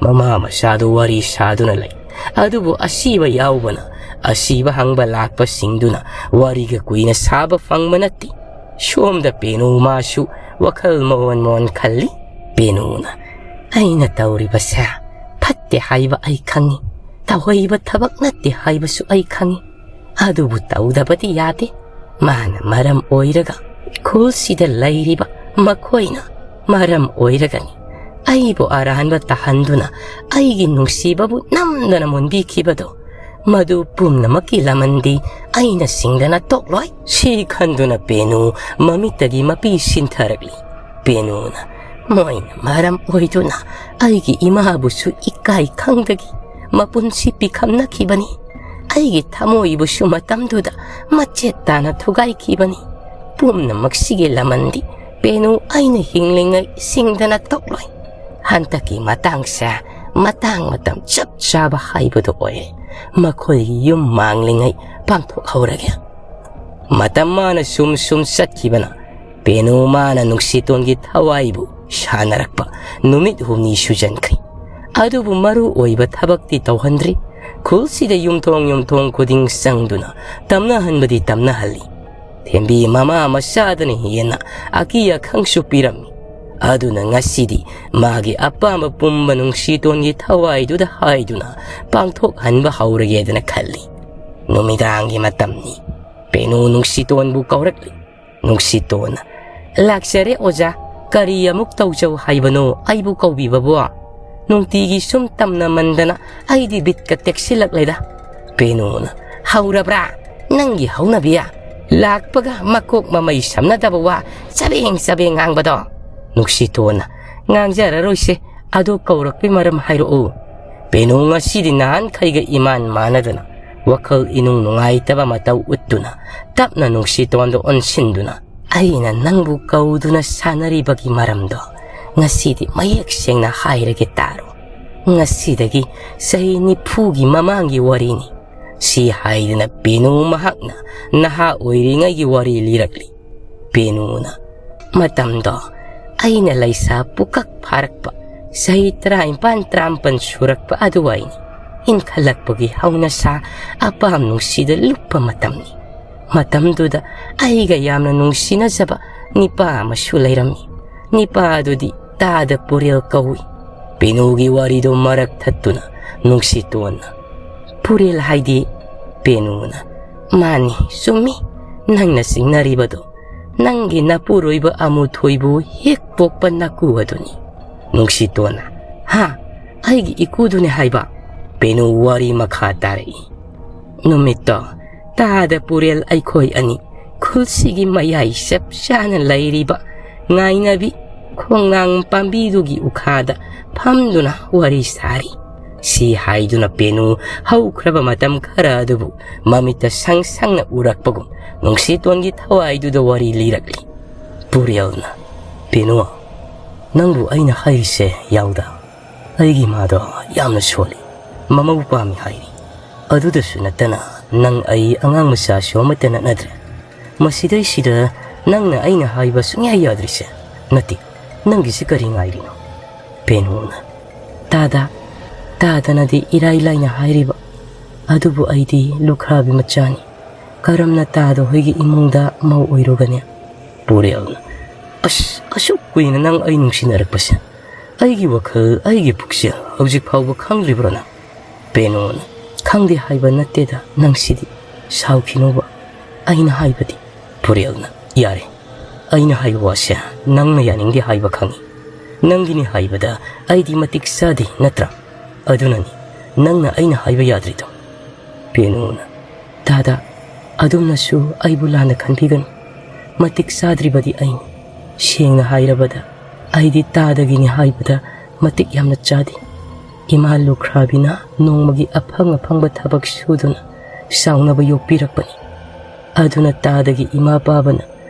ꯃꯃꯥ ꯃꯆꯥꯗꯨ ꯋꯥꯔꯤ ꯁꯥꯗꯨꯅ ꯂꯩ꯫ ꯑꯗꯨꯕꯨ ꯑꯁꯤꯕ ꯌꯥꯎꯕꯅ ꯑꯁꯤꯕ ꯍꯪꯕ ꯂꯥꯛꯄꯁꯤꯡꯗꯨꯅ ꯋꯥꯔꯤꯒ ꯀꯨꯏꯅ ꯁꯥꯕ ꯐꯪꯕ ꯅꯠꯇꯦ꯫" ꯁꯣꯝꯗ ꯄꯦꯅꯨ ꯃꯥꯁꯨ ꯋꯥꯈꯜ ꯃꯑꯣꯟ ꯃꯑꯣꯟ ꯈꯜꯂꯤ꯫ ꯄꯦꯅꯨꯅ, "ꯑꯩꯅ ꯇꯧꯔꯤꯕꯁꯦ ꯐꯠꯇꯦ ꯍꯥꯏꯕ ꯑꯩ ꯈꯪꯏ, ꯇꯧꯍꯩꯕ ꯊꯕꯛ ꯅꯠꯇꯦ ꯍꯥꯏꯕꯁꯨ ꯑꯩ ꯈꯪꯏ꯫ ꯑꯗꯨꯕꯨ ꯇꯧꯗꯕꯗꯤ ꯌꯥꯗꯦ꯫ ꯃꯥꯅ ꯃꯔꯝ ꯑꯣꯏꯔꯒ ꯈꯨꯜꯁꯤꯗ ꯂꯩꯔꯤꯕ ꯃꯈꯣꯏꯅ ꯃꯔꯝ ꯑꯣꯏꯔꯒꯅꯤ ꯑꯩꯕꯨ ꯑꯔꯥꯟꯕ ꯇꯥꯍꯟꯗꯨꯅ ꯑꯩꯒꯤ ꯅꯨꯡꯁꯤꯕꯕꯨ ꯅꯝꯗꯅ ꯃꯨꯟꯕꯤꯈꯤꯕꯗꯣ꯫ ꯃꯗꯨ ꯄꯨꯝꯅꯃꯛꯀꯤ ꯂꯃꯟꯗꯤ ꯑꯩꯅ ꯁꯤꯡꯗꯅ ꯇꯣꯛꯂꯣꯏ꯫" ꯁꯤ ꯈꯟꯗꯨꯅ ꯄꯦꯅꯨ ꯃꯃꯤꯠꯇꯒꯤ ꯃꯄꯤ ꯁꯤꯟꯊꯔꯛꯂꯤ꯫ ꯄꯦꯅꯨꯅ, "ꯃꯣꯏꯅ ꯃꯔꯝ ꯑꯣꯏꯗꯨꯅ ꯑꯩꯒꯤ ꯏꯃꯥꯕꯨꯁꯨ ꯏꯀꯥꯏ ꯈꯪꯗꯒꯤ ꯃꯄꯨꯟꯁꯤ ꯄꯤꯈꯝꯅꯈꯤꯕꯅꯤ꯫ ꯑꯩꯒꯤ ꯊꯃꯣꯏꯕꯨꯁꯨ ꯃꯇꯝꯗꯨꯗ ꯃꯆꯦꯠ ꯇꯥꯅ ꯊꯨꯒꯥꯏꯈꯤꯕꯅꯤ꯫ ꯄꯨꯝꯅꯃꯛꯁꯤꯒꯤ ꯂꯃꯟꯗꯤ ꯄꯦꯅꯨ ꯑꯩꯅ ꯍꯤꯡꯂꯤꯉꯩ ꯁꯤꯡꯗꯅ ꯇꯣꯛꯂꯣꯏ꯫ ꯍꯟꯗꯛꯀꯤ ꯃꯇꯥꯡꯁꯦ ꯃꯇꯥꯡ ꯃꯇꯝ ꯆꯞ ꯆꯥꯕ ꯍꯥꯏꯕꯗꯨ ꯑꯣꯏꯔꯦ꯫ ꯃꯈꯣꯏꯒꯤ ꯌꯨꯝ ꯃꯥꯡꯂꯤꯉꯩ ꯄꯥꯡꯊꯣꯛꯍꯧꯔꯒꯦ꯫" ꯃꯇꯝ ꯃꯥꯅ ꯁꯨꯝ ꯁꯨꯝ ꯆꯠꯈꯤꯕꯅ ꯄꯦꯅꯨ ꯃꯥꯅ ꯅꯨꯡꯁꯤꯇꯣꯟꯒꯤ ꯊꯋꯥꯏꯕꯨ ꯁꯥꯟꯅꯔꯛꯄ ꯅꯨꯃꯤꯠ ꯍꯨꯝꯅꯤ ꯁꯨꯖꯟꯈ꯭ꯔꯦ꯫ ꯑꯗꯨꯕꯨ ꯃꯔꯨ ꯑꯣꯏꯕ ꯊꯕꯛꯇꯤ ꯇꯧꯍꯟꯗ꯭ꯔꯤ꯫ ꯈꯨꯜꯁꯤꯗ ꯌꯨꯝꯊꯣꯡ ꯌꯨꯝꯊꯣꯡ ꯈꯨꯗꯤꯡ ꯆꯪꯗꯨꯅ ꯇꯝꯅꯍꯟꯕꯗꯤ ꯇꯝꯅꯍꯜꯂꯤ꯫ ꯊꯦꯝꯕꯤ ꯃꯃꯥ ꯃꯆꯥꯗꯅ ꯍꯦꯟꯅ ꯑꯀꯤ ꯑꯈꯪꯁꯨ ꯄꯤꯔꯝꯃꯤ꯫ ꯑꯗꯨꯅ ꯉꯁꯤꯗꯤ ꯃꯥꯒꯤ ꯑꯄꯥꯝꯕ ꯄꯨꯝꯕ ꯅꯨꯡꯁꯤꯇꯣꯟꯒꯤ ꯊꯋꯥꯏꯗꯨꯗ ꯍꯥꯏꯗꯨꯅ ꯄꯥꯡꯊꯣꯛꯍꯟꯕ ꯍꯧꯔꯒꯦꯗꯅ ꯈꯜꯂꯤ꯫ ꯅꯨꯃꯤꯗꯥꯡꯒꯤ ꯃꯇꯝꯅꯤ꯫ ꯄꯦꯅꯨ ꯅꯨꯡꯁꯤꯇꯣꯟꯕꯨ ꯀꯧꯔꯛꯂꯤ꯫ ꯅꯨꯡꯁꯤꯇꯣꯟꯅ, "ꯂꯥꯛꯆꯔꯦ ꯑꯣꯖꯥ, ꯀꯔꯤ ꯑꯃꯨꯛ ꯇꯧꯖꯧ ꯍꯥꯏꯕꯅꯣ ꯑꯩꯕꯨ ꯀꯧꯕꯤꯕꯕꯨ? ꯅꯨꯡꯇꯤꯒꯤ ꯁꯨꯝ ꯇꯝꯅꯃꯟꯗꯅ ꯑꯩꯗꯤ ꯕꯤꯠꯀ ꯇꯦꯛꯁꯤꯜꯂꯛꯂꯦꯗ꯫" ꯄꯦꯅꯨꯅ, "ꯍꯧꯔꯕ꯭ꯔꯥ ꯅꯪꯒꯤ ꯍꯧꯅꯕꯤ? ꯂꯥꯛꯄꯒ ꯃꯀꯣꯛ ꯃꯃꯩ ꯁꯝꯅꯗꯕ ꯋꯥ ꯆꯕꯦꯡ ꯆꯕꯦꯡ ꯉꯥꯡꯕꯗꯣ?" ꯅꯨꯡꯁꯤꯇꯣꯟꯅ, "ꯉꯥꯡꯖꯔꯔꯣꯏꯁꯦ, ꯑꯗꯨ ꯀꯧꯔꯛꯄꯩ ꯃꯔꯝ ꯍꯥꯏꯔꯛꯎ꯫" ꯄꯦꯅꯨ ꯉꯁꯤꯗꯤ ꯅꯍꯥꯟꯈꯩꯒ ꯏꯃꯥꯟ ꯃꯥꯟꯅꯗꯅ ꯋꯥꯈꯜ ꯏꯅꯨꯡ ꯅꯨꯡꯉꯥꯏꯇꯕ ꯃꯇꯧ ꯎꯠꯇꯨꯅ ꯇꯞꯅ ꯅꯨꯡꯁꯤꯇꯣꯟꯗ ꯑꯣꯟꯁꯤꯟꯗꯨꯅ, "ꯑꯩꯅ ꯅꯪꯕꯨ ꯀꯧꯗꯨꯅ ꯁꯥꯟꯅꯔꯤꯕꯒꯤ ꯃꯔꯝꯗꯣ ꯉꯁꯤꯗꯤ ꯃꯌꯦꯛ ꯁꯦꯡꯅ ꯍꯥꯏꯔꯒꯦ ꯇꯥꯔꯣ꯫ ꯉꯁꯤꯗꯒꯤ ꯆꯍꯤ ꯅꯤꯐꯨꯒꯤ ꯃꯃꯥꯡꯒꯤ ꯋꯥꯔꯤꯅꯤ꯫" ꯁꯤ ꯍꯥꯏꯗꯨꯅ ꯄꯦꯅꯨ ꯃꯍꯥꯛꯅ ꯅꯍꯥ ꯑꯣꯏꯔꯤꯉꯩꯒꯤ ꯋꯥꯔꯤ ꯂꯤꯔꯛꯂꯤ꯫ ꯄꯦꯅꯨꯅ, "ꯃꯇꯝꯗꯣ ꯑꯩꯅ ꯂꯩꯁꯥ ꯄꯨꯀꯛ ꯐꯥꯔꯛꯄ, ꯆꯍꯤ ꯇꯔꯥꯅꯤꯄꯥꯟ ꯇꯔꯥꯃꯥꯄꯟ ꯁꯨꯔꯛꯄ ꯑꯗꯨꯋꯥꯏꯅꯤ꯫ ꯏꯟꯈꯠꯂꯛꯄꯒꯤ ꯍꯧꯅꯁꯥ ꯑꯄꯥꯝ ꯅꯨꯡꯁꯤꯗ ꯂꯨꯞꯄ ꯃꯇꯝꯅꯤ꯫ ꯃꯇꯝꯗꯨꯗ ꯑꯩꯒ ꯌꯥꯝꯅ ꯅꯨꯡꯁꯤꯅꯖꯕ ꯅꯤꯄꯥ ꯑꯃꯁꯨ ꯂꯩꯔꯝꯃꯤ꯫ ꯅꯤꯄꯥ ꯑꯗꯨꯗꯤ ꯇꯥꯗ ꯄꯨꯔꯦꯜ ꯀꯧꯏ꯫" ꯄꯦꯅꯨꯒꯤ ꯋꯥꯔꯤꯗꯨ ꯃꯔꯛ ꯊꯠꯇꯨꯅ ꯅꯨꯡꯁꯤꯇꯣꯟꯅ, "ꯄꯨꯔꯦꯜ ꯍꯥꯏꯗꯤ?" ꯄꯦꯅꯨꯅ, "ꯃꯥꯅꯤ, ꯆꯨꯝꯃꯤ, ꯅꯪꯅ ꯆꯤꯡꯅꯔꯤꯕꯗꯣ ꯅꯪꯒꯤ ꯅꯄꯨꯔꯣꯏꯕ ꯑꯃꯨꯊꯣꯏꯕꯨ ꯍꯦꯛ ꯄꯣꯛꯄ ꯅꯀꯨ ꯑꯗꯨꯅꯤ꯫" ꯅꯨꯡꯁꯤꯇꯣꯟꯅ, "ꯍꯥ? ꯑꯩꯒꯤ ꯏꯀꯨꯗꯨꯅꯦ ꯍꯥꯏꯕ?" ꯄꯦꯅꯨ ꯋꯥꯔꯤ ꯃꯈꯥ ꯇꯥꯔꯛꯏ꯫ "ꯅꯨꯃꯤꯠꯇꯣ ꯇꯥꯗ ꯄꯨꯔꯦꯜ ꯑꯩꯈꯣꯏ ꯑꯅꯤ ꯈꯨꯜꯁꯤꯒꯤ ꯃꯌꯥꯏ ꯆꯞ ꯆꯥꯅ ꯂꯩꯔꯤꯕ ꯉꯥꯏꯅꯕꯤ ꯈꯣꯡꯅꯥꯡ ꯄꯥꯝꯕꯤꯗꯨꯒꯤ ꯎꯈꯥꯗ ꯐꯝꯗꯨꯅ ꯋꯥꯔꯤ ꯁꯥꯔꯤ꯫" ꯁꯤ ꯍꯥꯏꯗꯨꯅ ꯄꯦꯅꯨ ꯍꯧꯈ꯭ꯔꯕ ꯃꯇꯝ ꯈꯔ ꯑꯗꯨꯕꯨ ꯃꯃꯤꯠꯇ ꯁꯪ ꯁꯪꯅ ꯎꯔꯛꯄꯒꯨꯝ ꯅꯨꯡꯁꯤꯇꯣꯟꯒꯤ ꯊꯋꯥꯏꯗꯨꯗ ꯋꯥꯔꯤ ꯂꯤꯔꯛꯂꯤ꯫ ꯄꯨꯔꯦꯜꯅ, "ꯄꯦꯅꯨ, ꯅꯪꯕꯨ ꯑꯩꯅ ꯍꯥꯏꯔꯤꯁꯦ ꯌꯥꯎꯗ꯫ ꯑꯩꯒꯤ ꯏꯃꯥꯗꯣ ꯌꯥꯝꯅ ꯁꯣꯜꯂꯤ, ꯃꯃꯧ ꯄꯥꯝꯃꯤ ꯍꯥꯏꯔꯤ꯫ ꯑꯗꯨꯗꯁꯨ ꯅꯠꯇꯅ ꯅꯪ ꯑꯩ ꯑꯉꯥꯡ ꯃꯆꯥꯁꯨ ꯑꯃꯠꯇ ꯅꯠꯅꯗ꯭ꯔꯦ꯫ ꯃꯁꯤꯗꯩꯁꯤꯗ ꯅꯪꯅ ꯑꯩꯅ ꯍꯥꯏꯕ ꯁꯨꯡꯌꯥ ꯌꯥꯗ꯭ꯔꯤꯁꯦ꯫ ꯅꯠꯇꯦ, ꯅꯪꯒꯤꯁꯤ ꯀꯔꯤ ꯉꯥꯏꯔꯤꯅꯣ?" ꯄꯦꯅꯨꯅ, "ꯇꯥꯗ, ꯇꯥꯗꯅꯗꯤ ꯏꯔꯥꯏ ꯂꯥꯏꯅ ꯍꯥꯏꯔꯤꯕ꯫ ꯑꯗꯨꯕꯨ ꯑꯩꯗꯤ ꯂꯨꯈ꯭ꯔꯥꯕꯤ ꯃꯆꯥꯅꯤ꯫ ꯀꯔꯝꯅ ꯇꯥꯗ ꯍꯣꯏꯒꯤ ꯏꯃꯨꯡꯗ ꯃꯧ ꯑꯣꯏꯔꯨꯒꯅꯤ?" ꯄꯨꯔꯦꯜꯅ, "ꯑꯁ, ꯑꯁꯨꯛ ꯀꯨꯏꯅ ꯅꯪ ꯑꯩ ꯅꯨꯡꯁꯤꯅꯔꯛꯄꯁꯦ, ꯑꯩꯒꯤ ꯋꯥꯈꯜ, ꯑꯩꯒꯤ ꯄꯨꯛꯆꯦꯜ ꯍꯧꯖꯤꯛ ꯐꯥꯎꯕ ꯈꯪꯗ꯭ꯔꯤꯕ꯭ꯔꯣ ꯅꯪ?" ꯄꯦꯅꯨꯅ, "ꯈꯪꯗꯦ ꯍꯥꯏꯕ ꯅꯠꯇꯦꯗ ꯅꯪꯁꯤꯗꯤ, ꯁꯥꯎꯈꯤꯅꯣꯕ꯫ ꯑꯩꯅ ꯍꯥꯏꯕꯗꯤ"꯫ ꯄꯨꯔꯦꯜꯅ, "ꯌꯥꯔꯦ, ꯑꯩꯅ ꯍꯥꯏꯕ ꯋꯥꯁꯦ ꯅꯪꯅ ꯌꯥꯅꯤꯡꯗꯦ ꯍꯥꯏꯕ ꯈꯪꯉꯤ꯫ ꯅꯪꯒꯤꯅꯤ ꯍꯥꯏꯕꯗ ꯑꯩꯗꯤ ꯃꯇꯤꯛ ꯆꯥꯗꯦ ꯅꯠꯇ꯭ꯔꯥ? ꯑꯗꯨꯅꯅꯤ ꯅꯪꯅ ꯑꯩꯅ ꯍꯥꯏꯕ ꯌꯥꯗ꯭ꯔꯤꯗꯣ"꯫ ꯄꯦꯅꯨꯅ, "ꯇꯥꯗ, ꯑꯗꯨꯝꯅꯁꯨ ꯑꯩꯕꯨ ꯂꯥꯟꯅ ꯈꯟꯕꯤꯒꯅꯨ꯫ ꯃꯇꯤꯛ ꯆꯥꯗ꯭ꯔꯤꯕꯗꯤ ꯑꯩꯅꯤ꯫ ꯁꯦꯡꯅ ꯍꯥꯏꯔꯕꯗ, ꯑꯩꯗꯤ ꯇꯥꯗꯒꯤꯅꯤ ꯍꯥꯏꯕꯗ ꯃꯇꯤꯛ ꯌꯥꯝꯅ ꯆꯥꯗꯦ꯫ ꯏꯃꯥ ꯂꯨꯈ꯭ꯔꯥꯕꯤꯅ ꯅꯣꯡꯃꯒꯤ ꯑꯐꯪ ꯑꯐꯪꯕ ꯊꯕꯛ ꯁꯨꯗꯨꯅ ꯆꯥꯎꯅꯕ ꯌꯣꯛꯄꯤꯔꯛꯄꯅꯤ꯫ ꯑꯗꯨꯅ ꯇꯥꯗꯒꯤ ꯏꯃꯥ ꯄꯥꯕꯅ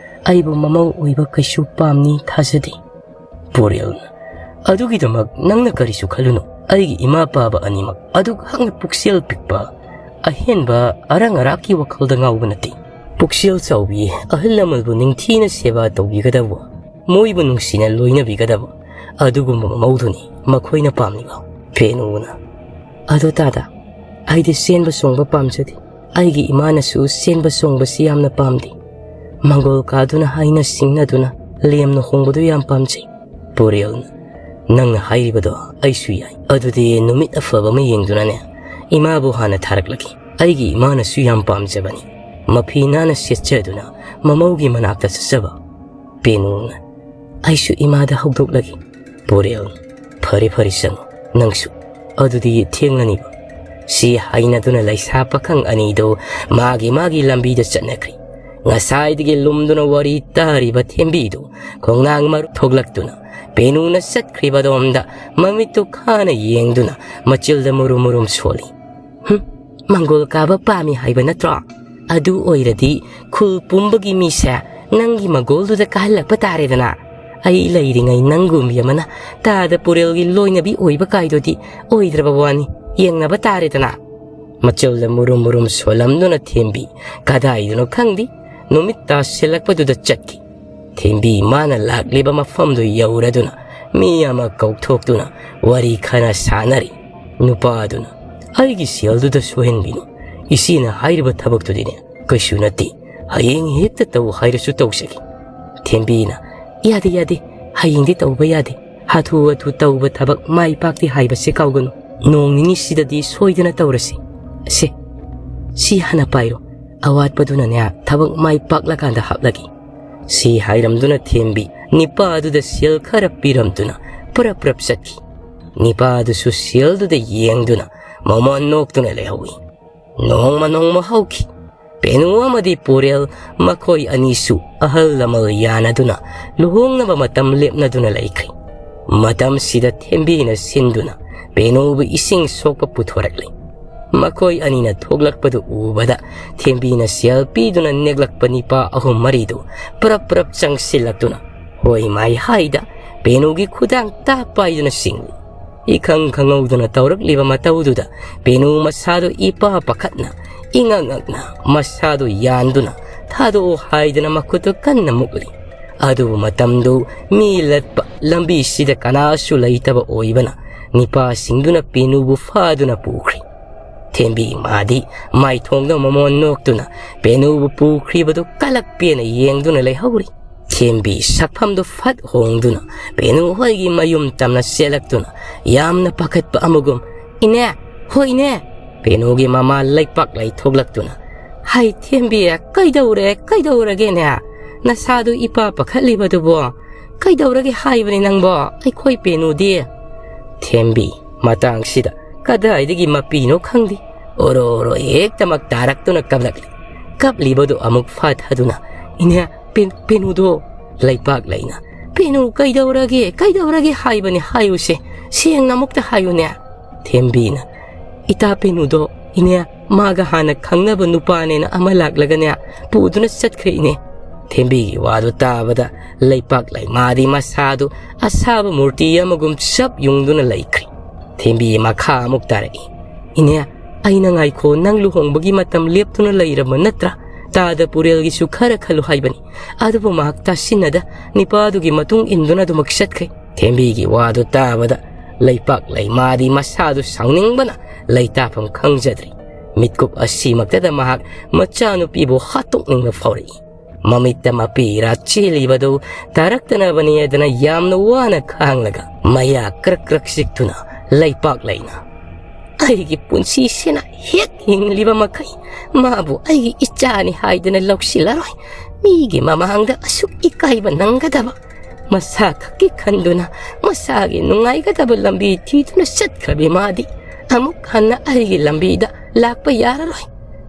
ꯑꯩꯕꯨ ꯃꯃꯧ ꯑꯣꯏꯕ ꯀꯩꯁꯨ ꯄꯥꯝꯅꯤ ꯊꯥꯖꯗꯦ"꯫ ꯄꯨꯔꯦꯜꯅ, "ꯑꯗꯨꯒꯤꯗꯃꯛ ꯅꯪꯅ ꯀꯔꯤꯁꯨ ꯈꯜꯂꯨꯅꯨ꯫ ꯑꯩꯒꯤ ꯏꯃꯥ ꯄꯥꯕ ꯑꯅꯤꯃꯛ ꯑꯗꯨꯛ ꯍꯛꯅ ꯄꯨꯛꯆꯦꯜ ꯄꯤꯛꯄ, ꯑꯍꯦꯟꯕ ꯑꯔꯪ ꯑꯔꯥꯛꯀꯤ ꯋꯥꯈꯜꯗ ꯉꯥꯎꯕ ꯅꯠꯇꯦ꯫ ꯄꯨꯛꯆꯦꯜ ꯆꯥꯎꯕꯤ ꯑꯍꯜ ꯂꯃꯟꯕꯨ ꯅꯤꯡꯊꯤꯅ ꯁꯦꯕꯥ ꯇꯧꯕꯤꯒꯗꯕ, ꯃꯣꯏꯕꯨ ꯅꯨꯡꯁꯤꯅ ꯂꯣꯏꯅꯕꯤꯒꯗꯕ ꯑꯗꯨꯒꯨꯝꯕ ꯃꯃꯧꯗꯨꯅꯤ ꯃꯈꯣꯏꯅ ꯄꯥꯝꯂꯤꯕ"꯫ ꯄꯦꯅꯨꯅ, "ꯑꯗꯣ ꯇꯥꯗ, ꯑꯩꯗꯤ ꯆꯦꯟꯕ ꯆꯣꯡꯕ ꯄꯥꯝꯖꯗꯦ꯫ ꯑꯩꯒꯤ ꯏꯃꯥꯅꯁꯨ ꯆꯦꯟꯕ ꯆꯣꯡꯕꯁꯤ ꯌꯥꯝꯅ ꯄꯥꯝꯗꯦ꯫ ꯃꯪꯒꯣꯜ ꯀꯥꯗꯨꯅ ꯍꯥꯏꯅ ꯁꯤꯡꯅꯗꯨꯅ ꯂꯦꯝꯅ ꯍꯣꯡꯕꯗꯨ ꯌꯥꯝ ꯄꯥꯝꯖꯩ"꯫ ꯄꯨꯔꯦꯜꯅ, "ꯅꯪꯅ ꯍꯥꯏꯔꯤꯕꯗꯣ ꯑꯩꯁꯨ ꯌꯥꯏ꯫ ꯑꯗꯨꯗꯤ ꯅꯨꯃꯤꯠ ꯑꯐꯕ ꯑꯃ ꯌꯦꯡꯗꯨꯅꯅꯦ, ꯏꯃꯥꯕꯨ ꯍꯥꯟꯅ ꯊꯥꯔꯛꯂꯒꯦ꯫ ꯑꯩꯒꯤ ꯏꯃꯥꯅꯁꯨ ꯌꯥꯝ ꯄꯥꯝꯖꯕꯅꯤ ꯃꯐꯤ ꯅꯥꯟꯅ ꯁꯦꯠꯆꯗꯨꯅ ꯃꯃꯧꯒꯤ ꯃꯅꯥꯛꯇ ꯆꯠꯆꯕ"꯫ ꯄꯦꯅꯨꯅ, "ꯑꯩꯁꯨ ꯏꯃꯥꯗ ꯍꯧꯗꯣꯛꯂꯒꯦ"꯫ ꯄꯨꯔꯦꯜ, "ꯐꯔꯦ ꯐꯔꯦ, ꯆꯪꯉꯨ ꯅꯪꯁꯨ, ꯑꯗꯨꯗꯤ ꯊꯦꯡꯂꯅꯤꯕ"꯫ ꯁꯤ ꯍꯥꯏꯅꯗꯨꯅ ꯂꯩꯁꯥ ꯄꯥꯈꯪ ꯑꯅꯤꯗꯨ ꯃꯥꯒꯤ ꯃꯥꯒꯤ ꯂꯝꯕꯤꯗ ꯆꯠꯅꯈ꯭ꯔꯤ꯫ ꯉꯁꯥꯏꯗꯒꯤ ꯂꯨꯝꯗꯨꯅ ꯋꯥꯔꯤ ꯇꯥꯔꯤꯕ ꯊꯦꯝꯕꯤꯗꯨ ꯈꯣꯡꯅꯥꯡ ꯃꯔꯨ ꯊꯣꯛꯂꯛꯇꯨꯅ ꯄꯦꯅꯨꯅ ꯆꯠꯈ꯭ꯔꯤꯕꯗꯣꯝꯗ ꯃꯃꯤꯠꯇꯨ ꯈꯥꯅ ꯌꯦꯡꯗꯨꯅ ꯃꯆꯤꯜꯗ ꯃꯨꯔꯨꯝ ꯃꯨꯔꯨꯝ ꯁꯣꯜꯂꯤ꯫ "ꯍꯨꯝ, ꯃꯪꯒꯣꯜ ꯀꯥꯕ ꯄꯥꯝꯃꯤ ꯍꯥꯏꯕ ꯅꯠꯇ꯭ꯔꯣ? ꯑꯗꯨ ꯑꯣꯏꯔꯗꯤ ꯈꯨꯜ ꯄꯨꯝꯕꯒꯤ ꯃꯤꯁꯦ ꯅꯪꯒꯤ ꯃꯪꯒꯣꯜꯗꯨꯗ ꯀꯥꯍꯜꯂꯛꯄ ꯇꯥꯔꯦꯗꯅ꯫ ꯑꯩ ꯂꯩꯔꯤꯉꯩ ꯅꯪꯒꯨꯝꯕꯤ ꯑꯃꯅ ꯇꯥꯗ ꯄꯨꯔꯦꯜꯒꯤ ꯂꯣꯏꯅꯕꯤ ꯑꯣꯏꯕ ꯀꯥꯏꯗꯨꯗꯤ ꯑꯣꯏꯗ꯭ꯔꯕ ꯋꯥꯅꯤ, ꯌꯦꯡꯅꯕ ꯇꯥꯔꯦꯗꯅ"꯫ ꯃꯆꯜꯗ ꯃꯨꯔꯨꯝ ꯃꯨꯔꯨꯝ ꯁꯣꯜꯂꯝꯗꯨꯅ ꯊꯦꯝꯕꯤ ꯀꯗꯥꯏꯗꯅꯣ ꯈꯪꯗꯦ, ꯅꯨꯃꯤꯠ ꯇꯥꯁꯤꯜꯂꯛꯄꯗꯨꯗ ꯆꯠꯈꯤ꯫ ꯊꯦꯝꯕꯤ ꯃꯥꯅ ꯂꯥꯛꯂꯤꯕ ꯃꯐꯝꯗꯨ ꯌꯧꯔꯗꯨꯅ ꯃꯤ ꯑꯃ ꯀꯧꯊꯣꯛꯇꯨꯅ ꯋꯥꯔꯤ ꯈꯔ ꯁꯥꯟꯅꯔꯤ꯫ ꯅꯨꯄꯥꯗꯨꯅ, "ꯑꯩꯒꯤ ꯁꯦꯜꯗꯨꯗ ꯁꯣꯏꯍꯟꯕꯤꯅꯨ꯫ ꯏꯆꯦꯅ ꯍꯥꯏꯔꯤꯕ ꯊꯕꯛꯇꯨꯗꯤꯅꯦ ꯀꯩꯁꯨ ꯅꯠꯇꯦ꯫ ꯍꯌꯦꯡ ꯍꯦꯛꯇ ꯇꯧ ꯍꯥꯏꯔꯁꯨ ꯇꯧꯖꯒꯦ"꯫ ꯊꯦꯝꯕꯤꯅ, "ꯌꯥꯗꯦ, ꯌꯥꯗꯦ, ꯍꯌꯦꯡꯗꯤ ꯇꯧꯕ ꯌꯥꯗꯦ꯫ ꯍꯥꯊꯨ ꯍꯥꯊꯨ ꯇꯧꯕ ꯊꯕꯛ ꯃꯥꯏ ꯄꯥꯛꯇꯦ ꯍꯥꯏꯕꯁꯦ ꯀꯥꯎꯒꯅꯨ꯫ ꯅꯣꯡ ꯅꯤꯅꯤꯁꯤꯗꯗꯤ ꯁꯣꯏꯗꯅ ꯇꯧꯔꯁꯤ꯫ ꯁꯦ, ꯁꯤ ꯍꯥꯟꯅ ꯄꯥꯏꯔꯣ꯫ ꯑꯋꯥꯠꯄꯗꯨꯅꯅꯦ, ꯊꯕꯛ ꯃꯥꯏ ꯄꯥꯛꯂꯀꯥꯟꯗ ꯍꯥꯞꯂꯒꯦ"꯫ ꯁꯤ ꯍꯥꯏꯔꯝꯗꯨꯅ ꯊꯦꯝꯕꯤ ꯅꯤꯄꯥꯗꯨꯗ ꯁꯦꯜ ꯈꯔ ꯄꯤꯔꯝꯗꯨꯅ ꯄꯔꯞ ꯄꯔꯞ ꯆꯠꯈꯤ꯫ ꯅꯤꯄꯥꯗꯨꯁꯨ ꯁꯦꯜꯗꯨꯗ ꯌꯦꯡꯗꯨꯅ ꯃꯃꯣꯟ ꯅꯣꯛꯇꯨꯅ ꯂꯩꯍꯧꯏ꯫ ꯅꯣꯡꯃ ꯅꯣꯡꯃ ꯍꯧꯈꯤ꯫ ꯄꯦꯅꯨ ꯑꯃꯗꯤ ꯄꯨꯔꯦꯜ ꯃꯈꯣꯏ ꯑꯅꯤꯁꯨ ꯑꯍꯜ ꯂꯃꯟ ꯌꯥꯅꯗꯨꯅ ꯂꯨꯍꯣꯡꯅꯕ ꯃꯇꯝ ꯂꯦꯞꯅꯗꯨꯅ ꯂꯩꯈ꯭ꯔꯦ꯫ ꯃꯇꯝꯁꯤꯗ ꯊꯦꯝꯕꯤꯅ ꯁꯤꯟꯗꯨꯅ ꯄꯦꯅꯨꯕꯨ ꯏꯁꯤꯡ ꯁꯣꯛꯄ ꯄꯨꯊꯣꯔꯛꯂꯦ꯫ ꯃꯈꯣꯏ ꯑꯅꯤꯅ ꯊꯣꯛꯂꯛꯄꯗꯨ ꯎꯕꯗ ꯊꯦꯝꯕꯤꯅ ꯁꯦꯜ ꯄꯤꯗꯨꯅ ꯅꯦꯛꯂꯛꯄ ꯅꯤꯄꯥ ꯑꯍꯨꯝ ꯃꯔꯤꯗꯨ ꯄ꯭ꯔꯞ ꯄ꯭ꯔꯞ ꯆꯪꯁꯤꯜꯂꯛꯇꯨꯅ ꯍꯣꯏ ꯃꯥꯏ ꯍꯥꯏꯗ ꯄꯦꯅꯨꯒꯤ ꯈꯨꯗꯥꯡ ꯇꯥ ꯄꯥꯏꯗꯨꯅ ꯆꯤꯡꯂꯤ꯫ ꯏꯈꯪ ꯈꯪꯍꯧꯗꯅ ꯇꯧꯔꯛꯂꯤꯕ ꯃꯇꯧꯗꯨꯗ ꯄꯦꯅꯨ ꯃꯁꯥꯗꯨ ꯏꯄꯥ ꯄꯥꯈꯠꯅ ꯏꯉꯛ ꯉꯛꯅ ꯃꯁꯥꯗꯨ ꯌꯥꯟꯗꯨꯅ ꯊꯥꯗꯣꯛꯑꯣ ꯍꯥꯏꯗꯅ ꯃꯈꯨꯠꯇꯨ ꯀꯟꯅ ꯃꯨꯛꯂꯤ꯫ ꯑꯗꯨꯕꯨ ꯃꯇꯝꯗꯨ ꯃꯤ ꯂꯠꯄ ꯂꯝꯕꯤꯁꯤꯗ ꯀꯅꯥꯁꯨ ꯂꯩꯇꯕ ꯑꯣꯏꯕꯅ ꯅꯤꯄꯥꯁꯤꯡꯗꯨꯅ ꯄꯦꯅꯨꯕꯨ ꯐꯥꯗꯨꯅ ꯄꯨꯈ꯭ꯔꯤ꯫ ꯊꯦꯝꯕꯤ ꯃꯥꯗꯤ ꯃꯥꯏꯊꯣꯡꯗ ꯃꯃꯣꯟ ꯅꯣꯛꯇꯨꯅ ꯄꯦꯅꯨꯕꯨ ꯄꯨꯈ꯭ꯔꯤꯕꯗꯨ ꯀꯂꯛ ꯄꯦꯅ ꯌꯦꯡꯗꯨꯅ ꯂꯩꯍꯧꯔꯤ꯫ ꯊꯦꯝꯕꯤ ꯁꯛꯐꯝꯗꯨ ꯐꯠ ꯍꯣꯡꯗꯨꯅ ꯄꯦꯅꯨ ꯍꯣꯏꯒꯤ ꯃꯌꯨꯝ ꯇꯝꯅ ꯆꯦꯜꯂꯛꯇꯨꯅ ꯌꯥꯝꯅ ꯄꯥꯈꯠꯄ ꯑꯃꯒꯨꯝ, "ꯏꯅꯦ, ꯍꯣ ꯏꯅꯦ!" ꯄꯦꯅꯨꯒꯤ ꯃꯃꯥ ꯂꯩꯄꯥꯛ ꯂꯩꯊꯣꯛꯂꯛꯇꯨꯅ, "ꯍꯩ ꯊꯦꯝꯕꯤ, ꯀꯩꯗꯧꯔꯦ, ꯀꯩꯗꯧꯔꯒꯦꯅꯦ? ꯅꯁꯥꯗꯨ ꯏꯄꯥ ꯄꯥꯈꯠꯂꯤꯕꯗꯨꯕꯣ? ꯀꯩꯗꯧꯔꯒꯦ ꯍꯥꯏꯕꯅꯤ ꯅꯪꯕꯣ, ꯑꯩꯈꯣꯏ ꯄꯦꯅꯨꯗꯤ?" ꯊꯦꯝꯕꯤ ꯃꯇꯥꯡꯁꯤꯗ ꯀꯗꯥꯏꯗꯒꯤ ꯃꯄꯤꯅꯣ ꯈꯪꯗꯦ, ꯑꯣꯔꯣ ꯑꯣꯔꯣ ꯍꯦꯛꯇꯃꯛ ꯇꯥꯔꯛꯇꯨꯅ ꯀꯞꯂꯛꯂꯤ꯫ ꯀꯞꯂꯤꯕꯗꯨ ꯑꯃꯨꯛ ꯐꯥꯊꯗꯨꯅ, "ꯏꯅꯦ, ꯄꯦ-, ꯄꯦꯅꯨꯗꯣ!" ꯂꯩꯄꯥꯛ ꯂꯩꯅ, "ꯄꯦꯅꯨ ꯀꯩꯗꯧꯔꯒꯦ, ꯀꯩꯗꯧꯔꯒꯦ ꯍꯥꯏꯕꯅꯤ, ꯍꯥꯏꯌꯨꯁꯦ, ꯁꯦꯡꯅ ꯑꯃꯨꯛꯇ ꯍꯥꯏꯌꯨꯅꯦ"꯫ ꯊꯦꯝꯕꯤꯅ, "ꯏꯇꯥ ꯄꯦꯅꯨꯗꯣ, ꯏꯅꯦ, ꯃꯥꯒ ꯍꯥꯟꯅ ꯈꯪꯅꯕ ꯅꯨꯄꯥꯅꯦꯅ ꯑꯃ ꯂꯥꯛꯂꯒꯅꯦ, ꯄꯨꯗꯨꯅ ꯆꯠꯈ꯭ꯔꯦ ꯏꯅꯦ"꯫ ꯊꯦꯝꯕꯤꯒꯤ ꯋꯥꯗꯨ ꯇꯥꯕꯗ ꯂꯩꯄꯥꯛ ꯂꯩꯃꯥꯗꯤ ꯃꯁꯥꯗꯨ ꯑꯁꯥꯕ ꯃꯨꯔꯇꯤ ꯑꯃꯒꯨꯝ ꯆꯞ ꯌꯨꯡꯗꯨꯅ ꯂꯩꯈ꯭ꯔꯦ꯫ ꯊꯦꯝꯕꯤ ꯃꯈꯥ ꯑꯃꯨꯛ ꯇꯥꯔꯛꯏ, "ꯏꯅꯦ, ꯑꯩꯅ ꯉꯥꯏꯈꯣ, ꯅꯪ ꯂꯨꯍꯣꯡꯕꯒꯤ ꯃꯇꯝ ꯂꯦꯞꯇꯨꯅ ꯂꯩꯔꯕ ꯅꯠꯇ꯭ꯔꯥ? ꯇꯥꯗ ꯄꯨꯔꯦꯜꯒꯤꯁꯨ ꯈꯔ ꯈꯜꯂꯨ ꯍꯥꯏꯕꯅꯤ"꯫ ꯑꯗꯨꯕꯨ ꯃꯍꯥꯛ ꯇꯥꯁꯤꯟꯅꯗ ꯅꯤꯄꯥꯗꯨꯒꯤ ꯃꯇꯨꯡ ꯏꯟꯗꯨꯅ ꯑꯗꯨꯃꯛ ꯆꯠꯈ꯭ꯔꯦ꯫ ꯊꯦꯝꯕꯤꯒꯤ ꯋꯥꯗꯨ ꯇꯥꯕꯗ ꯂꯩꯄꯥꯛ ꯂꯩꯃꯥꯗꯤ ꯃꯁꯥꯗꯨ ꯁꯥꯎꯅꯤꯡꯕꯅ ꯂꯩꯇꯥꯐꯝ ꯈꯪꯖꯗ꯭ꯔꯦ꯫ ꯃꯤꯠꯀꯨꯞ ꯑꯁꯤꯃꯛꯇꯗ ꯃꯍꯥꯛ ꯃꯆꯥꯅꯨꯄꯤꯕꯨ ꯍꯥꯠꯇꯣꯛꯅꯤꯡꯕ ꯐꯥꯎꯔꯛꯏ꯫ ꯃꯃꯤꯠꯇ ꯃꯄꯤꯔꯥ ꯆꯦꯜꯂꯤꯕꯗꯨ ꯇꯥꯔꯛꯇꯅꯕꯅꯤ ꯍꯥꯏꯗꯅ ꯌꯥꯝꯅ ꯋꯥꯅ ꯈꯥꯡꯂꯒ ꯃꯌꯥ ꯀ꯭ꯔꯛ ꯀ꯭ꯔꯛ ꯆꯤꯛꯇꯨꯅ ꯂꯩꯄꯥꯛ ꯂꯩꯅ, "ꯑꯩꯒꯤ ꯄꯨꯟꯁꯤꯁꯤꯅ ꯍꯦꯛ ꯍꯤꯡꯂꯤꯕ ꯃꯈꯩ ꯃꯥꯕꯨ ꯑꯩꯒꯤ ꯏꯆꯥꯅꯤ ꯍꯥꯏꯗꯅ ꯂꯧꯁꯤꯜꯂꯔꯣꯏ꯫ ꯃꯤꯒꯤ ꯃꯃꯥꯡꯗ ꯑꯁꯨꯛ ꯏꯀꯥꯏꯕ ꯅꯪꯒꯗꯕ, ꯃꯁꯥ ꯈꯛꯀꯤ ꯈꯟꯗꯨꯅ ꯃꯁꯥꯒꯤ ꯅꯨꯡꯉꯥꯏꯒꯗꯕ ꯂꯝꯕꯤ ꯊꯤꯗꯨꯅ ꯆꯠꯈ꯭ꯔꯕꯤ ꯃꯥꯗꯤ ꯑꯃꯨꯛ ꯍꯟꯅ ꯑꯩꯒꯤ ꯂꯝꯕꯤꯗ ꯂꯥꯛꯄ ꯌꯥꯔꯔꯣꯏ꯫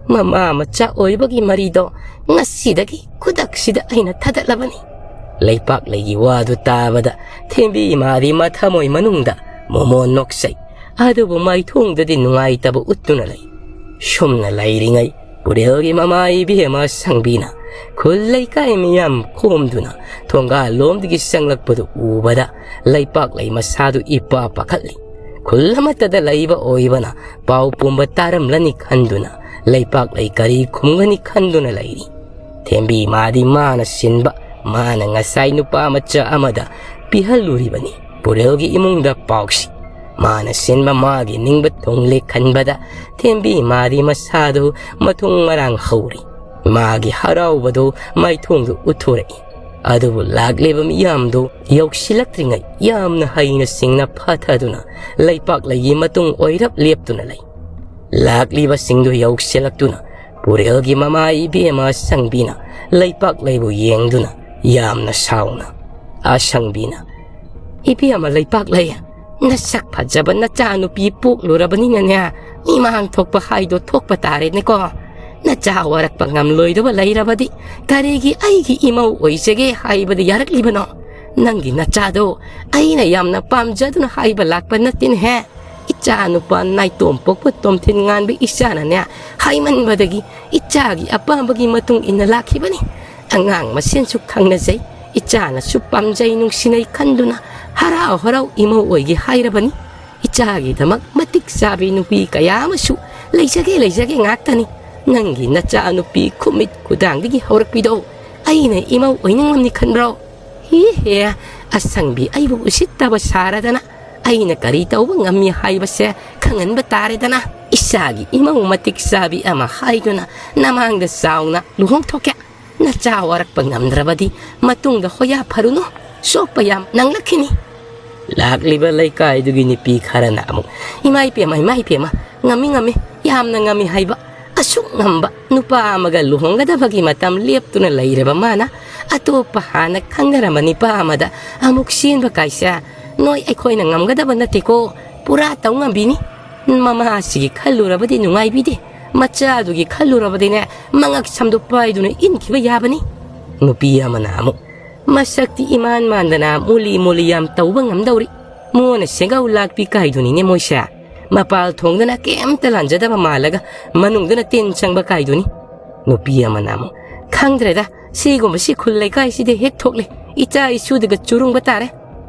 ꯃꯃꯥ ꯃꯆꯥ ꯑꯣꯏꯕꯒꯤ ꯃꯔꯤꯗꯣ ꯉꯁꯤꯗꯒꯤ ꯈꯨꯗꯛꯁꯤꯗ ꯑꯩꯅ ꯊꯥꯗꯠꯂꯕꯅꯤ"꯫ ꯂꯩꯄꯥꯛ ꯂꯩꯒꯤ ꯋꯥꯗꯨ ꯇꯥꯕꯗ ꯊꯦꯝꯕꯤ ꯃꯥꯗꯤ ꯃꯊꯃꯣꯏ ꯃꯅꯨꯡꯗ ꯃꯣꯃꯣꯟ ꯅꯣꯛꯆꯩ꯫ ꯑꯗꯨꯕꯨ ꯃꯥꯏꯊꯣꯡꯗꯗꯤ ꯅꯨꯡꯉꯥꯏꯇꯕ ꯎꯠꯇꯨꯅ ꯂꯩ꯫ ꯁꯨꯝꯅ ꯂꯩꯔꯤꯉꯩ ꯄꯨꯔꯦꯜꯒꯤ ꯃꯃꯥ ꯏꯕꯦꯝꯃ ꯁꯪꯕꯤꯅ ꯈꯨꯜ ꯂꯩꯀꯥꯏ ꯃꯤꯌꯥꯝ ꯈꯣꯝꯗꯨꯅ ꯊꯣꯡꯒꯥꯜꯂꯣꯝꯗꯒꯤ ꯆꯪꯂꯛꯄꯗꯨ ꯎꯕꯗ ꯂꯩꯄꯥꯛ ꯂꯩ ꯃꯁꯥꯗꯨ ꯏꯄꯥ ꯄꯥꯈꯠꯂꯤ꯫ ꯈꯨꯜ ꯑꯃꯠꯇꯗ ꯂꯩꯕ ꯑꯣꯏꯕꯅ ꯄꯥꯎ ꯄꯨꯝꯕ ꯇꯥꯔꯝꯂꯅꯤ ꯈꯟꯗꯨꯅ ꯂꯩꯄꯥꯛ ꯂꯩ ꯀꯔꯤ ꯈꯨꯝꯒꯅꯤ ꯈꯟꯗꯨꯅ ꯂꯩꯔꯤ꯫ ꯊꯦꯝꯕꯤ ꯃꯥꯗꯤ ꯃꯥꯅ ꯁꯤꯟꯕ, ꯃꯥꯅ ꯉꯁꯥꯏ ꯅꯨꯄꯥ ꯃꯆꯥ ꯑꯃꯗ ꯄꯤꯍꯜꯂꯨꯔꯤꯕꯅꯤ ꯄꯨꯔꯦꯜꯒꯤ ꯏꯃꯨꯡꯗ ꯄꯥꯎꯁꯤ꯫ ꯃꯥꯅ ꯁꯤꯟꯕ ꯃꯥꯒꯤ ꯅꯤꯡꯕ ꯊꯨꯡꯂꯦ ꯈꯟꯕꯗ ꯊꯦꯝꯕꯤ ꯃꯥꯗꯤ ꯃꯁꯥꯗꯨ ꯃꯊꯨꯡ ꯃꯔꯥꯡ ꯍꯧꯔꯤ꯫ ꯃꯥꯒꯤ ꯍꯔꯥꯎꯕꯗꯨ ꯃꯥꯏꯊꯣꯡꯗꯨ ꯎꯠꯊꯣꯔꯛꯏ꯫ ꯑꯗꯨꯕꯨ ꯂꯥꯛꯂꯤꯕ ꯃꯤꯌꯥꯝꯗꯨ ꯌꯧꯁꯤꯜꯂꯛꯇ꯭ꯔꯤꯉꯩ ꯌꯥꯝꯅ ꯍꯩꯅ ꯁꯤꯡꯅ ꯐꯥꯊꯗꯨꯅ ꯂꯩꯄꯥꯛ ꯂꯩꯒꯤ ꯃꯇꯨꯡ ꯑꯣꯏꯔꯞ ꯂꯦꯞꯇꯨꯅ ꯂꯩ꯫ ꯂꯥꯛꯂꯤꯕꯁꯤꯡꯗꯨ ꯌꯧꯁꯤꯜꯂꯛꯇꯨꯅ ꯄꯨꯔꯦꯜꯒꯤ ꯃꯃꯥ ꯏꯕꯦꯝꯃ ꯁꯪꯕꯤꯅ ꯂꯩꯄꯥꯛ ꯂꯩꯕꯨ ꯌꯦꯡꯗꯨꯅ ꯌꯥꯝꯅ ꯁꯥꯎꯅ ꯑꯁꯪꯕꯤꯅ, "ꯏꯕꯦꯝꯃ ꯂꯩꯄꯥꯛ ꯂꯩ, ꯅꯁꯛ ꯐꯖꯕ ꯅꯆꯥꯅꯨꯄꯤ ꯄꯣꯛꯂꯨꯔꯕꯅꯤꯅꯅꯦ, ꯃꯤꯃꯥꯡ ꯊꯣꯛꯄ ꯍꯥꯏꯗꯣ ꯊꯣꯛꯄ ꯇꯥꯔꯦꯅꯦꯀꯣ꯫ ꯅꯆꯥ ꯋꯥꯔꯛꯄ ꯉꯝꯂꯣꯏꯗꯕ ꯂꯩꯔꯕꯗꯤ ꯀꯔꯤꯒꯤ ꯑꯩꯒꯤ ꯏꯃꯧ ꯑꯣꯏꯖꯒꯦ ꯍꯥꯏꯕꯗ ꯌꯥꯔꯛꯂꯤꯕꯅꯣ? ꯅꯪꯒꯤ ꯅꯆꯥꯗꯣ ꯑꯩꯅ ꯌꯥꯝꯅ ꯄꯥꯝꯖꯗꯨꯅ ꯍꯥꯏꯕ ꯂꯥꯛꯄ ꯅꯠꯇꯦꯅꯦꯍꯦ꯫ ꯏꯆꯥ ꯅꯨꯄꯥ ꯅꯥꯏꯇꯣꯝ ꯄꯣꯛꯄ ꯇꯣꯝꯊꯤꯟ ꯉꯥꯟꯕ ꯏꯆꯥꯅꯅꯦ ꯍꯥꯏꯃꯟꯕꯗꯒꯤ ꯏꯆꯥꯒꯤ ꯑꯄꯥꯝꯕꯒꯤ ꯃꯇꯨꯡ ꯏꯟꯅ ꯂꯥꯛꯈꯤꯕꯅꯤ꯫ ꯑꯉꯥꯡ ꯃꯁꯦꯟꯁꯨ ꯈꯪꯅꯖꯩ, ꯏꯆꯥꯅꯁꯨ ꯄꯥꯝꯖꯩ ꯅꯨꯡꯁꯤꯅꯩ ꯈꯟꯗꯨꯅ ꯍꯔꯥꯎ ꯍꯔꯥꯎ ꯏꯃꯧ ꯑꯣꯏꯒꯦ ꯍꯥꯏꯔꯕꯅꯤ꯫ ꯏꯆꯥꯒꯤꯗꯃꯛ ꯃꯇꯤꯛ ꯆꯥꯕꯤ ꯅꯨꯄꯤ ꯀꯌꯥ ꯑꯃꯁꯨ ꯂꯩꯖꯒꯦ ꯂꯩꯖꯒꯦ ꯉꯥꯛꯇꯅꯤ꯫ ꯅꯪꯒꯤ ꯅꯆꯥ ꯅꯨꯄꯤ ꯈꯨꯃꯤꯠ ꯈꯨꯗꯥꯡꯗꯒꯤ ꯍꯧꯔꯛꯄꯤꯗꯣ ꯑꯩꯅ ꯏꯃꯧ ꯑꯣꯏꯅꯤꯡꯂꯝꯅꯤ ꯈꯟꯕ꯭ꯔꯣ? ꯍꯤ ꯍꯦ, ꯑꯁꯪꯕꯤ ꯑꯩꯕꯨ ꯎꯁꯤꯠꯇꯕ ꯁꯥꯔꯗꯅ ꯑꯩꯅ ꯀꯔꯤ ꯇꯧꯕ ꯉꯝꯃꯤ ꯍꯥꯏꯕꯁꯦ ꯈꯪꯍꯟꯕ ꯇꯥꯔꯦꯗꯅ꯫ ꯏꯆꯥꯒꯤ ꯏꯃꯧ ꯃꯇꯤꯛ ꯆꯥꯕꯤ ꯑꯃ ꯍꯥꯏꯗꯨꯅ ꯅꯃꯥꯡꯗ ꯆꯥꯎꯅ ꯂꯨꯍꯣꯡꯊꯣꯛꯀꯦ꯫ ꯅꯆꯥ ꯋꯥꯔꯛꯄ ꯉꯝꯗ꯭ꯔꯕꯗꯤ ꯃꯇꯨꯡꯗ ꯍꯣꯌꯥ ꯐꯔꯨꯅꯨ, ꯁꯣꯛꯄ ꯌꯥꯝ ꯅꯪꯂꯛꯈꯤꯅꯤ꯫ ꯂꯥꯛꯂꯤꯕ ꯂꯩꯀꯥꯏꯗꯨꯒꯤ ꯅꯨꯄꯤ ꯈꯔꯅ ꯑꯃꯨꯛ, "ꯏꯃꯥ ꯏꯄꯦꯝꯃ, ꯏꯃꯥ ꯏꯄꯦꯝꯃ, ꯉꯝꯃꯤ ꯉꯝꯃꯤ, ꯌꯥꯝꯅ ꯉꯝꯃꯤ" ꯍꯥꯏꯕ꯫ ꯑꯁꯨꯛ ꯉꯝꯕ ꯅꯨꯄꯥ ꯑꯃꯒ ꯂꯨꯍꯣꯡꯒꯗꯕꯒꯤ ꯃꯇꯝ ꯂꯦꯞꯇꯨꯅ ꯂꯩꯔꯕ ꯃꯥꯅ ꯑꯇꯣꯞꯄ ꯍꯥꯟꯅ ꯈꯪꯅꯔꯝꯕ ꯅꯨꯄꯥ ꯑꯃꯗ ꯑꯃꯨꯛ ꯆꯦꯟꯕ ꯀꯥꯏꯁꯦ ꯅꯣꯏ ꯑꯩꯈꯣꯏꯅ ꯉꯝꯒꯗꯕ ꯅꯠꯇꯦꯀꯣ, ꯄꯨꯔꯥ ꯇꯧ ꯉꯝꯕꯤꯅꯤ꯫ ꯃꯃꯥꯁꯤꯒꯤ ꯈꯜꯂꯨꯔꯕꯗꯤ ꯅꯨꯡꯉꯥꯏꯕꯤꯗꯦ, ꯃꯆꯥꯗꯨꯒꯤ ꯈꯜꯂꯨꯔꯕꯗꯤꯅꯦ ꯃꯉꯛ ꯁꯝꯗꯣ ꯄꯥꯏꯗꯨꯅ ꯏꯟꯈꯤꯕ ꯌꯥꯕꯅꯤ꯫ ꯅꯨꯄꯤ ꯑꯃꯅ ꯑꯃꯨꯛ, "ꯃꯁꯛꯇꯤ ꯏꯃꯥꯟ ꯃꯥꯟꯗꯅ ꯃꯨꯂꯤ ꯃꯨꯂꯤ ꯌꯥꯝ ꯇꯧꯕ ꯉꯝꯗꯧꯔꯤ꯫ ꯃꯣꯟꯅ ꯁꯦꯡꯒꯥꯎ ꯂꯥꯛꯄꯤ ꯀꯥꯏꯗꯨꯅꯤꯅꯦ ꯃꯣꯏꯁꯦ꯫ ꯃꯄꯥꯜ ꯊꯣꯡꯗꯅ ꯀꯩꯝꯇ ꯂꯥꯟꯖꯗꯕ ꯃꯥꯜꯂꯒ ꯃꯅꯨꯡꯗꯅ ꯇꯤꯟ ꯆꯪꯕ ꯀꯥꯏꯗꯨꯅꯤ"꯫ ꯅꯨꯄꯤ ꯑꯃꯅ ꯑꯃꯨꯛ, "ꯈꯪꯗ꯭ꯔꯦꯗ, ꯁꯤꯒꯨꯝꯕꯁꯤ ꯈꯨꯜ ꯂꯩꯀꯥꯏꯁꯤꯗ ꯍꯦꯛ ꯊꯣꯛꯂꯦ, ꯏꯆꯥ ꯏꯁꯨꯗꯒ ꯆꯨꯔꯨꯡꯕ ꯇꯥꯔꯦ"꯫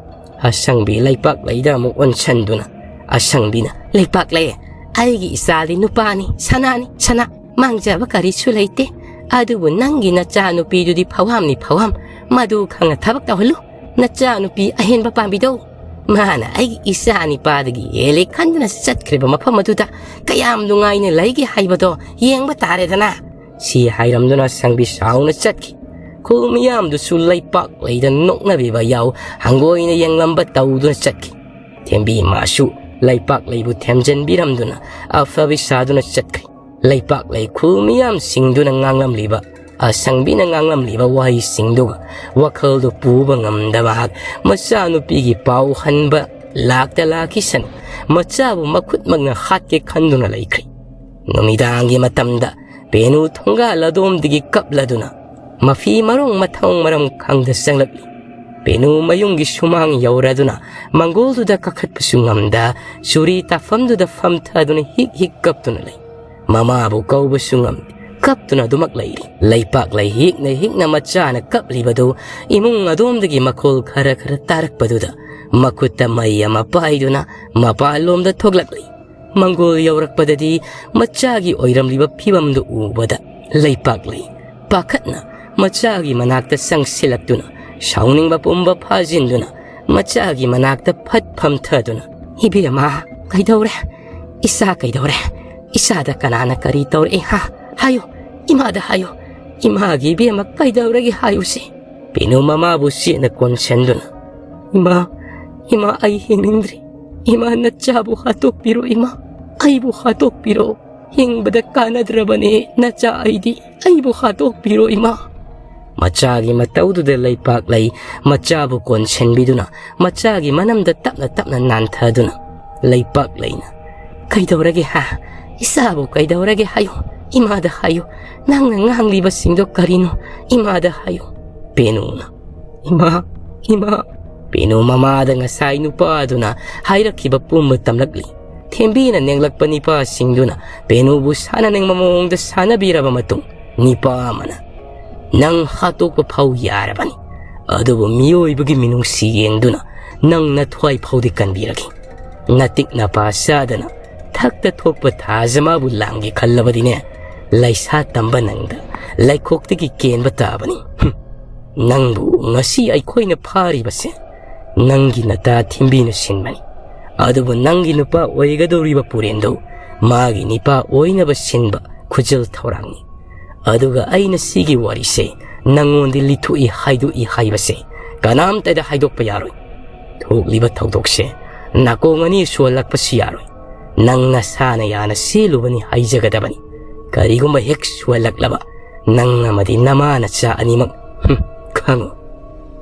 ꯑꯁꯪꯕꯤ ꯂꯩꯄꯥꯛꯂꯩꯗ ꯑꯃꯨꯛ ꯑꯣꯟꯁꯟꯗꯨꯅ, ꯑꯁꯪꯕꯤꯅ, "ꯂꯩꯄꯥꯛꯂꯩ, ꯑꯩꯒꯤ ꯏꯆꯥꯗꯤ ꯅꯨꯄꯥꯅꯤ, ꯁꯅꯥꯅꯤ, ꯁꯅꯥ꯫ ꯃꯥꯡꯖꯕ ꯀꯔꯤꯁꯨ ꯂꯩꯇꯦ꯫ ꯑꯗꯨꯕꯨ ꯅꯪꯒꯤ ꯅꯆꯥꯅꯨꯄꯤꯗꯨꯗꯤ ꯐꯋꯥꯝꯅꯤ, ꯐꯋꯥꯝ꯫ ꯃꯗꯨ ꯈꯪꯅ ꯊꯕꯛ ꯇꯧꯍꯜꯂꯨ꯫ ꯅꯆꯥꯅꯨꯄꯤ ꯑꯍꯦꯟꯕ ꯄꯥꯝꯕꯤꯗꯣ, ꯃꯥꯅ ꯑꯩꯒꯤ ꯏꯆꯥ ꯅꯤꯄꯥꯗꯒꯤ ꯍꯦꯜꯂꯦ ꯈꯟꯗꯨꯅ ꯆꯠꯈ꯭ꯔꯤꯕ ꯃꯐꯝ ꯑꯗꯨꯗ ꯀꯌꯥꯝ ꯅꯨꯡꯉꯥꯏꯅ ꯂꯩꯒꯦ ꯍꯥꯏꯕꯗꯣ ꯌꯦꯡꯕ ꯇꯥꯔꯦꯗꯅ"꯫ ꯁꯤ ꯍꯥꯏꯔꯝꯗꯨꯅ ꯑꯁꯪꯕꯤ ꯁꯥꯎꯅ ꯆꯠꯈꯤ꯫ ꯈꯨꯜ ꯃꯤꯌꯥꯝꯗꯨꯁꯨ ꯂꯩꯄꯥꯛꯂꯩꯗ ꯅꯣꯛꯅꯕꯤꯕ ꯌꯥꯎ, ꯍꯪꯒꯣꯏꯅ ꯌꯦꯡꯂꯝꯕ ꯇꯧꯗꯨꯅ ꯆꯠꯈꯤ꯫ ꯊꯦꯝꯕꯤ ꯃꯥꯁꯨ ꯂꯩꯄꯥꯛꯂꯩꯕꯨ ꯊꯦꯝꯖꯤꯟꯕꯤꯔꯝꯗꯨꯅ ꯑꯐꯕꯤ ꯁꯥꯗꯨꯅ ꯆꯠꯈ꯭ꯔꯦ꯫ ꯂꯩꯄꯥꯛꯂꯩ ꯈꯨꯜ ꯃꯤꯌꯥꯝꯁꯤꯡꯗꯨꯅ ꯉꯥꯡꯂꯝꯂꯤꯕ, ꯑꯁꯪꯕꯤꯅ ꯉꯥꯡꯂꯝꯂꯤꯕ ꯋꯥꯍꯩꯁꯤꯡꯗꯨꯒ ꯋꯥꯈꯜꯗꯨ ꯄꯨꯕ ꯉꯝꯗꯕ ꯃꯍꯥꯛ ꯃꯆꯥꯅꯨꯄꯤꯒꯤ ꯄꯥꯎ ꯍꯟꯕ ꯂꯥꯛꯇ ꯂꯥꯛꯈꯤꯁꯅꯨ, ꯃꯆꯥꯕꯨ ꯃꯈꯨꯠꯃꯛꯅ ꯍꯥꯠꯀꯦ ꯈꯟꯗꯨꯅ ꯂꯩꯈ꯭ꯔꯦ꯫ ꯅꯨꯃꯤꯗꯥꯡꯒꯤ ꯃꯇꯝꯗ ꯄꯦꯅꯨ ꯊꯣꯡꯒꯥꯜ ꯑꯗꯣꯝꯗꯒꯤ ꯀꯞꯂꯗꯨꯅ ꯃꯐꯤ ꯃꯔꯣꯡ ꯃꯊꯧ ꯃꯔꯝ ꯈꯪꯗ ꯆꯪꯂꯛꯂꯤ꯫ ꯄꯦꯅꯨ ꯃꯌꯨꯝꯒꯤ ꯁꯨꯃꯥꯡ ꯌꯧꯔꯗꯨꯅ ꯃꯪꯒꯣꯜꯗꯨꯗ ꯀꯥꯈꯠꯄꯁꯨ ꯉꯝꯗ ꯆꯨꯔꯤ ꯇꯥꯐꯝꯗꯨꯗ ꯐꯝꯊꯗꯨꯅ ꯍꯤꯛ ꯍꯤꯛ ꯀꯞꯇꯨꯅ ꯂꯩ꯫ ꯃꯃꯥꯕꯨ ꯀꯧꯕꯁꯨ ꯉꯝꯗꯦ꯫ ꯀꯞꯇꯨꯅ ꯑꯗꯨꯃꯛ ꯂꯩꯔꯤ꯫ ꯂꯩꯄꯥꯛꯂꯩ ꯍꯤꯛꯅ ꯍꯤꯛꯅ ꯃꯆꯥꯅ ꯀꯞꯂꯤꯕꯗꯨ ꯏꯃꯨꯡ ꯑꯗꯣꯝꯗꯒꯤ ꯃꯈꯣꯜ ꯈꯔ ꯈꯔ ꯇꯥꯔꯛꯄꯗꯨꯗ ꯃꯈꯨꯠꯇ ꯃꯩ ꯑꯃ ꯄꯥꯏꯗꯨꯅ ꯃꯄꯥꯟꯂꯣꯝꯗ ꯊꯣꯛꯂꯛꯂꯤ꯫ ꯃꯪꯒꯣꯜ ꯌꯧꯔꯛꯄꯗꯗꯤ ꯃꯆꯥꯒꯤ ꯑꯣꯏꯔꯝꯂꯤꯕ ꯐꯤꯕꯝꯗꯨ ꯎꯕꯗ ꯂꯩꯄꯥꯛꯂꯩ ꯄꯥꯈꯠꯅ ꯃꯆꯥꯒꯤ ꯃꯅꯥꯛꯇ ꯆꯪꯁꯤꯜꯂꯛꯇꯨꯅ ꯁꯥꯎꯅꯤꯡꯕ ꯄꯨꯝꯕ ꯐꯥꯖꯤꯟꯗꯨꯅ ꯃꯆꯥꯒꯤ ꯃꯅꯥꯛꯇ ꯐꯠ ꯐꯝꯊꯗꯨꯅ, "ꯏꯕꯦꯝꯃ, ꯀꯩꯗꯧꯔꯦ? ꯏꯆꯥ ꯀꯩꯗꯧꯔꯦ? ꯏꯆꯥꯗ ꯀꯅꯥꯅ ꯀꯔꯤ ꯇꯧꯔꯛꯏ, ꯍꯥ? ꯍꯥꯏꯌꯨ, ꯏꯃꯥꯗ ꯍꯥꯏꯌꯨ꯫ "ꯏꯃꯥꯒꯤ ꯏꯕꯦꯝꯃ ꯀꯩꯗꯧꯔꯒꯦ ꯍꯥꯏꯌꯨꯁꯦ?" ꯄꯦꯅꯨ ꯃꯃꯥꯕꯨ ꯆꯦꯠꯅ ꯀꯣꯟꯁꯤꯟꯗꯨꯅ, "ꯏꯃꯥ, ꯏꯃꯥ, ꯑꯩ ꯍꯤꯡꯅꯤꯡꯗ꯭ꯔꯤ꯫ ꯏꯃꯥ, ꯅꯆꯥꯕꯨ ꯍꯥꯠꯇꯣꯛꯄꯤꯔꯣ ꯏꯃꯥ, ꯑꯩꯕꯨ ꯍꯥꯠꯇꯣꯛꯄꯤꯔꯣ꯫ ꯍꯤꯡꯕꯗ ꯀꯥꯟꯅꯗ꯭ꯔꯕꯅꯦ ꯅꯆꯥ ꯑꯩꯗꯤ꯫ ꯑꯩꯕꯨ ꯍꯥꯠꯇꯣꯛꯄꯤꯔꯣ ꯏꯃꯥ꯫" ꯃꯆꯥꯒꯤ ꯃꯇꯧꯗꯨꯗ ꯂꯩꯄꯥꯛꯂꯩ ꯃꯆꯥꯕꯨ ꯀꯣꯟꯁꯤꯟꯕꯤꯗꯨꯅ ꯃꯆꯥꯒꯤ ꯃꯅꯝꯗ ꯇꯞꯅ ꯇꯞꯅ ꯅꯥꯟꯊꯗꯨꯅ, ꯂꯩꯄꯥꯛꯂꯩꯅ, "ꯀꯩꯗꯧꯔꯒꯦ ꯍꯥ? ꯏꯆꯥꯕꯨ ꯀꯩꯗꯧꯔꯒꯦ ꯍꯥꯏꯌꯨ, ꯏꯃꯥꯗ ꯍꯥꯏꯌꯨ꯫ ꯅꯪꯅ ꯉꯥꯡꯂꯤꯕꯁꯤꯡꯗꯣ ꯀꯔꯤꯅꯣ? ꯏꯃꯥꯗ ꯍꯥꯏꯌꯨ꯫" ꯄꯦꯅꯨꯅ, "ꯏꯃꯥ, ꯏꯃꯥ꯫" ꯄꯦꯅꯨ ꯃꯃꯥꯗ ꯉꯁꯥꯏ ꯅꯨꯄꯥ ꯑꯗꯨꯅ ꯍꯥꯏꯔꯛꯈꯤꯕ ꯄꯨꯝꯕ ꯇꯝꯂꯛꯂꯤ꯫ ꯊꯦꯝꯕꯤꯅ ꯅꯦꯡꯂꯛꯄ ꯅꯤꯄꯥꯁꯤꯡꯗꯨꯅ ꯄꯦꯅꯨꯕꯨ ꯁꯥꯟꯅꯅꯤꯡꯕ ꯃꯑꯣꯡꯗ ꯁꯥꯟꯅꯕꯤꯔꯕ ꯃꯇꯨꯡ, ꯅꯤꯄꯥ ꯑꯃꯅ, "ꯅꯪ ꯍꯥꯠꯇꯣꯛꯄ ꯐꯥꯎ ꯌꯥꯔꯕꯅꯤ, ꯑꯗꯨꯕꯨ ꯃꯤꯑꯣꯏꯕꯒꯤ ꯃꯤꯅꯨꯡꯁꯤ ꯌꯦꯡꯗꯨꯅ ꯅꯪ ꯅꯊ꯭ꯋꯥꯏ ꯐꯥꯎꯗꯤ ꯀꯟꯕꯤꯔꯒꯦ꯫ ꯅꯇꯤꯛ ꯅꯄꯥ ꯆꯥꯗꯅ ꯊꯛꯇ ꯊꯣꯛꯄ ꯊꯥꯖ ꯃꯥꯕꯨ ꯂꯥꯡꯒꯦ ꯈꯜꯂꯕꯗꯤꯅꯦ, ꯂꯩꯁꯥ ꯇꯝꯕ ꯅꯪꯗ ꯂꯩꯈꯣꯛꯇꯒꯤ ꯀꯦꯟꯕ ꯇꯥꯕꯅꯤ꯫ ꯍꯨꯝ꯫ ꯅꯪꯕꯨ ꯉꯁꯤ ꯑꯩꯈꯣꯏꯅ ꯐꯥꯔꯤꯕꯁꯦ ꯅꯪꯒꯤ ꯅꯇꯥ ꯊꯤꯝꯕꯤꯅ ꯁꯤꯟꯕꯅꯤ꯫ ꯑꯗꯨꯕꯨ ꯅꯪꯒꯤ ꯅꯨꯄꯥ ꯑꯣꯏꯒꯗꯧꯔꯤꯕ ꯄꯨꯔꯦꯟꯗꯨ ꯃꯥꯒꯤ ꯅꯤꯄꯥ ꯑꯣꯏꯅꯕ ꯁꯤꯟꯕ ꯈꯨꯖꯜ ꯊꯧꯔꯥꯡꯅꯤ꯫ ꯑꯗꯨꯒ ꯑꯩꯅ ꯁꯤꯒꯤ ꯋꯥꯔꯤꯁꯦ ꯅꯪꯉꯣꯟꯗ ꯂꯤꯊꯣꯛꯏ ꯍꯥꯏꯗꯣꯛꯏ ꯍꯥꯏꯕꯁꯦ ꯀꯅꯥꯝꯇꯗ ꯍꯥꯏꯗꯣꯛꯄ ꯌꯥꯔꯣꯏ꯫ ꯊꯣꯛꯂꯤꯕ ꯊꯧꯗꯣꯛꯁꯦ ꯅꯥꯀꯣꯡ ꯑꯅꯤ ꯁꯣꯜꯂꯛꯄꯁꯨ ꯌꯥꯔꯣꯏ꯫ ꯅꯪ ꯅꯁꯥꯅ ꯌꯥꯅ ꯆꯦꯜꯂꯨꯕꯅꯤ ꯍꯥꯏꯖꯒꯗꯕꯅꯤ꯫ ꯀꯔꯤꯒꯨꯝꯕ ꯍꯦꯛ ꯁꯣꯜꯂꯛꯂꯕ ꯅꯪ ꯑꯃꯗꯤ ꯅꯃꯥ ꯅꯆꯥ ꯑꯅꯤꯃꯛ, ꯍꯨꯝ, ꯈꯪꯉꯨ꯫"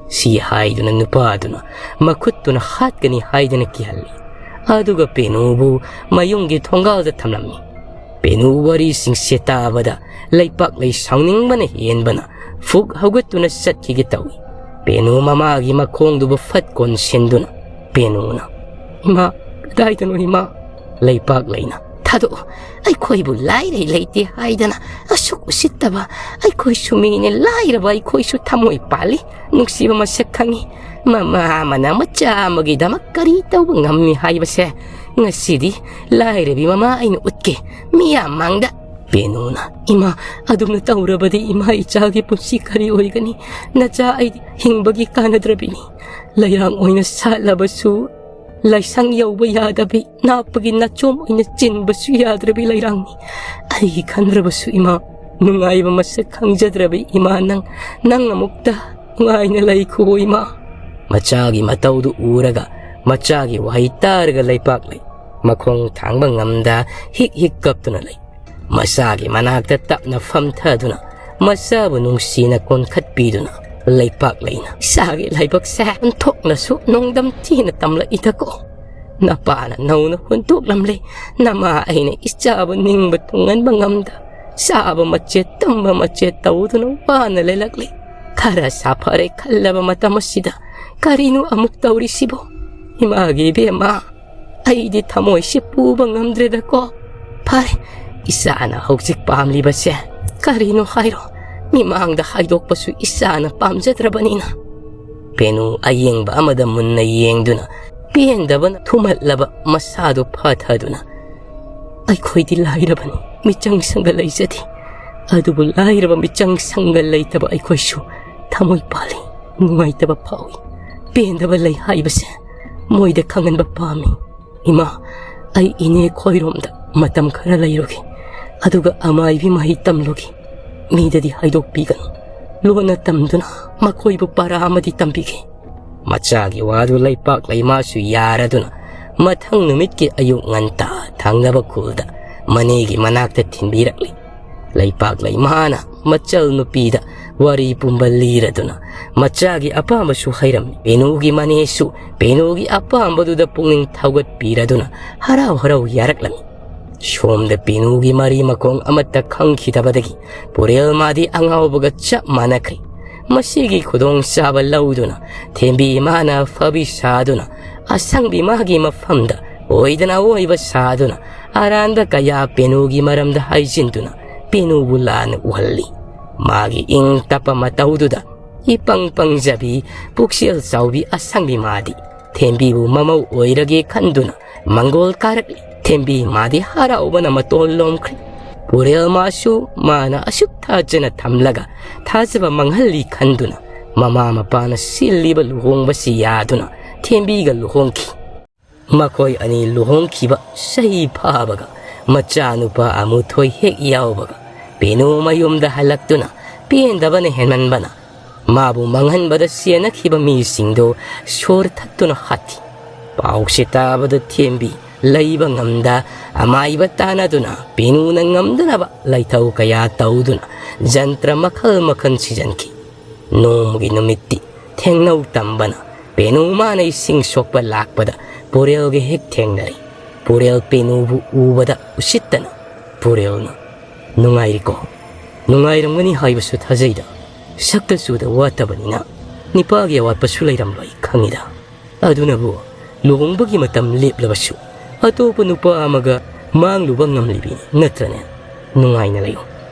ꯁꯤ ꯍꯥꯏꯗꯨꯅ ꯅꯨꯄꯥꯗꯨꯅ ꯃꯈꯨꯠꯇꯨꯅ ꯍꯥꯠꯀꯅꯤ ꯍꯥꯏꯗꯨꯅ ꯀꯤꯍꯜꯂꯤ꯫ ꯑꯗꯨꯒ ꯄꯦꯅꯨꯕꯨ ꯃꯌꯨꯝꯒꯤ ꯊꯣꯡꯒꯥꯜꯗ ꯊꯝꯂꯝꯃꯤ꯫ ꯄꯦꯅꯨ ꯋꯥꯔꯤꯁꯤꯡꯁꯦ ꯇꯥꯕꯗ ꯂꯩꯄꯥꯛꯂꯩ ꯁꯥꯎꯅꯤꯡꯕꯅ ꯍꯦꯟꯕꯅ ꯐꯨꯛ ꯍꯧꯒꯠꯇꯨꯅ ꯆꯠꯈꯤꯒꯦ ꯇꯧꯏ꯫ ꯄꯦꯅꯨ ꯃꯃꯥꯒꯤ ꯃꯈꯣꯡꯗꯨꯕꯨ ꯐꯠ ꯀꯣꯟꯁꯤꯟꯗꯨꯅ ꯄꯦꯅꯨꯅ, "ꯏꯃꯥ, ꯀꯗꯥꯏꯗꯅꯣ ꯏꯃꯥ?" ꯂꯩꯄꯥꯛꯂꯩꯅ, "ꯊꯥꯗꯣꯛꯑꯣ, ꯑꯩꯈꯣꯏꯕꯨ ꯂꯥꯏꯔꯩ ꯂꯩꯇꯦ ꯍꯥꯏꯗꯅ ꯑꯁꯨꯛ ꯎꯁꯤꯠꯇꯕ ꯑꯩꯈꯣꯏꯁꯨ ꯃꯤꯅꯤ, ꯂꯥꯏꯔꯕ ꯑꯩꯈꯣꯏꯁꯨ ꯊꯃꯣꯏ ꯄꯥꯜꯂꯤ, ꯅꯨꯡꯁꯤꯕ ꯃꯁꯛ ꯈꯪꯉꯤ꯫ ꯃꯃꯥ ꯑꯃꯅ ꯃꯆꯥ ꯑꯃꯒꯤꯗꯃꯛ ꯀꯔꯤ ꯇꯧꯕ ꯉꯝꯃꯤ ꯍꯥꯏꯕꯁꯦ ꯉꯁꯤꯗꯤ ꯂꯥꯏꯔꯕꯤ ꯃꯃꯥ ꯑꯩꯅ ꯎꯠꯀꯦ ꯃꯤꯌꯥꯝ ꯃꯥꯡꯗ꯫" ꯄꯦꯅꯨꯅ, "ꯏꯃꯥ, ꯑꯗꯨꯝꯅ ꯇꯧꯔꯕꯗꯤ ꯏꯃꯥ ꯏꯆꯥꯒꯤ ꯄꯨꯟꯁꯤ ꯀꯔꯤ ꯑꯣꯏꯒꯅꯤ? ꯅꯆꯥ ꯑꯩꯗꯤ ꯍꯤꯡꯕꯒꯤ ꯀꯥꯟꯅꯗ꯭ꯔꯕꯤꯅꯤ꯫ ꯂꯩꯔꯥꯡ ꯑꯣꯏꯅ ꯁꯥꯠꯂꯕꯁꯨ ꯂꯥꯏꯁꯪ ꯌꯧꯕ ꯌꯥꯗꯕꯤ, ꯅꯥꯞꯄꯒꯤ ꯅꯥꯆꯣꯝ ꯑꯣꯏꯅ ꯆꯤꯟꯕꯁꯨ ꯌꯥꯗ꯭ꯔꯕꯤ ꯂꯩꯔꯥꯡꯅꯤ꯫ ꯑꯩꯒꯤ ꯈꯟꯗ꯭ꯔꯕꯁꯨ ꯏꯃꯥ, ꯅꯨꯡꯉꯥꯏꯕ ꯃꯁꯛ ꯈꯪꯖꯗ꯭ꯔꯕ ꯏꯃꯥ ꯅꯪ, ꯅꯪ ꯑꯃꯨꯛꯇ ꯅꯨꯡꯉꯥꯏꯅ ꯂꯩꯈꯣ ꯏꯃꯥ꯫ ꯃꯆꯥꯒꯤ ꯃꯇꯧꯗꯨ ꯎꯔꯒ, ꯃꯆꯥꯒꯤ ꯋꯥꯍꯩ ꯇꯥꯔꯒ ꯂꯩꯄꯥꯛꯂꯩ ꯃꯈꯣꯡ ꯊꯥꯡꯕ ꯉꯝꯗ ꯍꯤꯛ ꯍꯤꯛ ꯀꯞꯇꯨꯅ ꯂꯩ꯫ ꯃꯆꯥꯒꯤ ꯃꯅꯥꯛꯇ ꯇꯞꯅ ꯐꯝꯊꯗꯨꯅ ꯃꯆꯥꯕꯨ ꯅꯨꯡꯁꯤꯅ ꯀꯣꯟꯈꯠꯄꯤꯗꯨꯅ ꯂꯩꯄꯥꯛꯂꯩꯅ, "ꯏꯆꯥꯒꯤ ꯂꯥꯏꯕꯛꯁꯦ ꯑꯣꯟꯊꯣꯛꯅꯁꯨ ꯅꯣꯡꯗꯝ ꯊꯤꯅ ꯇꯝꯂꯛꯏꯗꯀꯣ꯫ ꯅꯄꯥꯅ ꯅꯧꯅ ꯍꯨꯟꯗꯣꯛꯂꯝꯂꯦ꯫ ꯅꯃꯥ ꯑꯩꯅ ꯏꯆꯥꯕꯨ ꯅꯤꯡꯕ ꯇꯨꯡꯍꯟꯕ ꯉꯝꯗ, ꯆꯥꯕ ꯃꯆꯦꯠ ꯇꯨꯝꯕ ꯃꯆꯦꯠ ꯇꯧꯗꯨꯅ ꯋꯥꯅ ꯂꯩꯂꯛꯂꯦ꯫ ꯈꯔ ꯁꯥꯐꯔꯦ ꯈꯜꯂꯕ ꯃꯇꯝ ꯑꯁꯤꯗ ꯀꯔꯤꯅꯣ ꯑꯃꯨꯛ ꯇꯧꯔꯤꯁꯤꯕꯣ? ꯏꯃꯥꯒꯤ ꯏꯕꯦꯝꯃ, ꯑꯩꯗꯤ ꯊꯃꯣꯏꯁꯤ ꯄꯨꯕ ꯉꯝꯗ꯭ꯔꯦꯗꯀꯣ꯫ ꯐꯔꯦ, ꯏꯆꯥꯅ ꯍꯧꯖꯤꯛ ꯄꯥꯝꯂꯤꯕꯁꯦ ꯀꯔꯤꯅꯣ ꯍꯥꯏꯔꯣ? ꯃꯤꯃꯥꯡꯗ ꯍꯥꯏꯗꯣꯛꯄꯁꯨ ꯏꯆꯥꯅ ꯄꯥꯝꯖꯗ꯭ꯔꯕꯅꯤꯅ꯫" ꯄꯦꯅꯨ ꯑꯌꯦꯡꯕ ꯑꯃꯗ ꯃꯨꯟꯅ ꯌꯦꯡꯗꯨꯅ ꯄꯦꯟꯗꯕꯅ ꯊꯨꯝꯍꯠꯂꯕ ꯃꯁꯥꯗꯨ ꯐꯥꯊꯗꯨꯅ, "ꯑꯩꯈꯣꯏꯗꯤ ꯂꯥꯏꯔꯕꯅꯤ, ꯃꯤꯆꯪ ꯁꯪꯒ ꯂꯩꯖꯗꯦ꯫ ꯑꯗꯨꯕꯨ ꯂꯥꯏꯔꯕ ꯃꯤꯆꯪ ꯁꯪꯒ ꯂꯩꯇꯕ ꯑꯩꯈꯣꯏꯁꯨ ꯊꯃꯣꯏ ꯄꯥꯜꯂꯤ, ꯅꯨꯡꯉꯥꯏꯇꯕ ꯐꯥꯎꯏ꯫ ꯄꯦꯟꯗꯕ ꯂꯩ ꯍꯥꯏꯕꯁꯦ ꯃꯣꯏꯗ ꯈꯪꯍꯟꯕ ꯄꯥꯝꯃꯤ꯫ ꯏꯃꯥ, ꯑꯩ ꯏꯅꯦ ꯈꯣꯏꯔꯣꯝꯗ ꯃꯇꯝ ꯈꯔ ꯂꯩꯔꯨꯒꯦ, ꯑꯗꯨꯒ ꯑꯃꯥꯏꯕꯤ ꯃꯍꯩ ꯇꯝꯂꯨꯒꯦ꯫ ꯃꯤꯗꯗꯤ ꯍꯥꯏꯗꯣꯛꯄꯤꯒꯅꯨ꯫ ꯂꯣꯟꯅ ꯇꯝꯗꯨꯅ ꯃꯈꯣꯏꯕꯨ ꯄꯔꯥ ꯑꯃꯗꯤ ꯇꯝꯕꯤꯒꯦ꯫" ꯃꯆꯥꯒꯤ ꯋꯥꯗꯨ ꯂꯩꯄꯥꯛ ꯂꯩꯃꯥꯁꯨ ꯌꯥꯔꯗꯨꯅ ꯃꯊꯪ ꯅꯨꯃꯤꯠꯀꯤ ꯑꯌꯨꯛ ꯉꯟꯇꯥ ꯊꯪꯅꯕ ꯈꯨꯜꯗ ꯃꯅꯦꯒꯤ ꯃꯅꯥꯛꯇ ꯊꯤꯟꯕꯤꯔꯛꯂꯤ꯫ ꯂꯩꯄꯥꯛ ꯂꯩꯃꯥꯅ ꯃꯆꯜ ꯅꯨꯄꯤꯗ ꯋꯥꯔꯤ ꯄꯨꯝꯕ ꯂꯤꯔꯗꯨꯅ ꯃꯆꯥꯒꯤ ꯑꯄꯥꯝꯕꯁꯨ ꯍꯩꯔꯝꯃꯤ꯫ ꯄꯦꯅꯨꯒꯤ ꯃꯅꯦꯁꯨ ꯄꯦꯅꯨꯒꯤ ꯑꯄꯥꯝꯕꯗꯨꯗ ꯄꯨꯛꯅꯤꯡ ꯊꯧꯒꯠꯄꯤꯔꯗꯨꯅ ꯍꯔꯥꯎ ꯍꯔꯥꯎ ꯌꯥꯔꯛꯂꯝꯃꯤ꯫ ꯁꯣꯝꯗ ꯄꯦꯅꯨꯒꯤ ꯃꯔꯤ ꯃꯈꯣꯡ ꯑꯃꯠꯇ ꯈꯪꯈꯤꯗꯕꯗꯒꯤ ꯄꯨꯔꯦꯜ ꯃꯥꯗꯤ ꯑꯉꯥꯎꯕꯒ ꯆꯞ ꯃꯥꯟꯅꯈ꯭ꯔꯦ꯫ ꯃꯁꯤꯒꯤ ꯈꯨꯗꯣꯡꯆꯥꯕ ꯂꯧꯗꯨꯅ ꯊꯦꯝꯕꯤ ꯃꯥꯅ ꯐꯕꯤ ꯁꯥꯗꯨꯅ ꯑꯁꯪꯕꯤ ꯃꯥꯒꯤ ꯃꯐꯝꯗ ꯑꯣꯏꯗꯅ ꯑꯣꯏꯕ ꯁꯥꯗꯨꯅ ꯑꯔꯥꯟꯕ ꯀꯌꯥ ꯄꯦꯅꯨꯒꯤ ꯃꯔꯝꯗ ꯍꯥꯏꯖꯤꯟꯗꯨꯅ ꯄꯦꯅꯨꯕꯨ ꯂꯥꯟꯅ ꯎꯍꯜꯂꯤ꯫ ꯃꯥꯒꯤ ꯏꯪ ꯇꯞꯄ ꯃꯇꯧꯗꯨꯗ ꯏꯄꯪ ꯄꯪꯖꯕꯤ, ꯄꯨꯛꯆꯦꯜ ꯆꯥꯎꯕꯤ ꯑꯁꯪꯕꯤ ꯃꯥꯗꯤ ꯊꯦꯝꯕꯤꯕꯨ ꯃꯃꯧ ꯑꯣꯏꯔꯒꯦ ꯈꯟꯗꯨꯅ ꯃꯪꯒꯣꯜ ꯀꯥꯔꯛꯂꯤ꯫ ꯊꯦꯝꯕꯤ ꯃꯥꯗꯤ ꯍꯔꯥꯎꯕꯅ ꯃꯇꯣꯟ ꯂꯣꯝꯈ꯭ꯔꯦ꯫ ꯄꯨꯔꯦꯜ ꯃꯥꯁꯨ ꯃꯥꯅ ꯑꯁꯨꯛ ꯊꯥꯖꯅ ꯊꯝꯂꯒ ꯊꯥꯖꯕ ꯃꯥꯡꯍꯜꯂꯤ ꯈꯟꯗꯨꯅ ꯃꯃꯥ ꯃꯄꯥꯅ ꯁꯤꯜꯂꯤꯕ ꯂꯨꯍꯣꯡꯕꯁꯤ ꯌꯥꯗꯨꯅ ꯊꯦꯝꯕꯤꯒ ꯂꯨꯍꯣꯡꯈꯤ꯫ ꯃꯈꯣꯏ ꯑꯅꯤ ꯂꯨꯍꯣꯡꯈꯤꯕ ꯆꯍꯤ ꯐꯥꯕꯒ ꯃꯆꯥꯅꯨꯄꯥ ꯑꯃꯨꯊꯣꯏ ꯍꯦꯛ ꯌꯥꯎꯕꯒ ꯄꯦꯅꯨ ꯃꯌꯨꯝꯗ ꯍꯜꯂꯛꯇꯨꯅ ꯄꯦꯟꯗꯕꯅ ꯍꯦꯟꯃꯟꯕꯅ ꯃꯥꯕꯨ ꯃꯥꯡꯍꯟꯕꯗ ꯆꯦꯟꯅꯈꯤꯕ ꯃꯤꯁꯤꯡꯗꯨ ꯁꯣꯔ ꯊꯠꯇꯨꯅ ꯍꯥꯠꯈꯤ꯫ ꯄꯥꯎꯁꯤ ꯇꯥꯕꯗ ꯊꯦꯝꯕꯤ ꯂꯩꯕ ꯉꯝꯗ ꯑꯃꯥꯏꯕ ꯇꯥꯟꯅꯗꯨꯅ ꯄꯦꯅꯨꯅ ꯉꯝꯗꯅꯕ ꯂꯥꯏꯊꯧ ꯀꯌꯥ ꯇꯧꯗꯨꯅ ꯖꯟꯇ꯭ꯔ ꯃꯈꯜ ꯃꯈꯜ ꯁꯤꯖꯤꯟꯈꯤ꯫ ꯅꯣꯡꯃꯒꯤ ꯅꯨꯃꯤꯠꯇꯤ ꯊꯦꯡꯅꯧ ꯇꯝꯕꯅ ꯄꯦꯅꯨ ꯃꯥꯅ ꯏꯁꯤꯡ ꯁꯣꯛꯄ ꯂꯥꯛꯄꯗ ꯄꯨꯔꯦꯜꯒ ꯍꯦꯛ ꯊꯦꯡꯅꯔꯦ꯫ ꯄꯨꯔꯦꯜ ꯄꯦꯅꯨꯕꯨ ꯎꯕꯗ ꯎꯁꯤꯠꯇꯅ ꯄꯨꯔꯦꯜꯅ, "ꯅꯨꯡꯉꯥꯏꯔꯤꯀꯣ? ꯅꯨꯡꯉꯥꯏꯔꯝꯒꯅꯤ ꯍꯥꯏꯕꯁꯨ ꯊꯥꯖꯩꯗ꯫ ꯁꯛꯇ ꯆꯨꯗ ꯋꯥꯠꯇꯕꯅꯤꯅ ꯅꯤꯄꯥꯒꯤ ꯑꯋꯥꯠꯄꯁꯨ ꯂꯩꯔꯝꯂꯣꯏ ꯈꯪꯉꯤꯗ꯫ ꯑꯗꯨꯅꯕꯨ ꯂꯨꯍꯣꯡꯕꯒꯤ ꯃꯇꯝ ꯂꯦꯞꯂꯕꯁꯨ ꯑꯇꯣꯞꯄ ꯅꯨꯄꯥ ꯑꯃꯒ ꯃꯥꯡꯂꯨꯕ ꯉꯝꯂꯤꯕꯤ ꯅꯠꯇ꯭ꯔꯅꯦ? ꯅꯨꯡꯉꯥꯏꯅ ꯂꯩꯌꯨ"꯫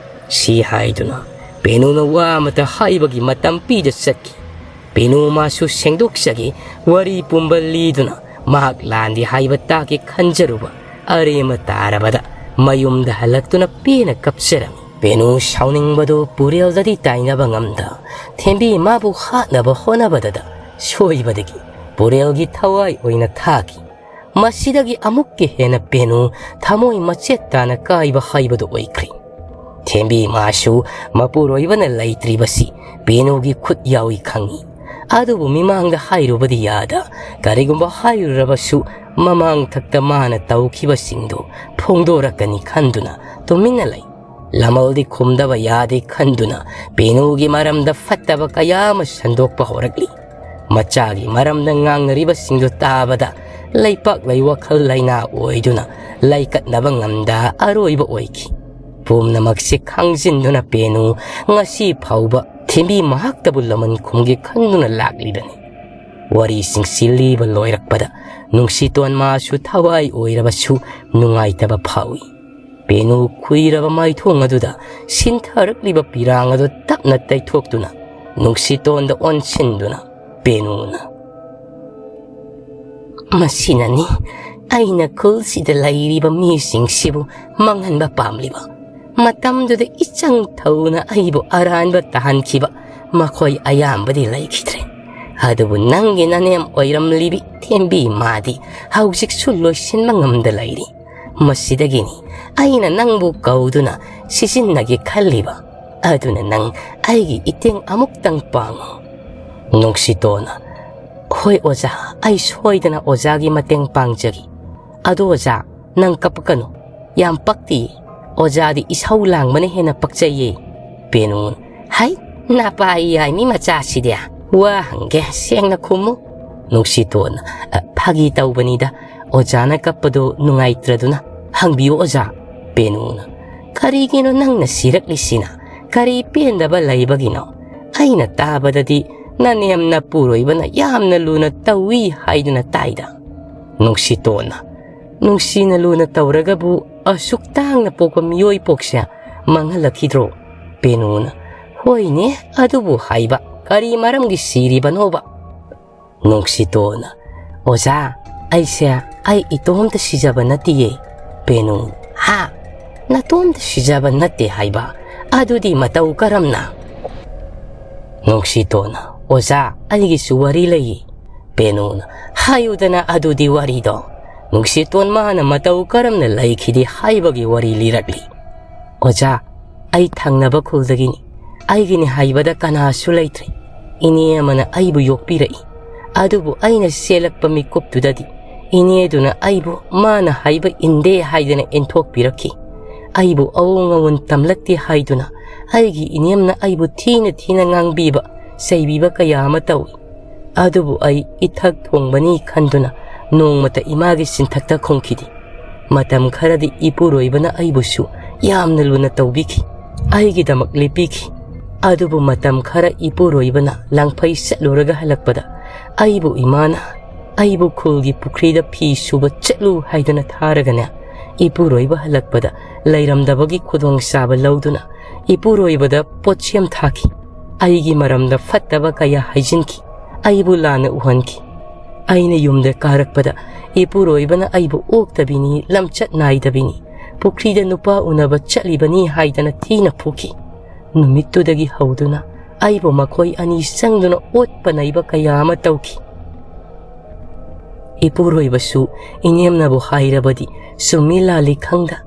ꯁꯤ ꯍꯥꯏꯗꯨꯅ ꯄꯦꯅꯨꯅ ꯋꯥ ꯑꯃꯇ ꯍꯥꯏꯕꯒꯤ ꯃꯇꯝ ꯄꯤꯗ ꯆꯠꯈꯤ꯫ ꯄꯦꯅꯨ ꯃꯥꯁꯨ ꯁꯦꯡꯗꯣꯛꯆꯒꯦ ꯋꯥꯔꯤ ꯄꯨꯝꯕ ꯂꯤꯗꯨꯅ ꯃꯍꯥꯛ ꯂꯥꯟꯗꯦ ꯍꯥꯏꯕ ꯇꯥꯛꯀꯦ ꯈꯟꯖꯔꯨꯕ ꯑꯔꯦꯝꯕ ꯇꯥꯔꯕꯗ ꯃꯌꯨꯝꯗ ꯍꯜꯂꯛꯇꯨꯅ ꯄꯦꯟꯅ ꯀꯞꯆꯔꯝꯃꯤ꯫ ꯄꯦꯅꯨ ꯁꯥꯎꯅꯤꯡꯕꯗꯨ ꯄꯨꯔꯦꯜꯗꯗꯤ ꯇꯥꯏꯅꯕ ꯉꯝꯗ ꯊꯦꯝꯕꯤ ꯃꯥꯕꯨ ꯍꯥꯠꯅꯕ ꯍꯣꯠꯅꯕꯗꯗ ꯁꯣꯏꯕꯗꯒꯤ ꯄꯨꯔꯦꯜꯒꯤ ꯊꯋꯥꯏ ꯑꯣꯏꯅ ꯊꯥꯈꯤ꯫ ꯃꯁꯤꯗꯒꯤ ꯑꯃꯨꯛꯀ ꯍꯦꯟꯅ ꯄꯦꯅꯨ ꯊꯃꯣꯏ ꯃꯆꯦꯠ ꯇꯥꯅ ꯀꯥꯏꯕ ꯍꯥꯏꯕꯗꯨ ꯑꯣꯏꯈ꯭ꯔꯦ꯫ ꯊꯦꯝꯕꯤ ꯃꯥꯁꯨ ꯃꯄꯨꯔꯣꯏꯕꯅ ꯂꯩꯇ꯭ꯔꯤꯕꯁꯤ ꯄꯦꯅꯨꯒꯤ ꯈꯨꯠ ꯌꯥꯎꯏ ꯈꯪꯏ꯫ ꯑꯗꯨꯕꯨ ꯃꯤꯃꯥꯡꯗ ꯍꯥꯏꯔꯨꯕꯗꯤ ꯌꯥꯗ, ꯀꯔꯤꯒꯨꯝꯕ ꯍꯥꯏꯔꯨꯔꯕꯁꯨ ꯃꯃꯥꯡ ꯊꯛꯇ ꯃꯥꯅ ꯇꯧꯈꯤꯕꯁꯤꯡꯗꯨ ꯐꯣꯡꯗꯣꯔꯛꯀꯅꯤ ꯈꯟꯗꯨꯅ ꯇꯨꯃꯤꯟꯅ ꯂꯩ꯫ ꯂꯃꯜꯗꯤ ꯈꯨꯝꯗꯕ ꯌꯥꯗꯦ ꯈꯟꯗꯨꯅ ꯄꯦꯅꯨꯒꯤ ꯃꯔꯝꯗ ꯐꯠꯇꯕ ꯀꯌꯥ ꯑꯃ ꯁꯟꯗꯣꯛꯄ ꯍꯧꯔꯛꯂꯤ꯫ ꯃꯆꯥꯒꯤ ꯃꯔꯝꯗ ꯉꯥꯡꯅꯔꯤꯕꯁꯤꯡꯗꯨ ꯇꯥꯕꯗ ꯂꯩꯄꯥꯛ ꯂꯩ ꯋꯥꯈꯜ ꯂꯩꯅꯥ ꯑꯣꯏꯗꯨꯅ ꯂꯩꯀꯠꯅꯕ ꯉꯝꯗ ꯑꯔꯣꯏꯕ ꯑꯣꯏꯈꯤ꯫ ꯄꯨꯝꯅꯃꯛꯁꯤ ꯈꯪꯖꯤꯟꯗꯨꯅ ꯄꯦꯅꯨ ꯉꯁꯤ ꯐꯥꯎꯕ ꯊꯤꯟꯕꯤ ꯃꯍꯥꯛꯇꯕꯨ ꯂꯃꯟ ꯈꯨꯝꯒꯦ ꯈꯟꯗꯨꯅ ꯂꯥꯛꯂꯤꯕꯅꯤ꯫ ꯋꯥꯔꯤꯁꯤꯡꯁꯤ ꯂꯤꯕ ꯂꯣꯏꯔꯛꯄꯗ ꯅꯨꯡꯁꯤꯇꯣꯟ ꯃꯥꯁꯨ ꯊꯋꯥꯏ ꯑꯣꯏꯔꯕꯁꯨ ꯅꯨꯡꯉꯥꯏꯇꯕ ꯐꯥꯎꯏ꯫ ꯄꯦꯅꯨ ꯈꯨꯏꯔꯕ ꯃꯥꯏꯊꯣꯡ ꯑꯗꯨꯗ ꯁꯤꯟꯊꯔꯛꯂꯤꯕ ꯄꯤꯔꯥꯡ ꯑꯗꯨ ꯇꯞꯅ ꯇꯩꯊꯣꯛꯇꯨꯅ ꯅꯨꯡꯁꯤꯇꯣꯟꯗ ꯑꯣꯟꯁꯤꯟꯗꯨꯅ ꯄꯦꯅꯨꯅ, "ꯃꯁꯤꯅꯅꯤ ꯑꯩꯅ ꯈꯨꯜꯁꯤꯗ ꯂꯩꯔꯤꯕ ꯃꯤꯁꯤꯡꯁꯤꯕꯨ ꯃꯥꯡꯍꯟꯕ ꯄꯥꯝꯂꯤꯕ꯫ ꯃꯇꯝꯗꯨꯗ ꯏꯆꯪ ꯊꯧꯅ ꯑꯩꯕꯨ ꯑꯔꯥꯟꯕ ꯇꯥꯍꯟꯈꯤꯕ ꯃꯈꯣꯏ ꯑꯌꯥꯝꯕꯗꯤ ꯂꯩꯈꯤꯗ꯭ꯔꯦ꯫ ꯑꯗꯨꯕꯨ ꯅꯪꯒꯤ ꯅꯅꯦꯝ ꯑꯣꯏꯔꯝꯂꯤꯕꯤ ꯊꯦꯝꯕꯤ ꯃꯥꯗꯤ ꯍꯧꯖꯤꯛꯁꯨ ꯂꯣꯏꯁꯤꯟꯕ ꯉꯝꯗ ꯂꯩꯔꯤ꯫ ꯃꯁꯤꯗꯒꯤꯅꯤ ꯑꯩꯅ ꯅꯪꯕꯨ ꯀꯧꯗꯨꯅ ꯁꯤꯖꯤꯟꯅꯒꯦ ꯈꯜꯂꯤꯕ꯫ ꯑꯗꯨꯅ ꯅꯪ ꯑꯩꯒꯤ ꯏꯇꯦꯡ ꯑꯃꯨꯛꯇꯪ ꯄꯥꯡꯉꯨ꯫" ꯅꯨꯡꯁꯤꯇꯣꯟꯅ, "ꯍꯣꯏ ꯑꯣꯖꯥ, ꯑꯩ ꯁꯣꯏꯗꯅ ꯑꯣꯖꯥꯒꯤ ꯃꯇꯦꯡ ꯄꯥꯡꯖꯒꯦ꯫ ꯑꯗꯣ ꯑꯣꯖꯥ, ꯅꯪ ꯀꯞꯄꯛꯀꯅꯨ꯫ ꯌꯥꯝ ꯄꯛꯇꯤꯌꯦ꯫ ꯑꯣꯖꯥꯗꯤ ꯏꯁꯧ ꯂꯥꯡꯕꯅ ꯍꯦꯟꯅ ꯄꯛꯆꯩꯌꯦ꯫" ꯄꯦꯅꯨꯅ, "ꯍꯩ, ꯅꯄꯥ ꯌꯥꯏꯃꯤ ꯃꯆꯥꯁꯤꯗꯤ꯫ ꯋꯥ ꯍꯪꯒꯦ, ꯁꯦꯡꯅ ꯈꯨꯝꯃꯨ꯫" ꯅꯨꯡꯁꯤꯇꯣꯟꯅ, "ꯑ, ꯐꯥꯒꯤ ꯇꯧꯕꯅꯤꯗ꯫ ꯑꯣꯖꯥꯅ ꯀꯞꯄꯗꯣ ꯅꯨꯡꯉꯥꯏꯇ꯭ꯔꯗꯨꯅ꯫ ꯍꯪꯕꯤꯌꯨ ꯑꯣꯖꯥ꯫" ꯄꯦꯅꯨꯅ, "ꯀꯔꯤꯒꯤꯅꯣ ꯅꯪꯅ ꯁꯤꯔꯛꯂꯤꯁꯤꯅ? ꯀꯔꯤ ꯄꯦꯟꯗꯕ ꯂꯩꯕꯒꯤꯅꯣ? ꯑꯩꯅ ꯇꯥꯕꯗꯗꯤ ꯅꯅꯦꯝ ꯅꯄꯨꯔꯣꯏꯕꯅ ꯌꯥꯝꯅ ꯂꯨꯅ ꯇꯧꯏ ꯍꯥꯏꯗꯨꯅ ꯇꯥꯏꯗ꯫" ꯅꯨꯡꯁꯤꯇꯣꯟꯅ, "ꯅꯨꯡꯁꯤꯅ ꯂꯨꯅ ꯇꯧꯔꯒꯕꯨ ꯑꯁꯨꯛ ꯇꯥꯡꯅ ꯄꯣꯛꯄ ꯃꯤꯑꯣꯏ ꯄꯣꯛꯁꯦ ꯃꯥꯡꯍꯜꯂꯛꯈꯤꯗ꯭ꯔꯣ?" ꯄꯦꯅꯨꯅ, "ꯍꯣꯏꯅꯦ, ꯑꯗꯨꯕꯨ ꯍꯥꯏꯕ ꯀꯔꯤ ꯃꯔꯝꯒꯤ ꯁꯤꯔꯤꯕꯅꯣꯕ?" ꯅꯨꯡꯁꯤꯇꯣꯟꯅ, "ꯑꯣꯖꯥ, ꯑꯩꯁꯦ ꯑꯩ ꯏꯇꯣꯝꯇ ꯁꯤꯖꯕ ꯅꯠꯇꯤꯌꯦ꯫" ꯄꯦꯅꯨ, "ꯍꯥ? ꯅꯇꯣꯝꯇ ꯁꯤꯖꯕ ꯅꯠꯇꯦ ꯍꯥꯏꯕ? ꯑꯗꯨꯗꯤ ꯃꯇꯧ ꯀꯔꯝꯅ?" ꯅꯨꯡꯁꯤꯇꯣꯟꯅ, "ꯑꯣꯖꯥ, ꯑꯩꯒꯤꯁꯨ ꯋꯥꯔꯤ ꯂꯩꯌꯦ꯫" ꯄꯦꯅꯨꯅ, "ꯍꯥꯏꯌꯨꯗꯅ ꯑꯗꯨꯗꯤ ꯋꯥꯔꯤꯗꯣ꯫" ꯅꯨꯡꯁꯤꯇꯣꯟ ꯃꯥꯅ ꯃꯇꯧ ꯀꯔꯝꯅ ꯂꯩꯈꯤꯗꯦ ꯍꯥꯏꯕꯒꯤ ꯋꯥꯔꯤ ꯂꯤꯔꯛꯂꯤ꯫ "ꯑꯣꯖꯥ, ꯑꯩ ꯊꯪꯅꯕ ꯈꯨꯜꯗꯒꯤꯅꯤ꯫ ꯑꯩꯒꯤꯅꯤ ꯍꯥꯏꯕꯗ ꯀꯅꯥꯁꯨ ꯂꯩꯇ꯭ꯔꯦ꯫ ꯏꯅꯦ ꯑꯃꯅ ꯑꯩꯕꯨ ꯌꯣꯛꯄꯤꯔꯛꯏ꯫ ꯑꯗꯨꯕꯨ ꯑꯩꯅ ꯆꯦꯜꯂꯛꯄ ꯃꯤꯀꯨꯞꯇꯨꯗꯗꯤ ꯏꯅꯦꯗꯨꯅ ꯑꯩꯕꯨ ꯃꯥꯅ ꯍꯥꯏꯕ ꯏꯟꯗꯦ ꯍꯥꯏꯗꯅ ꯏꯟꯊꯣꯛꯄꯤꯔꯛꯈꯤ꯫ ꯑꯩꯕꯨ ꯑꯑꯣꯡ ꯑꯑꯣꯟ ꯇꯝꯂꯛꯇꯦ ꯍꯥꯏꯗꯨꯅ ꯑꯩꯒꯤ ꯏꯅꯦꯝꯅ ꯑꯩꯕꯨ ꯊꯤꯅ ꯊꯤꯅ ꯉꯥꯡꯕꯤꯕ, ꯆꯩꯕꯤꯕ ꯀꯌꯥ ꯑꯃ ꯇꯧꯏ꯫ ꯑꯗꯨꯕꯨ ꯑꯩ ꯏꯊꯛ ꯊꯣꯡꯕꯅꯤ ꯈꯟꯗꯨꯅ ꯅꯣꯡꯃꯇ ꯏꯃꯥꯒꯤ ꯆꯤꯟꯊꯛꯇ ꯈꯨꯝꯈꯤꯗꯦ꯫ ꯃꯇꯝ ꯈꯔꯗꯤ ꯏꯄꯨꯔꯣꯏꯕꯅ ꯑꯩꯕꯨꯁꯨ ꯌꯥꯝꯅ ꯂꯨꯅ ꯇꯧꯕꯤꯈꯤ, ꯑꯩꯒꯤꯗꯃꯛ ꯂꯦꯞꯄꯤꯈꯤ꯫ ꯑꯗꯨꯕꯨ ꯃꯇꯝ ꯈꯔ ꯏꯄꯨꯔꯣꯏꯕꯅ ꯂꯥꯡꯐꯩ ꯆꯠꯂꯨꯔꯒ ꯍꯜꯂꯛꯄꯗ ꯑꯩꯕꯨ ꯏꯃꯥꯅ ꯑꯩꯕꯨ ꯈꯨꯜꯒꯤ ꯄꯨꯈ꯭ꯔꯤꯗ ꯐꯤ ꯁꯨꯕ ꯆꯠꯂꯨ ꯍꯥꯏꯗꯅ ꯊꯥꯔꯒꯅꯦ, ꯏꯄꯨꯔꯣꯏꯕ ꯍꯜꯂꯛꯄꯗ ꯂꯩꯔꯝꯗꯕꯒꯤ ꯈꯨꯗꯣꯡꯆꯥꯕ ꯂꯧꯗꯨꯅ ꯏꯄꯨꯔꯣꯏꯕꯗ ꯄꯣꯠꯁꯦꯝ ꯊꯥꯈꯤ꯫ ꯑꯩꯒꯤ ꯃꯔꯝꯗ ꯐꯠꯇꯕ ꯀꯌꯥ ꯍꯥꯏꯖꯤꯟꯈꯤ꯫ ꯑꯩꯕꯨ ꯂꯥꯟꯅ ꯎꯍꯟꯈꯤ꯫ ꯑꯩꯅ ꯌꯨꯝꯗ ꯀꯥꯔꯛꯄꯗ ꯏꯄꯨꯔꯣꯏꯕꯅ ꯑꯩꯕꯨ ꯑꯣꯛꯇꯕꯤꯅꯤ, ꯂꯝꯆꯠ ꯅꯥꯏꯗꯕꯤꯅꯤ, ꯄꯨꯈ꯭ꯔꯤꯗ ꯅꯨꯄꯥ ꯎꯅꯕ ꯆꯠꯂꯤꯕꯅꯤ ꯍꯥꯏꯗꯅ ꯊꯤꯅ ꯐꯨꯈꯤ꯫ ꯅꯨꯃꯤꯠꯇꯨꯗꯒꯤ ꯍꯧꯗꯨꯅ ꯑꯩꯕꯨ ꯃꯈꯣꯏ ꯑꯅꯤ ꯆꯪꯗꯨꯅ ꯑꯣꯠꯄ ꯅꯩꯕ ꯀꯌꯥ ꯑꯃ ꯇꯧꯈꯤ꯫ ꯏꯄꯨꯔꯣꯏꯕꯁꯨ ꯏꯅꯦꯝꯅꯕꯨ ꯍꯥꯏꯔꯕꯗꯤ ꯆꯨꯝꯃꯤ ꯂꯥꯜꯂꯤ ꯈꯪꯗ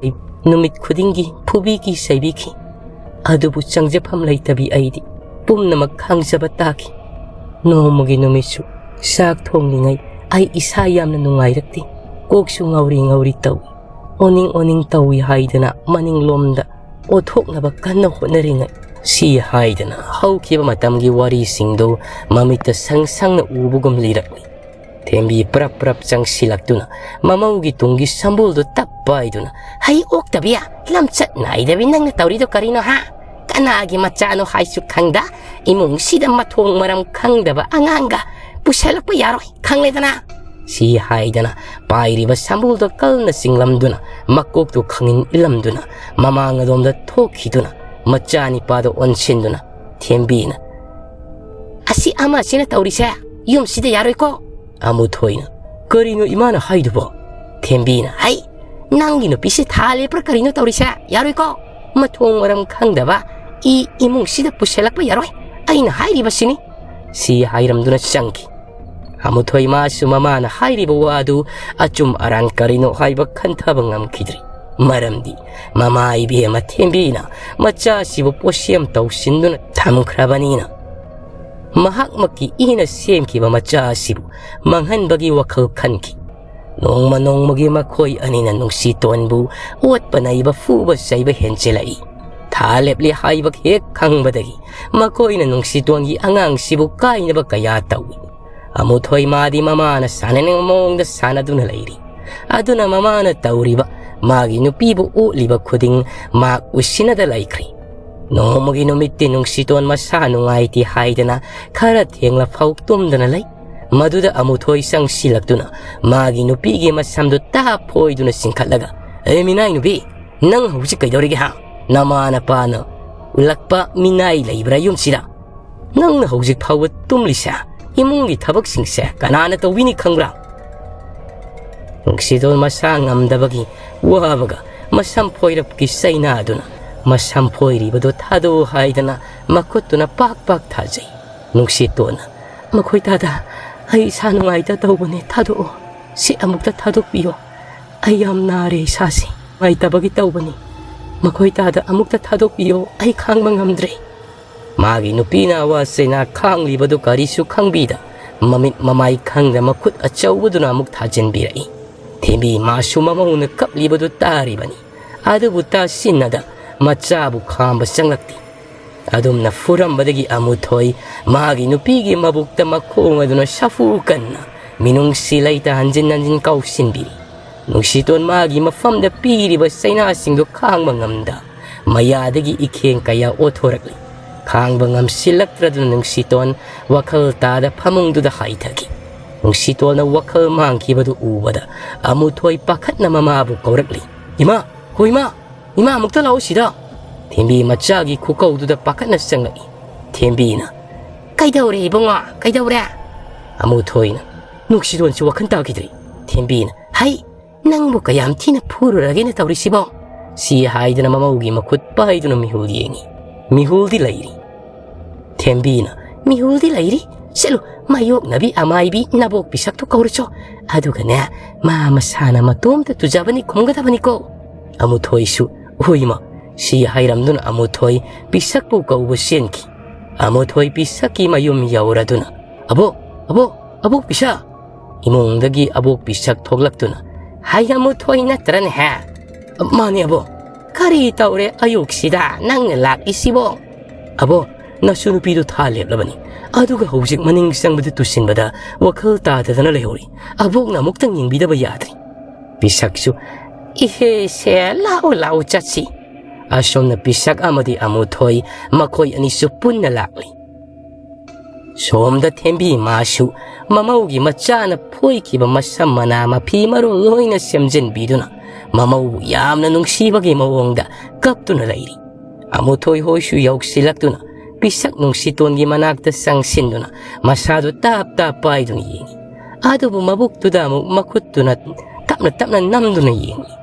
ꯅꯨꯃꯤꯠ ꯈꯨꯗꯤꯡꯒꯤ ꯐꯨꯕꯤꯈꯤ ꯆꯩꯕꯤꯈꯤ꯫ ꯑꯗꯨꯕꯨ ꯆꯪꯖꯐꯝ ꯂꯩꯇꯕꯤ ꯑꯩꯗꯤ ꯄꯨꯝꯅꯃꯛ ꯈꯥꯡꯖꯕ ꯇꯥꯈꯤ꯫ ꯅꯣꯡꯃꯒꯤ ꯅꯨꯃꯤꯠꯁꯨ ꯆꯥꯛ ꯊꯣꯡꯂꯤꯉꯩ ꯑꯩ ꯏꯁꯥ ꯌꯥꯝꯅ ꯅꯨꯡꯉꯥꯏꯔꯛꯇꯦ꯫ ꯀꯣꯛꯁꯨ ꯉꯥꯎꯔꯤ ꯉꯥꯎꯔꯤ ꯇꯧꯏ꯫ ꯑꯣꯅꯤꯡ ꯑꯣꯅꯤꯡ ꯇꯧꯏ ꯍꯥꯏꯗꯅ ꯃꯅꯤꯡꯂꯣꯝꯗ ꯑꯣꯊꯣꯛꯅꯕ ꯀꯟꯅ ꯍꯣꯠꯅꯔꯤꯉꯩ, ꯁꯤ ꯍꯥꯏꯗꯅ ꯍꯧꯈꯤꯕ ꯃꯇꯝꯒꯤ ꯋꯥꯔꯤꯁꯤꯡꯗꯨ ꯃꯃꯤꯠꯇ ꯁꯪ ꯁꯪꯅ ꯎꯕꯒꯨꯝ ꯂꯤꯔꯛꯂꯤ꯫ ꯊꯦꯝꯕꯤ ꯄ꯭ꯔꯞ ꯄ꯭ꯔꯞ ꯆꯪꯁꯤꯜꯂꯛꯇꯨꯅ ꯃꯃꯧꯒꯤ ꯇꯨꯡꯒꯤ ꯁꯝꯕꯨꯜꯗꯨ ꯇꯞ ꯄꯥꯏꯗꯨꯅ, "ꯍꯩ ꯑꯣꯛꯇꯕꯤ, ꯂꯝꯆꯠ ꯅꯥꯏꯗꯕꯤ, ꯅꯪꯅ ꯇꯧꯔꯤꯗꯣ ꯀꯔꯤꯅꯣ ꯍꯥ? ꯀꯅꯥꯒꯤ ꯃꯆꯥꯅꯣ ꯍꯥꯏꯁꯨ ꯈꯪꯗ, ꯏꯃꯨꯡꯁꯤꯗ ꯃꯊꯣꯡ ꯃꯔꯝ ꯈꯪꯗꯕ ꯑꯉꯥꯡꯒ ꯄꯨꯁꯜꯂꯛꯄ ꯌꯥꯔꯣꯏ, ꯈꯪꯂꯦꯗꯅ?" ꯁꯤ ꯍꯥꯏꯗꯅ ꯄꯥꯏꯔꯤꯕ ꯁꯝꯕꯨꯜꯗꯣ ꯀꯜꯅ ꯆꯤꯡꯂꯝꯗꯨꯅ, ꯃꯀꯣꯛꯇꯨ ꯈꯪꯏꯟ ꯏꯜꯂꯝꯗꯨꯅ ꯃꯃꯥꯡ ꯑꯗꯣꯝꯗ ꯊꯣꯛꯈꯤꯗꯨꯅ ꯃꯆꯥꯅꯤꯄꯥꯗꯣ ꯑꯣꯟꯁꯤꯟꯗꯨꯅ ꯊꯦꯝꯕꯤꯅ, "ꯑꯁꯤ ꯑꯃꯁꯤꯅ ꯇꯧꯔꯤꯁꯦ ꯌꯨꯝꯁꯤꯗ ꯌꯥꯔꯣꯏꯀꯣ?" ꯑꯃꯨꯊꯣꯏꯅ, "ꯀꯔꯤꯅꯣ ꯏꯃꯥꯅ ꯍꯥꯏꯗꯨꯕꯣ?" ꯊꯦꯝꯕꯤꯅ, "ꯍꯩ, ꯅꯪꯒꯤ ꯅꯨꯄꯤꯁꯦ ꯊꯥ ꯂꯦꯞꯄ꯭ꯔꯥ ꯀꯔꯤꯅꯣ ꯇꯧꯔꯤꯁꯦ? ꯌꯥꯔꯣꯏꯀꯣ? ꯃꯊꯣꯡ ꯃꯔꯝ ꯈꯪꯗꯕ ꯏ ꯏꯃꯨꯡꯁꯤꯗ ꯄꯨꯁꯜꯂꯛꯄ ꯌꯥꯔꯣꯏ꯫ ꯑꯩꯅ ꯍꯥꯏꯔꯤꯕꯁꯤꯅꯤ꯫" ꯁꯤ ꯍꯥꯏꯔꯝꯗꯨꯅ ꯆꯪꯈꯤ꯫ ꯑꯃꯨꯊꯣꯏ ꯃꯥꯁꯨ ꯃꯃꯥꯅ ꯍꯥꯏꯔꯤꯕ ꯋꯥꯗꯨ ꯑꯆꯨꯝ ꯑꯔꯥꯟ ꯀꯔꯤꯅꯣ ꯍꯥꯏꯕ ꯈꯟꯊꯕ ꯉꯝꯈꯤꯗ꯭ꯔꯤ꯫ ꯃꯔꯝꯗꯤ ꯃꯃꯥ ꯏꯕꯦꯝꯃ ꯊꯦꯝꯕꯤꯅ ꯃꯆꯥꯁꯤꯕꯨ ꯄꯣꯠꯁꯦꯝ ꯇꯧꯁꯤꯟꯗꯨꯅ ꯊꯝꯈ꯭ꯔꯕꯅꯤꯅ꯫ ꯃꯍꯥꯛꯃꯛꯀꯤ ꯏꯅ ꯁꯦꯝꯈꯤꯕ ꯃꯆꯥ ꯑꯁꯤꯕꯨ ꯃꯥꯡꯍꯟꯕꯒꯤ ꯋꯥꯈꯜ ꯈꯟꯈꯤ꯫ ꯅꯣꯡꯃ ꯅꯣꯡꯃꯒꯤ ꯃꯈꯣꯏ ꯑꯅꯤꯅ ꯅꯨꯡꯁꯤꯇꯣꯟꯕꯨ ꯑꯣꯠꯄ ꯅꯩꯕ, ꯐꯨꯕ ꯆꯩꯕ ꯍꯦꯟꯖꯤꯜꯂꯛꯏ꯫ ꯊꯥ ꯂꯦꯞꯂꯦ ꯍꯥꯏꯕ ꯍꯦꯛ ꯈꯪꯕꯗꯒꯤ ꯃꯈꯣꯏꯅ ꯅꯨꯡꯁꯤꯇꯣꯟꯒꯤ ꯑꯉꯥꯡꯁꯤꯕꯨ ꯀꯥꯏꯅꯕ ꯀꯌꯥ ꯇꯧꯏ꯫ ꯑꯃꯨꯊꯣꯏ ꯃꯥꯗꯤ ꯃꯃꯥꯅ ꯁꯥꯟꯅꯅꯤꯡꯕ ꯃꯑꯣꯡꯗ ꯁꯥꯟꯅꯗꯨꯅ ꯂꯩꯔꯤ꯫ ꯑꯗꯨꯅ ꯃꯃꯥꯅ ꯇꯧꯔꯤꯕ, ꯃꯥꯒꯤ ꯅꯨꯄꯤꯕꯨ ꯑꯣꯠꯂꯤꯕ ꯈꯨꯗꯤꯡ ꯃꯍꯥꯛ ꯎꯁꯤꯟꯅꯗ ꯂꯩꯈ꯭ꯔꯤ꯫ ꯅꯣꯡꯃꯒꯤ ꯅꯨꯃꯤꯠꯇꯤ ꯅꯨꯡꯁꯤꯇꯣꯟ ꯃꯁꯥ ꯅꯨꯡꯉꯥꯏꯇꯦ ꯍꯥꯏꯗꯅ ꯈꯔ ꯊꯦꯡꯂ ꯐꯥꯎ ꯇꯨꯝꯗꯅ ꯂꯩ꯫ ꯃꯗꯨꯗ ꯑꯃꯨꯊꯣꯏ ꯆꯪꯁꯤꯜꯂꯛꯇꯨꯅ ꯃꯥꯒꯤ ꯅꯨꯄꯤꯒꯤ ꯃꯁꯝꯗꯨ ꯇꯥꯞ ꯐꯣꯏꯗꯨꯅ ꯆꯤꯡꯈꯠꯂꯒ, "ꯑꯦ ꯃꯤꯅꯥꯏ ꯅꯨꯄꯤ, ꯅꯪ ꯍꯧꯖꯤꯛ ꯀꯩꯗꯧꯔꯤꯒꯦ ꯍꯥ? ꯅꯃꯥ ꯅꯄꯥꯅ ꯎꯠꯂꯛꯄ ꯃꯤꯅꯥꯏ ꯂꯩꯕ꯭ꯔꯥ ꯌꯨꯝꯁꯤꯗ? ꯅꯪꯅ ꯍꯧꯖꯤꯛ ꯐꯥꯎꯕ ꯇꯨꯝꯂꯤꯁꯦ, ꯏꯃꯨꯡꯒꯤ ꯊꯕꯛꯁꯤꯡꯁꯦ ꯀꯅꯥꯅ ꯇꯧꯕꯤꯅꯤ ꯈꯪꯕ꯭ꯔꯥ?" ꯅꯨꯡꯁꯤꯇꯣꯟ ꯃꯁꯥ ꯉꯝꯗꯕꯒꯤ ꯋꯥꯕꯒ ꯃꯁꯝ ꯐꯣꯏꯔꯞꯀꯤ ꯆꯩꯅꯥꯗꯨꯅ ꯃꯁꯝ ꯐꯣꯏꯔꯤꯕꯗꯨ ꯊꯥꯗꯣꯛꯎ ꯍꯥꯏꯗꯅ ꯃꯈꯨꯠꯇꯨꯅ ꯄꯥꯛ ꯄꯥꯛ ꯊꯥꯖꯩ꯫ ꯅꯨꯡꯁꯤꯇꯣꯟꯅ, "ꯃꯈꯣꯏ ꯇꯥꯗ "ꯑꯩ ꯏꯁꯥ ꯅꯨꯡꯉꯥꯏꯇ ꯇꯧꯕꯅꯦ, ꯊꯥꯗꯣꯛꯑꯣ꯫ ꯁꯤ ꯑꯃꯨꯛꯇ ꯊꯥꯗꯣꯛꯄꯤꯌꯣ꯫ ꯑꯩ ꯌꯥꯝ ꯅꯥꯔꯦ ꯏꯁꯥꯁꯦ꯫ ꯅꯨꯡꯉꯥꯏꯇꯕꯒꯤ ꯇꯧꯕꯅꯤ꯫ ꯃꯈꯣꯏ ꯇꯥꯗ ꯑꯃꯨꯛꯇ ꯊꯥꯗꯣꯛꯄꯤꯌꯣ꯫ ꯑꯩ ꯈꯥꯡꯕ ꯉꯝꯗ꯭ꯔꯦ꯫" ꯃꯥꯒꯤ ꯅꯨꯄꯤꯅ ꯑꯋꯥ ꯆꯩꯅꯥ ꯈꯥꯡꯂꯤꯕꯗꯨ ꯀꯔꯤꯁꯨ ꯈꯪꯕꯤꯗ, ꯃꯃꯤꯠ ꯃꯃꯥꯏ ꯈꯪꯗ ꯃꯈꯨꯠ ꯑꯆꯧꯕꯗꯨꯅ ꯑꯃꯨꯛ ꯊꯥꯖꯤꯟꯕꯤꯔꯛꯏ꯫ ꯊꯦꯝꯕꯤ ꯃꯥꯁꯨ ꯃꯃꯧꯅ ꯀꯞꯂꯤꯕꯗꯨ ꯇꯥꯔꯤꯕꯅꯤ꯫ ꯑꯗꯨꯕꯨ ꯇꯥꯁꯤꯟꯅꯗ ꯃꯆꯥꯕꯨ ꯈꯥꯝꯕ ꯆꯪꯂꯛꯇꯦ꯫ ꯑꯗꯨꯝꯅ ꯐꯨꯔꯝꯕꯗꯒꯤ ꯑꯃꯨꯊꯣꯏ ꯃꯥꯒꯤ ꯅꯨꯄꯤꯒꯤ ꯃꯕꯨꯛꯇ ꯃꯈꯣꯡ ꯑꯗꯨꯅ ꯁꯥꯐꯨ ꯀꯟꯅ ꯃꯤꯅꯨꯡꯁꯤ ꯂꯩꯇ ꯍꯟꯖꯤꯟ ꯍꯟꯖꯤꯟ ꯀꯥꯎꯁꯤꯟꯕꯤꯔꯤ꯫ ꯅꯨꯡꯁꯤꯇꯣꯟ ꯃꯥꯒꯤ ꯃꯐꯝꯗ ꯄꯤꯔꯤꯕ ꯆꯩꯅꯥꯁꯤꯡꯗꯨ ꯈꯥꯡꯕ ꯉꯝꯗ ꯃꯌꯥꯗꯒꯤ ꯏꯈꯦꯡ ꯀꯌꯥ ꯑꯣꯊꯣꯔꯛꯂꯤ꯫ ꯈꯥꯡꯕ ꯉꯝꯁꯤꯜꯂꯛꯇ꯭ꯔꯗꯨꯅ ꯅꯨꯡꯁꯤꯇꯣꯟ ꯋꯥꯈꯜ ꯇꯥꯗ ꯐꯃꯨꯡꯗꯨꯗ ꯍꯥꯏꯊꯈꯤ꯫ ꯅꯨꯡꯁꯤꯇꯣꯟꯅ ꯋꯥꯈꯜ ꯃꯥꯡꯈꯤꯕꯗꯨ ꯎꯕꯗ ꯑꯃꯨꯊꯣꯏ ꯄꯥꯈꯠꯅ ꯃꯃꯥꯕꯨ ꯀꯧꯔꯛꯂꯤ꯫ "ꯏꯃꯥ, ꯍꯣ ꯏꯃꯥ, ꯏꯃꯥ ꯑꯃꯨꯛꯇ ꯂꯥꯛꯑꯣ ꯁꯤꯗ꯫" ꯊꯦꯝꯕꯤ ꯃꯆꯥꯒꯤ ꯈꯨꯀꯧꯗꯨꯗ ꯄꯥꯈꯠꯅ ꯆꯪꯂꯛꯏ꯫ ꯊꯦꯝꯕꯤꯅ, "ꯀꯩꯗꯧꯔꯦ ꯏꯕꯨꯡꯉꯣ, ꯀꯩꯗꯧꯔꯦ?" ꯑꯃꯨꯊꯣꯏꯅ, "ꯅꯨꯡꯁꯤꯇꯣꯟꯁꯤ ꯋꯥꯈꯜ ꯇꯥꯈꯤꯗ꯭ꯔꯦ꯫" ꯊꯦꯝꯕꯤꯅ, "ꯍꯩ, ꯅꯪꯕꯨ ꯀꯌꯥꯝ ꯊꯤꯅ ꯐꯨꯔꯨꯔꯒꯦꯅ ꯇꯧꯔꯤꯁꯤꯕꯣ?" ꯁꯤ ꯍꯥꯏꯗꯨꯅ ꯃꯃꯧꯒꯤ ꯃꯈꯨꯠ ꯄꯥꯏꯗꯨꯅ ꯃꯤꯍꯨꯜ ꯌꯦꯡꯉꯤ꯫ ꯃꯤꯍꯨꯜꯗꯤ ꯂꯩꯔꯤ꯫ ꯊꯦꯝꯕꯤꯅ, "ꯃꯤꯍꯨꯜꯗꯤ ꯂꯩꯔꯤ꯫ ꯆꯠꯂꯨ, ꯃꯥꯌꯣꯛꯅꯕꯤ ꯑꯃꯥꯏꯕꯤ ꯅꯕꯣꯛ ꯄꯤꯁꯛꯇꯨ ꯀꯧꯔꯨꯆꯣ꯫ ꯑꯗꯨꯒꯅꯦ, ꯃꯥ ꯃꯁꯥꯅ ꯃꯇꯣꯝꯇ ꯇꯨꯖꯕꯅꯤ ꯈꯨꯝꯒꯗꯕꯅꯤꯀꯣ꯫" ꯑꯃꯨꯊꯣꯏꯁꯨ, "ꯍꯣꯏ ꯏꯃꯥ꯫" ꯁꯤ ꯍꯥꯏꯔꯝꯗꯨꯅ ꯑꯃꯨꯊꯣꯏ ꯄꯤꯁꯛꯄꯨ ꯀꯧꯕ ꯆꯦꯟꯈꯤ꯫ ꯑꯃꯨꯊꯣꯏ ꯄꯤꯁꯛꯀꯤ ꯃꯌꯨꯝ ꯌꯧꯔꯗꯨꯅ, "ꯑꯕꯣꯛ, ꯑꯕꯣꯛ, ꯑꯕꯣꯛ ꯄꯤꯁꯛ!" ꯏꯃꯨꯡꯗꯒꯤ ꯑꯕꯣꯛ ꯄꯤꯁꯛ ꯊꯣꯛꯂꯛꯇꯨꯅ, "ꯍꯥꯏ ꯑꯃꯨꯊꯣꯏ ꯅꯠꯇ꯭ꯔꯅꯦꯍꯦ?" "ꯃꯥꯅꯦ ꯑꯕꯣꯛ꯫" "ꯀꯔꯤ ꯇꯧꯔꯦ ꯑꯌꯨꯛꯁꯤꯗ ꯅꯪꯅ ꯂꯥꯛꯏꯁꯤꯕꯣ?" "ꯑꯕꯣꯛ, ꯅꯁꯨ ꯅꯨꯄꯤꯗꯨ ꯊꯥ ꯂꯦꯞꯂꯕꯅꯤ꯫ ꯑꯗꯨꯒ ꯍꯧꯖꯤꯛ ꯃꯅꯤꯡ ꯆꯪꯕꯗ ꯇꯨꯁꯤꯟꯕꯗ ꯋꯥꯈꯜ ꯇꯥꯗꯗꯅ ꯂꯩꯍꯧꯔꯤ꯫ ꯑꯕꯣꯛꯅ ꯑꯃꯨꯛꯇꯪ ꯌꯦꯡꯕꯤꯗꯕ ꯌꯥꯗ꯭ꯔꯤ꯫" ꯄꯤꯁꯛꯁꯨ, "ꯏꯍꯦꯁꯦ, ꯂꯥꯛꯎ ꯂꯥꯛꯎ ꯆꯠꯁꯤ꯫" ꯑꯁꯣꯝꯅ ꯄꯤꯁꯛ ꯑꯃꯗꯤ ꯑꯃꯨꯊꯣꯏ ꯃꯈꯣꯏ ꯑꯅꯤꯁꯨ ꯄꯨꯟꯅ ꯂꯥꯛꯂꯤ꯫ ꯁꯣꯝꯗ ꯊꯦꯝꯕꯤ ꯃꯥꯁꯨ ꯃꯃꯧꯒꯤ ꯃꯆꯥꯅ ꯐꯣꯏꯈꯤꯕ ꯃꯁꯝ ꯃꯅꯥ ꯃꯐꯤ ꯃꯔꯣꯜ ꯂꯣꯏꯅ ꯁꯦꯝꯖꯤꯟꯕꯤꯗꯨꯅ ꯃꯃꯧꯕꯨ ꯌꯥꯝꯅ ꯅꯨꯡꯁꯤꯕꯒꯤ ꯃꯑꯣꯡꯗ ꯀꯞꯇꯨꯅ ꯂꯩꯔꯤ꯫ ꯑꯃꯨꯊꯣꯏ ꯍꯣꯏꯁꯨ ꯌꯧꯁꯤꯜꯂꯛꯇꯨꯅ ꯄꯤꯁꯛ ꯅꯨꯡꯁꯤꯇꯣꯟꯒꯤ ꯃꯅꯥꯛꯇ ꯆꯪꯁꯤꯟꯗꯨꯅ ꯃꯁꯥꯗꯨ ꯇꯥꯞ ꯇꯥꯞ ꯄꯥꯏꯗꯨꯅ ꯌꯦꯡꯉꯤ꯫ ꯑꯗꯨꯕꯨ ꯃꯕꯨꯛꯇꯨꯗ ꯑꯃꯨꯛ ꯃꯈꯨꯠꯇꯨꯅ ꯇꯞꯅ ꯇꯞꯅ ꯅꯝꯗꯨꯅ ꯌꯦꯡꯂꯤ꯫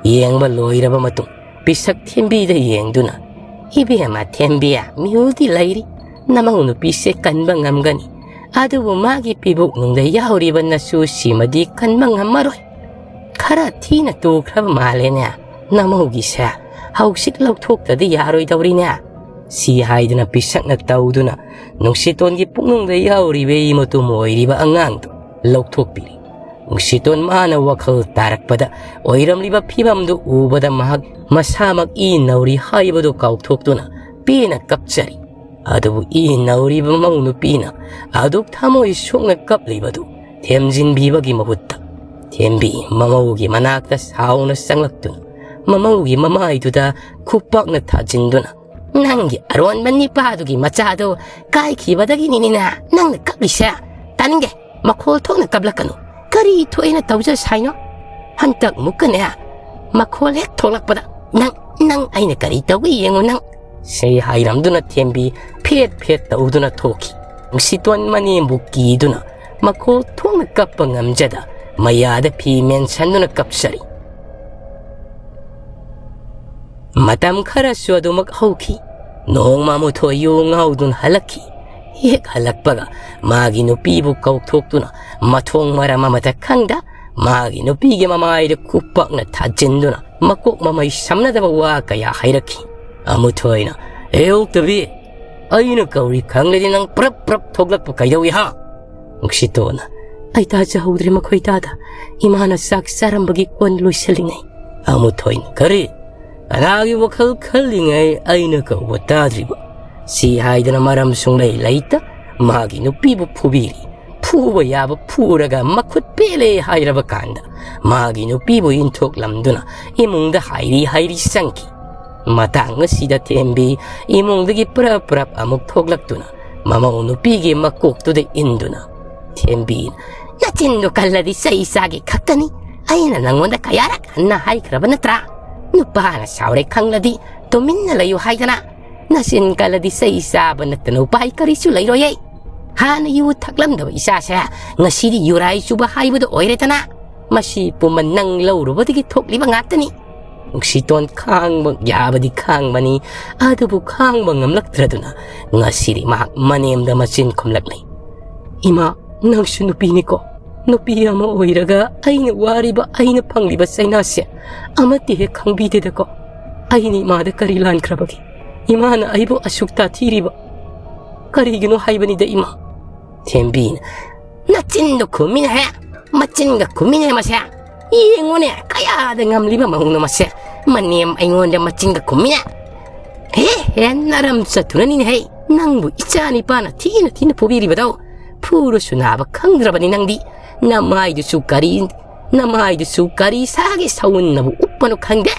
ꯌꯦꯡꯕ ꯂꯣꯏꯔꯕ ꯃꯇꯨꯡ ꯄꯤꯁꯛ ꯊꯦꯝꯕꯤꯗ ꯌꯦꯡꯗꯨꯅ, "ꯏꯕꯦꯝꯃ ꯊꯦꯝꯕꯤ, ꯃꯤꯍꯨꯜꯗꯤ ꯂꯩꯔꯤ꯫ ꯅꯃꯧ ꯅꯨꯄꯤꯁꯦ ꯀꯟꯕ ꯉꯝꯒꯅꯤ꯫ ꯑꯗꯨꯕꯨ ꯃꯥꯒꯤ ꯄꯤꯕꯨꯛꯅꯨꯡꯗ ꯌꯥꯎꯔꯤꯕ ꯅꯁꯨꯁꯤꯃꯗꯤ ꯀꯟꯕ ꯉꯝꯃꯔꯣꯏ꯫ "ꯈꯔ ꯊꯤꯅ ꯇꯨꯈ꯭ꯔꯕ ꯃꯥꯜꯂꯦꯅꯦ ꯅꯃꯧꯒꯤꯁꯦ꯫ ꯍꯧꯖꯤꯛ ꯂꯧꯊꯣꯛꯇ꯭ꯔꯗꯤ ꯌꯥꯔꯣꯏꯗꯧꯔꯤꯅꯦ"꯫ ꯁꯤ ꯍꯥꯏꯗꯨꯅ ꯄꯤꯁꯛꯅ ꯇꯧꯗꯨꯅ ꯅꯨꯡꯁꯤꯇꯣꯟꯒꯤ ꯄꯨꯛꯅꯨꯡꯗ ꯌꯥꯎꯔꯤꯕ ꯏꯃꯨꯇꯨꯝ ꯑꯣꯏꯔꯤꯕ ꯑꯉꯥꯡꯗꯨ ꯂꯧꯊꯣꯛꯄꯤꯔꯤ꯫ ꯅꯨꯡꯁꯤꯇꯣꯟ ꯃꯥꯅ ꯋꯥꯈꯜ ꯇꯥꯔꯛꯄꯗ ꯑꯣꯏꯔꯝꯂꯤꯕ ꯐꯤꯕꯝꯗꯨ ꯎꯕꯗ ꯃꯍꯥꯛ ꯃꯁꯥꯃꯛ ꯏ ꯅꯧꯔꯤ ꯍꯥꯏꯕꯗꯨ ꯀꯥꯎꯊꯣꯛꯇꯨꯅ ꯄꯦꯟꯅ ꯀꯞꯆꯔꯤ꯫ ꯑꯗꯨꯕꯨ ꯏ ꯅꯧꯔꯤꯕ ꯃꯃꯧ ꯅꯨꯄꯤꯅ ꯑꯗꯨꯛ ꯊꯃꯣꯏ ꯁꯣꯛꯅ ꯀꯞꯂꯤꯕꯗꯨ ꯊꯦꯝꯖꯤꯟꯕꯤꯕꯒꯤ ꯃꯍꯨꯠꯇ, ꯊꯦꯝꯕꯤ ꯃꯃꯧꯒꯤ ꯃꯅꯥꯛꯇ ꯁꯥꯎꯅ ꯆꯪꯂꯛꯇꯨꯅ ꯃꯃꯧꯒꯤ ꯃꯃꯥꯏꯗꯨꯗ ꯈꯨꯄꯥꯛꯅ ꯊꯥꯖꯤꯟꯗꯨꯅ, "ꯅꯪꯒꯤ ꯑꯔꯣꯟꯕ ꯅꯤꯄꯥꯗꯨꯒꯤ ꯃꯆꯥꯗꯣ ꯀꯥꯏꯈꯤꯕꯗꯒꯤꯅꯤꯅ ꯅꯪꯅ ꯀꯞꯂꯤꯁꯦ꯫ ꯇꯥꯅꯤꯡꯗꯦ, ꯃꯈꯣꯜ ꯊꯣꯛꯅ ꯀꯞꯂꯛꯀꯅꯨ꯫ ꯀꯔꯤ ꯊꯣꯛꯑꯦꯅ ꯇꯧꯖ ꯁꯥꯏꯅꯣ? ꯍꯟꯗꯛ ꯃꯨꯛꯀꯅꯦ, ꯃꯈꯣꯜ ꯍꯦꯛ ꯊꯣꯛꯂꯛꯄꯗ ꯅꯪ, ꯅꯪ ꯑꯩꯅ ꯀꯔꯤ ꯇꯧꯒꯦ ꯌꯦꯡꯉꯨ ꯅꯪ"꯫ ꯁꯤ ꯍꯥꯏꯔꯝꯗꯨꯅ ꯊꯦꯝꯕꯤ ꯐꯦꯠ ꯐꯦꯠ ꯇꯧꯗꯨꯅ ꯊꯣꯛꯈꯤ꯫ ꯅꯨꯡꯁꯤꯇꯣꯟ ꯃꯅꯦꯝꯕꯨ ꯀꯤꯗꯨꯅ ꯃꯈꯣꯜ ꯊꯣꯛꯅ ꯀꯞꯄ ꯉꯝꯖꯗ ꯃꯌꯥꯗ ꯐꯤ ꯃꯦꯟꯁꯟꯗꯨꯅ ꯀꯞꯆꯔꯤ꯫ ꯃꯇꯝ ꯈꯔꯁꯨ ꯑꯗꯨꯃꯛ ꯍꯧꯈꯤ꯫ ꯅꯣꯡꯃ ꯃꯨꯊꯣꯏ ꯌꯨ ꯉꯥꯎꯗꯨꯅ ꯍꯜꯂꯛꯈꯤ꯫ ꯍꯦꯛ ꯍꯜꯂꯛꯄꯒ ꯃꯥꯒꯤ ꯅꯨꯄꯤꯕꯨ ꯀꯧꯊꯣꯛꯇꯨꯅ ꯃꯊꯣꯡ ꯃꯔꯝ ꯑꯃꯇ ꯈꯪꯗ ꯃꯥꯒꯤ ꯅꯨꯄꯤꯒꯤ ꯃꯃꯥꯏꯗ ꯈꯨꯄꯥꯛꯅ ꯊꯥꯖꯤꯟꯗꯨꯅ ꯃꯀꯣꯛ ꯃꯃꯩ ꯁꯝꯅꯗꯕ ꯋꯥ ꯀꯌꯥ ꯍꯥꯏꯔꯛꯈꯤ꯫ ꯑꯃꯨꯊꯣꯏꯅ, "ꯑꯦ ꯑꯣꯛꯇꯕꯤ, ꯑꯩꯅ ꯀꯧꯔꯤ ꯈꯪꯂꯗꯤ ꯅꯪ ꯄ꯭ꯔꯞ ꯄ꯭ꯔꯞ ꯊꯣꯛꯂꯛꯄ ꯀꯩꯗꯧꯏ ꯍꯥ?" ꯅꯨꯡꯁꯤꯇꯣꯟꯅ, "ꯑꯩ ꯇꯥꯖꯍꯧꯗ꯭ꯔꯦ ꯃꯈꯣꯏ ꯇꯥꯗ꯫ ꯏꯃꯥꯅ ꯆꯥꯛ ꯆꯥꯔꯝꯕꯒꯤ ꯀꯣꯟ ꯂꯣꯏꯁꯤꯜꯂꯤꯉꯩ"꯫ ꯑꯃꯨꯊꯣꯏꯅ, "ꯀꯔꯤ? ꯀꯅꯥꯒꯤ ꯋꯥꯈꯜ ꯈꯜꯂꯤꯉꯩ ꯑꯩꯅ ꯀꯧꯕ ꯇꯥꯗ꯭ꯔꯤꯕ?" ꯁꯤ ꯍꯥꯏꯗꯨꯅ ꯃꯔꯝ ꯁꯨꯡꯂꯩ ꯂꯩꯇ ꯃꯥꯒꯤ ꯅꯨꯄꯤꯕꯨ ꯐꯨꯕꯤꯔꯤ꯫ ꯐꯨꯕ ꯌꯥꯕ ꯐꯨꯔꯒ ꯃꯈꯨꯠ ꯄꯦꯜꯂꯦ ꯍꯥꯏꯔꯕ ꯀꯥꯟꯗ ꯃꯥꯒꯤ ꯅꯨꯄꯤꯕꯨ ꯏꯟꯊꯣꯛꯂꯝꯗꯨꯅ ꯏꯃꯨꯡꯗ ꯍꯥꯏꯔꯤ ꯍꯥꯏꯔꯤ ꯆꯪꯈꯤ꯫ ꯃꯇꯥꯡ ꯑꯁꯤꯗ ꯊꯦꯝꯕꯤ ꯏꯃꯨꯡꯗꯒꯤ ꯄ꯭ꯔꯞ ꯄ꯭ꯔꯞ ꯑꯃꯨꯛ ꯊꯣꯛꯂꯛꯇꯨꯅ ꯃꯃꯧ ꯅꯨꯄꯤꯒꯤ ꯃꯀꯣꯛꯇꯨꯗ ꯏꯟꯗꯨꯅ, ꯊꯦꯝꯕꯤꯅ, "ꯅꯆꯤꯟꯗꯨ ꯀꯜꯂꯗꯤ ꯆꯩ ꯆꯥꯒꯦ ꯈꯛꯇꯅꯤ꯫ ꯑꯩꯅ ꯅꯪꯉꯣꯟꯗ ꯀꯌꯥꯔꯛ ꯍꯟꯅ ꯍꯥꯏꯈ꯭ꯔꯕ ꯅꯠꯇ꯭ꯔꯥ? ꯅꯨꯄꯥꯅ ꯁꯥꯎꯔꯦ ꯈꯪꯂꯗꯤ ꯇꯨꯃꯤꯟꯅ ꯂꯩꯌꯨ ꯍꯥꯏꯗꯅ꯫ ꯅꯆꯤꯟ ꯀꯜꯂꯗꯤ ꯆꯩ ꯆꯥꯕ ꯅꯠꯇꯅ ꯎꯄꯥꯏ ꯀꯔꯤꯁꯨ ꯂꯩꯔꯣꯏꯌꯦ꯫ ꯍꯥꯟꯅ ꯌꯨ ꯊꯛꯂꯝꯗꯕ ꯏꯆꯥꯁꯦ ꯉꯁꯤꯗꯤ ꯌꯨꯔꯥꯏ ꯆꯨꯕ ꯍꯥꯏꯕꯗꯨ ꯑꯣꯏꯔꯦꯗꯅ꯫ ꯃꯁꯤ ꯄꯨꯝꯕ ꯅꯪ ꯂꯧꯔꯨꯕꯗꯒꯤ ꯊꯣꯛꯂꯤꯕ ꯉꯥꯛꯇꯅꯤ"꯫ ꯅꯨꯡꯁꯤꯇꯣꯟ ꯈꯥꯡꯕ ꯌꯥꯕꯗꯤ ꯈꯥꯡꯕꯅꯤ, ꯑꯗꯨꯕꯨ ꯈꯥꯡꯕ ꯉꯝꯂꯛꯇ꯭ꯔꯗꯨꯅ ꯉꯁꯤꯗꯤ ꯃꯍꯥꯛ ꯃꯅꯦꯝꯗ ꯃꯆꯤꯟ ꯈꯨꯝꯂꯛꯂꯤ꯫ "ꯏꯃꯥ, ꯅꯪꯁꯨ ꯅꯨꯄꯤꯅꯤꯀꯣ꯫ ꯅꯨꯄꯤ ꯑꯃ ꯑꯣꯏꯔꯒ ꯑꯩꯅ ꯋꯥꯔꯤꯕ, ꯑꯩꯅ ꯐꯪꯂꯤꯕ ꯆꯩꯅꯥꯁꯦ ꯑꯃꯠꯇ ꯍꯦꯛ ꯈꯪꯕꯤꯗꯦꯗꯀꯣ꯫ ꯑꯩꯅ ꯏꯃꯥꯗ ꯀꯔꯤ ꯂꯥꯟꯈ꯭ꯔꯕꯒꯦ? ꯏꯃꯥꯅ ꯑꯩꯕꯨ ꯑꯁꯨꯛ ꯇꯥꯊꯤꯔꯤꯕ ꯀꯔꯤꯒꯤꯅꯣ ꯍꯥꯏꯕꯅꯤꯗ, ꯏꯃꯥ?" ꯊꯦꯝꯕꯤꯅ, "ꯅꯆꯤꯟꯗꯣ ꯈꯨꯝꯃꯤꯅꯦꯍꯦ, ꯃꯆꯤꯟꯒ ꯈꯨꯝꯃꯤꯅꯦ ꯃꯁꯦ꯫ ꯌꯦꯡꯉꯨꯅꯦ, ꯀꯌꯥꯗ ꯉꯝꯂꯤꯕ ꯃꯧꯅꯣ ꯃꯁꯦ꯫ ꯃꯅꯦꯝ ꯑꯩꯉꯣꯟꯗ ꯃꯆꯤꯟꯒ ꯈꯨꯝꯃꯤꯅꯦ꯫ ꯍꯦ, ꯍꯦ, ꯅꯔꯝ ꯆꯠꯇꯨꯅꯅꯤꯅꯦꯍꯦ, ꯅꯪꯕꯨ ꯏꯆꯥ ꯅꯤꯄꯥꯅ ꯊꯤꯅ ꯊꯤꯅ ꯐꯨꯕꯤꯔꯤꯕꯗꯣ꯫ ꯐꯨꯔꯁꯨ ꯅꯥꯕ ꯈꯪꯗ꯭ꯔꯕꯅꯤ ꯅꯪꯗꯤ꯫ ꯅꯃꯥꯏꯗꯨꯁꯨ ꯀꯔꯤ, ꯅꯃꯥꯏꯗꯨꯁꯨ ꯀꯔꯤ ꯁꯥꯒꯤ ꯁꯎꯟꯅꯕꯨ ꯎꯞꯄꯅꯣ ꯈꯪꯗꯦ꯫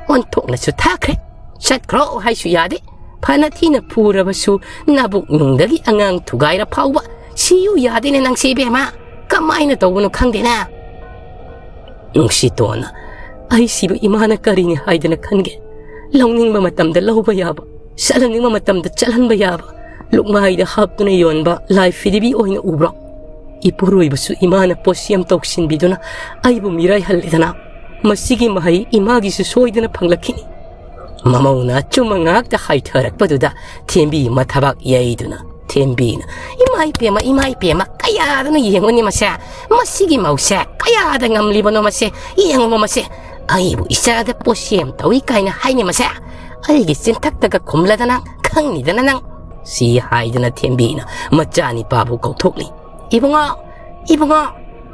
ꯑꯣꯟꯊꯣꯛꯅꯁꯨ ꯊꯥꯈ꯭ꯔꯦ꯫ ꯆꯠꯈ꯭ꯔꯣ ꯍꯥꯏꯁꯨ ꯌꯥꯗꯦ꯫ ꯐꯅ ꯊꯤꯅ ꯐꯨꯔꯕꯁꯨ ꯅꯕꯨꯛ ꯅꯨꯡꯗꯒꯤ ꯑꯉꯥꯡ ꯊꯨꯒꯥꯏꯔ ꯐꯥꯎꯕ ꯁꯤꯌꯨ ꯌꯥꯗꯦꯅꯦ ꯅꯪꯁꯦ ꯏꯕꯦꯝꯃ꯫ ꯀꯃꯥꯏꯅ ꯇꯧꯕꯅꯣ ꯈꯪꯗꯦꯅꯦ꯫" ꯅꯨꯡꯁꯤꯇꯣꯟꯅ, "ꯑꯩꯁꯤꯕꯨ ꯏꯃꯥꯅ ꯀꯔꯤꯅꯤ ꯍꯥꯏꯗꯅ ꯈꯟꯒꯦ? ꯂꯧꯅꯤꯡꯕ ꯃꯇꯝꯗ ꯂꯧꯕ ꯌꯥꯕ, ꯆꯠꯍꯟꯅꯤꯡꯕ ꯃꯇꯝꯗ ꯆꯠꯍꯟꯕ ꯌꯥꯕ, ꯂꯨꯛꯃꯥꯏꯗ ꯍꯥꯞꯇꯨꯅ ꯌꯣꯟꯕ ꯂꯥꯏ ꯐꯤꯗꯤꯕꯤ ꯑꯣꯏꯅ ꯎꯕ꯭ꯔꯣ? ꯏꯄꯨꯔꯣꯏꯕꯁꯨ ꯏꯃꯥꯅ ꯄꯣꯠꯁꯦꯝ ꯇꯧꯁꯤꯟꯕꯤꯗꯨꯅ ꯑꯩꯕꯨ ꯃꯤꯔꯥꯏꯍꯜꯂꯦꯗꯅ꯫ ꯃꯁꯤꯒꯤ ꯃꯍꯩ ꯏꯃꯥꯒꯤꯁꯨ ꯁꯣꯏꯗꯅ ꯐꯪꯂꯛꯈꯤꯅꯤ꯫" ꯃꯃꯧꯅ ꯑꯆꯨꯝꯕ ꯉꯥꯛꯇ ꯍꯥꯏꯊꯔꯛꯄꯗꯨꯗ ꯊꯦꯝꯕꯤ ꯃꯊꯕꯥꯛ ꯌꯩꯗꯨꯅ ꯊꯦꯝꯕꯤꯅ, "ꯏꯃꯥ ꯏꯄꯦꯝꯃ, ꯏꯃꯥ ꯏꯄꯦꯝꯃ, ꯀꯌꯥꯗꯅꯣ ꯌꯦꯡꯉꯨꯅꯦ ꯃꯁꯦ꯫ ꯃꯁꯤꯒꯤ ꯃꯧꯁꯦ ꯀꯌꯥꯗ ꯉꯝꯂꯤꯕꯅꯣ ꯃꯁꯦ꯫ ꯌꯦꯡꯉꯨꯕ ꯃꯁꯦ꯫ ꯑꯩꯕꯨ ꯏꯆꯥꯗ ꯄꯣꯠꯁꯦꯝ ꯇꯧꯏ ꯀꯥꯏꯅ ꯍꯥꯏꯅꯤ ꯃꯁꯦ꯫ ꯑꯩꯒꯤ ꯆꯤꯟꯊꯛꯇꯒ ꯈꯨꯝꯂꯗꯅ ꯈꯪꯅꯤꯗꯅ ꯅꯪ꯫" ꯁꯤ ꯍꯥꯏꯗꯅ ꯊꯦꯝꯕꯤꯅ ꯃꯆꯥꯅꯤꯄꯥꯕꯨ ꯀꯧꯊꯣꯛꯂꯤ꯫ "ꯏꯕꯨꯡꯉꯣ, ꯏꯕꯨꯡꯉꯣ,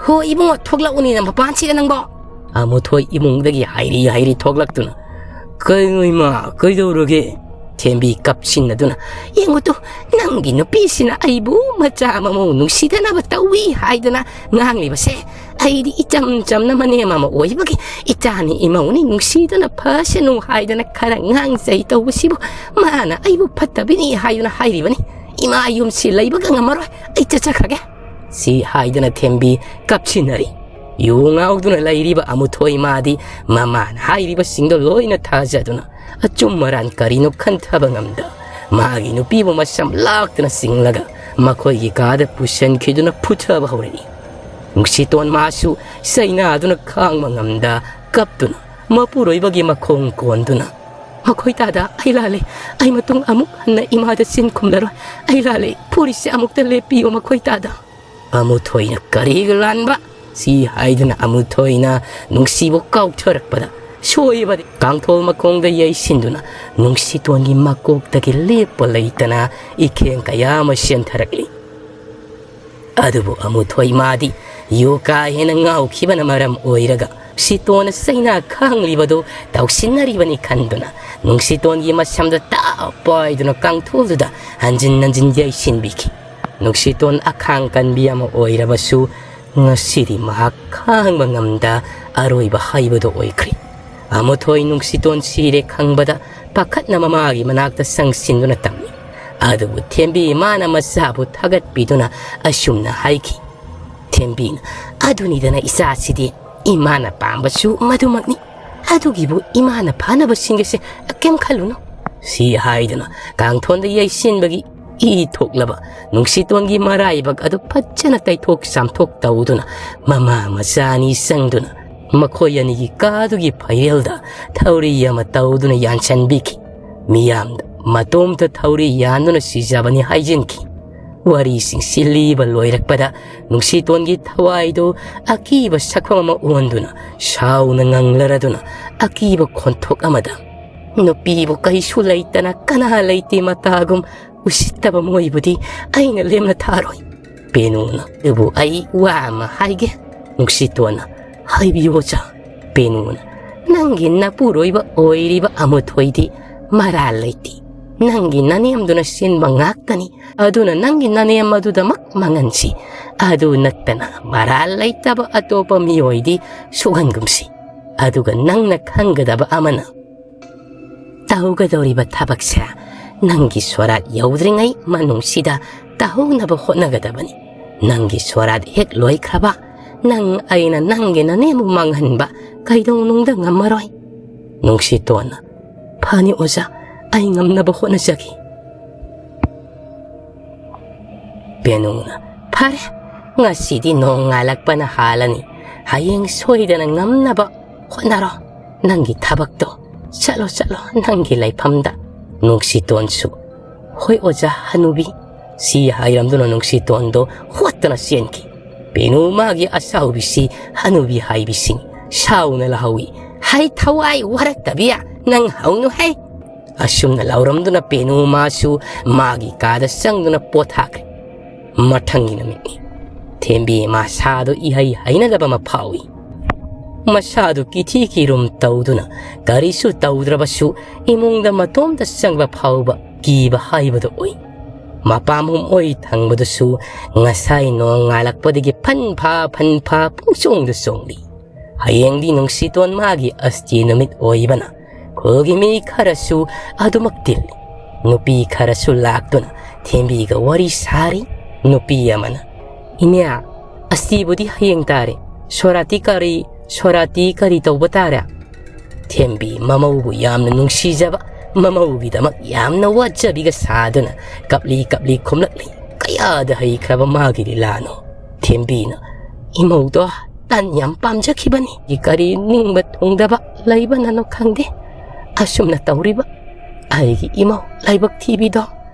ꯍꯣ ꯏꯕꯨꯡꯉꯣ, ꯊꯣꯛꯂꯛꯎꯅꯤꯅ ꯃꯄꯥꯟꯁꯤꯗ ꯅꯪꯕꯣ꯫" ꯑꯃꯨꯊꯣꯏ ꯏꯃꯨꯡꯗꯒꯤ ꯍꯥꯏꯔꯤ ꯍꯥꯏꯔꯤ ꯊꯣꯛꯂꯛꯇꯨꯅ, "ꯀꯩꯅꯣ ꯏꯃꯥ, ꯀꯩꯗꯧꯔꯒꯦ?" ꯊꯦꯝꯕꯤ ꯀꯞꯁꯤꯟꯅꯗꯨꯅ, "ꯌꯦꯡꯉꯨ ꯇꯨ, ꯅꯪꯒꯤ ꯅꯨꯄꯤꯁꯤꯅ ꯑꯩꯕꯨ ꯃꯆꯥ ꯃꯃꯧ ꯅꯨꯡꯁꯤꯗꯅꯕ ꯇꯧꯏ ꯍꯥꯏꯗꯅ ꯉꯥꯡꯂꯤꯕꯁꯦ꯫ ꯑꯩꯗꯤ ꯏꯆꯝ ꯆꯝꯅ ꯃꯅꯦꯝ ꯑꯃ ꯑꯣꯏꯕꯒꯤ ꯏꯆꯥꯅꯤ ꯏꯃꯧꯅꯤ ꯅꯨꯡꯁꯤꯗꯅ ꯐꯁꯅꯨ ꯍꯥꯏꯗꯅ ꯈꯔ ꯉꯥꯡꯖꯩ ꯇꯧꯕꯁꯤꯕꯨ ꯃꯥꯅ ꯑꯩꯕꯨ ꯐꯠꯇꯕꯤꯅꯤ ꯍꯥꯏꯗꯨꯅ ꯍꯥꯏꯔꯤꯕꯅꯤ꯫ ꯏꯃꯥ ꯌꯨꯝꯁꯤ ꯂꯩꯕꯒ ꯉꯝꯃꯔꯣꯏ꯫ ꯑꯩ ꯆꯠꯆꯈ꯭ꯔꯒꯦ꯫" ꯁꯤ ꯍꯥꯏꯗꯅ ꯊꯦꯝꯕꯤ ꯀꯞꯁꯤꯟꯅꯔꯤ꯫ ꯌꯨ ꯉꯥꯎꯗꯨꯅ ꯂꯩꯔꯤꯕ ꯑꯃꯨꯊꯣꯏ ꯃꯥꯗꯤ ꯃꯃꯥꯅ ꯍꯥꯏꯔꯤꯕꯁꯤꯡꯗꯣ ꯂꯣꯏꯅ ꯊꯥꯖꯗꯨꯅ ꯑꯆꯨꯝ ꯑꯔꯥꯟ ꯀꯔꯤꯅꯣ ꯈꯟꯊꯕ ꯉꯝꯗ ꯃꯥꯒꯤ ꯅꯨꯄꯤꯕꯨ ꯃꯁꯝ ꯂꯥꯛꯇꯅ ꯆꯤꯡꯂꯒ ꯃꯈꯣꯏꯒꯤ ꯀꯥꯗ ꯄꯨꯁꯤꯟꯈꯤꯗꯨꯅ ꯐꯨꯊꯕ ꯍꯧꯔꯛꯏ꯫ ꯅꯨꯡꯁꯤꯇꯣꯟ ꯃꯥꯁꯨ ꯆꯩꯅꯥꯗꯨꯅ ꯈꯥꯡꯕ ꯉꯝꯗ ꯀꯞꯇꯨꯅ ꯃꯄꯨꯔꯣꯏꯕꯒꯤ ꯃꯈꯣꯡ ꯀꯣꯟꯗꯨꯅ, "ꯃꯈꯣꯏ ꯇꯥꯗ, ꯑꯩ ꯂꯥꯜꯂꯦ꯫ ꯑꯩ ꯃꯇꯨꯡ ꯑꯃꯨꯛ ꯍꯟꯅ ꯏꯃꯥꯗ ꯆꯤꯟ ꯈꯨꯝꯂꯔꯣꯏ꯫ ꯑꯩ ꯂꯥꯜꯂꯦ꯫ ꯐꯨꯔꯤꯁꯦ ꯑꯃꯨꯛꯇ ꯂꯦꯞꯄꯤꯌꯣ ꯃꯈꯣꯏ ꯇꯥꯗ꯫" ꯑꯃꯨꯊꯣꯏꯅ ꯀꯔꯤꯒ ꯂꯥꯟꯕ? ꯁꯤ ꯍꯥꯏꯗꯨꯅ ꯑꯃꯨꯊꯣꯏꯅ ꯅꯨꯡꯁꯤꯕꯨ ꯀꯥꯎꯊꯔꯛꯄꯗ ꯁꯣꯏꯕꯗꯤ ꯀꯥꯡꯊꯣꯜ ꯃꯈꯣꯡꯗ ꯌꯩꯁꯤꯟꯗꯨꯅ ꯅꯨꯡꯁꯤꯇꯣꯟꯒꯤ ꯃꯀꯣꯛꯇꯒꯤ ꯂꯦꯞꯄ ꯂꯩꯇꯅ ꯏꯈꯦꯡ ꯀꯌꯥ ꯑꯃ ꯆꯦꯟꯊꯔꯛꯂꯤ꯫ ꯑꯗꯨꯕꯨ ꯑꯃꯨꯊꯣꯏ ꯃꯥꯗꯤ ꯌꯨ ꯀꯥ ꯍꯦꯟꯅ ꯉꯥꯎꯈꯤꯕꯅ ꯃꯔꯝ ꯑꯣꯏꯔꯒ ꯁꯤꯇꯣꯟꯅ ꯆꯩꯅꯥ ꯈꯥꯡꯂꯤꯕꯗꯨ ꯇꯧꯁꯤꯟꯅꯔꯤꯕꯅꯤ ꯈꯟꯗꯨꯅ ꯅꯨꯡꯁꯤꯇꯣꯟꯒꯤ ꯃꯁꯝꯗ ꯇꯥꯞ ꯄꯥꯏꯗꯨꯅ ꯀꯥꯡꯊꯣꯜꯗꯨꯗ ꯍꯟꯖꯤꯟ ꯍꯟꯖꯤꯟ ꯌꯩꯁꯤꯟꯕꯤꯈꯤ꯫ ꯅꯨꯡꯁꯤꯇꯣꯟ ꯑꯈꯥꯡ ꯀꯟꯕꯤ ꯑꯃ ꯑꯣꯏꯔꯕꯁꯨ ꯉꯁꯤꯗꯤ ꯃꯍꯥꯛ ꯈꯥꯡꯕ ꯉꯝꯗ ꯑꯔꯣꯏꯕ ꯍꯥꯏꯕꯗꯨ ꯑꯣꯏꯈ꯭ꯔꯦ꯫ ꯑꯃꯨꯊꯣꯏ ꯅꯨꯡꯁꯤꯇꯣꯟ ꯁꯤꯔꯦ ꯈꯪꯕꯗ ꯄꯥꯈꯠꯅ ꯃꯃꯥꯒꯤ ꯃꯅꯥꯛꯇ ꯆꯪꯁꯤꯟꯗꯨꯅ ꯇꯝꯃꯤ꯫ ꯑꯗꯨꯕꯨ ꯊꯦꯝꯕꯤ ꯃꯥꯅ ꯃꯆꯥꯕꯨ ꯊꯥꯒꯠꯄꯤꯗꯨꯅ ꯑꯁꯨꯝꯅ ꯍꯥꯏꯈꯤ, ꯊꯦꯝꯕꯤꯅ, "ꯑꯗꯨꯅꯤꯗꯅ ꯏꯆꯥꯁꯤꯗꯤ, ꯏꯃꯥꯅ ꯄꯥꯝꯕꯁꯨ ꯃꯗꯨꯃꯛꯅꯤ꯫ ꯑꯗꯨꯒꯤꯕꯨ ꯏꯃꯥꯅ ꯐꯥꯅꯕ ꯁꯤꯟꯒꯦꯁꯦ, ꯀꯩꯝ ꯈꯜꯂꯨꯅꯨ"꯫ ꯁꯤ ꯍꯥꯏꯗꯨꯅ ꯀꯥꯡꯊꯣꯟꯗ ꯌꯩꯁꯤꯟꯕꯒꯤ ꯏ ꯊꯣꯛꯂꯕ ꯅꯨꯡꯁꯤꯇꯣꯟꯒꯤ ꯃꯔꯥꯏꯕꯛ ꯑꯗꯨ ꯐꯖꯅ ꯇꯩꯊꯣꯛ ꯆꯥꯝꯊꯣꯛ ꯇꯧꯗꯨꯅ ꯃꯃꯥ ꯃꯆꯥ ꯑꯅꯤ ꯆꯪꯗꯨꯅ ꯃꯈꯣꯏ ꯑꯅꯤꯒꯤ ꯀꯥꯗꯨꯒꯤ ꯐꯩꯔꯦꯜꯗ ꯊꯧꯔꯤ ꯑꯃ ꯇꯧꯗꯨꯅ ꯌꯥꯟꯁꯤꯟꯕꯤꯈꯤ꯫ ꯃꯤꯌꯥꯝꯗ ꯃꯇꯣꯝꯇ ꯊꯧꯔꯤ ꯌꯥꯟꯗꯨꯅ ꯁꯤꯖꯕꯅꯤ ꯍꯥꯏꯖꯤꯟꯈꯤ꯫ ꯋꯥꯔꯤꯁꯤꯡ ꯁꯤꯜꯂꯤꯕ ꯂꯣꯏꯔꯛꯄꯗ ꯅꯨꯡꯁꯤꯇꯣꯟꯒꯤ ꯊꯋꯥꯏꯗꯨ ꯑꯀꯤꯕ ꯁꯛꯐꯝ ꯑꯃ ꯑꯣꯟꯗꯨꯅ ꯁꯥꯎꯅ ꯉꯪꯂꯔꯗꯨꯅ ꯑꯀꯤꯕ ꯈꯣꯟꯊꯣꯛ ꯑꯃꯗ, "ꯅꯨꯄꯤꯕꯨ ꯀꯩꯁꯨ ꯂꯩꯇꯅ ꯀꯅꯥ ꯂꯩꯇꯦ ꯃꯇꯥꯒꯨꯝ ꯎꯁꯤꯠꯇꯕ ꯃꯣꯏꯕꯨꯗꯤ ꯑꯩꯅ ꯂꯦꯝꯅ ꯊꯥꯔꯣꯏ"꯫ ꯄꯦꯅꯨꯅ, "ꯑꯗꯨꯕꯨ ꯑꯩ ꯋꯥ ꯑꯃ ꯍꯥꯏꯒꯦ"꯫ ꯅꯨꯡꯁꯤꯇꯣꯟꯅ, "ꯍꯥꯏꯕꯤꯌꯨ ꯑꯣꯖꯥ"꯫ ꯄꯦꯅꯨꯅ, "ꯅꯪꯒꯤ ꯅꯄꯨꯔꯣꯏꯕ ꯑꯣꯏꯔꯤꯕ ꯑꯃꯨꯊꯣꯏꯗꯤ ꯃꯔꯥꯜ ꯂꯩꯇꯦ꯫ ꯅꯪꯒꯤ ꯅꯅꯦꯝꯗꯨꯅ ꯁꯤꯟꯕ ꯉꯥꯛꯇꯅꯤ꯫ ꯑꯗꯨꯅ ꯅꯪꯒꯤ ꯅꯅꯦꯝ ꯑꯗꯨꯗꯃꯛ ꯃꯥꯡꯍꯟꯁꯤ꯫ ꯑꯗꯨ ꯅꯠꯇꯅ ꯃꯔꯥꯜ ꯂꯩꯇꯕ ꯑꯇꯣꯞꯄ ꯃꯤꯑꯣꯏꯗꯤ ꯁꯣꯛꯍꯟꯒꯨꯝꯁꯤ꯫ ꯑꯗꯨꯒ ꯅꯪꯅ ꯈꯪꯒꯗꯕ ꯑꯃꯅ, ꯇꯧꯒꯗꯧꯔꯤꯕ ꯊꯕꯛꯁꯦ ꯅꯪꯒꯤ ꯁꯣꯔꯥꯠ ꯌꯧꯗ꯭ꯔꯤꯉꯩ ꯃꯅꯨꯡꯁꯤꯗ ꯇꯧꯍꯧꯅꯕ ꯍꯣꯠꯅꯒꯗꯕꯅꯤ꯫ ꯅꯪꯒꯤ ꯁꯣꯔꯥꯠ ꯍꯦꯛ ꯂꯣꯏꯈ꯭ꯔꯕ, ꯅꯪ ꯑꯩꯅ ꯅꯪꯒꯤ ꯅꯅꯦꯝꯕꯨ ꯃꯥꯡꯍꯟꯕ ꯀꯩꯗꯧꯅꯨꯡꯗ ꯉꯝꯃꯔꯣꯏ"꯫ ꯅꯨꯡꯁꯤꯇꯣꯟꯅ, "ꯐꯅꯤ ꯑꯣꯖꯥ, ꯑꯩ ꯉꯝꯅꯕ ꯍꯣꯠꯅꯖꯒꯦ"꯫ ꯄꯦꯅꯨꯅ, "ꯐꯔꯦ, ꯉꯁꯤꯗꯤ ꯅꯣꯡ ꯉꯥꯜꯂꯛꯄꯅ ꯍꯥꯜꯂꯅꯤ꯫ ꯍꯌꯦꯡ ꯁꯣꯏꯗꯅ ꯉꯝꯅꯕ ꯍꯣꯠꯅꯔꯣ꯫ ꯅꯪꯒꯤ ꯊꯕꯛꯇꯣ ꯆꯠꯂꯣ, ꯆꯠꯂꯣ ꯅꯪꯒꯤ ꯂꯩꯐꯝꯗ"꯫ ꯅꯨꯡꯁꯤꯇꯣꯟꯁꯨ, "ꯍꯣꯏ ꯑꯣꯖꯥ ꯍꯅꯨꯕꯤ"꯫ ꯁꯤ ꯍꯥꯏꯔꯝꯗꯨꯅ ꯅꯨꯡꯁꯤꯇꯣꯟꯗꯣ ꯍꯣꯠꯇꯅ ꯆꯦꯟꯈꯤ꯫ ꯄꯦꯅꯨ ꯃꯥꯒꯤ ꯑꯁꯥꯎꯕꯤꯁꯤ ꯍꯅꯨꯕꯤ ꯍꯥꯏꯕꯤꯁꯤꯡ ꯁꯥꯎꯅ ꯂꯍꯧꯏ꯫ "ꯍꯩ ꯊꯋꯥꯏ ꯋꯥꯔꯛꯇꯕꯤ, ꯅꯪ ꯍꯧꯅꯨ ꯍꯩ!" ꯑꯁꯨꯝꯅ ꯂꯥꯎꯔꯝꯗꯨꯅ ꯄꯦꯅꯨ ꯃꯥꯁꯨ ꯃꯥꯒꯤ ꯀꯥꯗ ꯆꯪꯗꯨꯅ ꯄꯣꯊꯥꯈ꯭ꯔꯦ꯫ ꯃꯊꯪꯒꯤ ꯅꯨꯃꯤꯠꯅꯤ꯫ ꯊꯦꯝꯕꯤ ꯃꯁꯥꯗꯣ ꯏꯍꯩ ꯍꯩꯅꯗꯕ ꯑꯃ ꯐꯥꯎꯏ꯫ ꯃꯁꯥꯗꯨ ꯀꯤꯊꯤ ꯀꯤꯔꯨꯝ ꯇꯧꯗꯨꯅ ꯀꯔꯤꯁꯨ ꯇꯧꯗ꯭ꯔꯕꯁꯨ ꯏꯃꯨꯡꯗ ꯃꯇꯣꯝꯇ ꯆꯪꯕ ꯐꯥꯎꯕ ꯀꯤꯕ ꯍꯥꯏꯕꯗꯨ ꯑꯣꯏ꯫ ꯃꯄꯥꯝ ꯑꯣꯏ ꯊꯪꯕꯗꯨꯁꯨ ꯉꯁꯥꯏ ꯅꯣꯡ ꯉꯥꯜꯂꯛꯄꯗꯒꯤ ꯐꯟ ꯐꯥ ꯐꯟ ꯐꯥ ꯄꯨꯡꯆꯣꯡꯗ ꯆꯣꯡꯂꯤ꯫ ꯍꯌꯦꯡꯗꯤ ꯅꯨꯡꯁꯤꯇꯣꯟ ꯃꯥꯒꯤ ꯑꯁꯇꯤ ꯅꯨꯃꯤꯠ ꯑꯣꯏꯕꯅ ꯈꯨꯜꯒꯤ ꯃꯤ ꯈꯔꯁꯨ ꯑꯗꯨꯃꯛ ꯇꯤꯜꯂꯤ꯫ ꯅꯨꯄꯤ ꯈꯔꯁꯨ ꯂꯥꯛꯇꯨꯅ ꯊꯦꯝꯕꯤꯒ ꯋꯥꯔꯤ ꯁꯥꯔꯤ꯫ ꯅꯨꯄꯤ ꯑꯃꯅ, "ꯏꯅꯦ, ꯑꯁꯇꯤꯕꯨꯗꯤ ꯍꯌꯦꯡ ꯇꯥꯔꯦ꯫ ꯁꯣꯔꯥꯇꯤ ꯀꯔꯤ, ꯁꯣꯔꯥꯇꯤ ꯀꯔꯤ ꯇꯧꯕ ꯇꯥꯔꯦ?" ꯊꯦꯝꯕꯤ ꯃꯃꯧꯕꯨ ꯌꯥꯝꯅ ꯅꯨꯡꯁꯤꯖꯕ, ꯃꯃꯧꯒꯤꯗꯃꯛ ꯌꯥꯝꯅ ꯋꯥꯖꯕꯤꯒ ꯁꯥꯗꯨꯅ ꯀꯞꯂꯤ ꯀꯞꯂꯤ ꯈꯨꯝꯂꯛꯂꯤ꯫ ꯀꯌꯥꯗ ꯍꯩꯈ꯭ꯔꯕ ꯃꯥꯒꯤ ꯂꯤꯂꯥꯅꯣ! ꯊꯦꯝꯕꯤꯅ, "ꯏꯃꯧꯗꯣ ꯇꯟ ꯌꯥꯝ ꯄꯥꯝꯖꯈꯤꯕꯅꯤ꯫ ꯀꯔꯤ ꯅꯤꯡꯕ ꯊꯨꯡꯗꯕ ꯂꯩꯕꯅꯅꯣ ꯈꯪꯗꯦ꯫ ꯑꯁꯨꯝꯅ ꯇꯧꯔꯤꯕ ꯑꯩꯒꯤ ꯏꯃꯧ ꯂꯥꯏꯕꯛ ꯊꯤꯕꯤꯗꯣ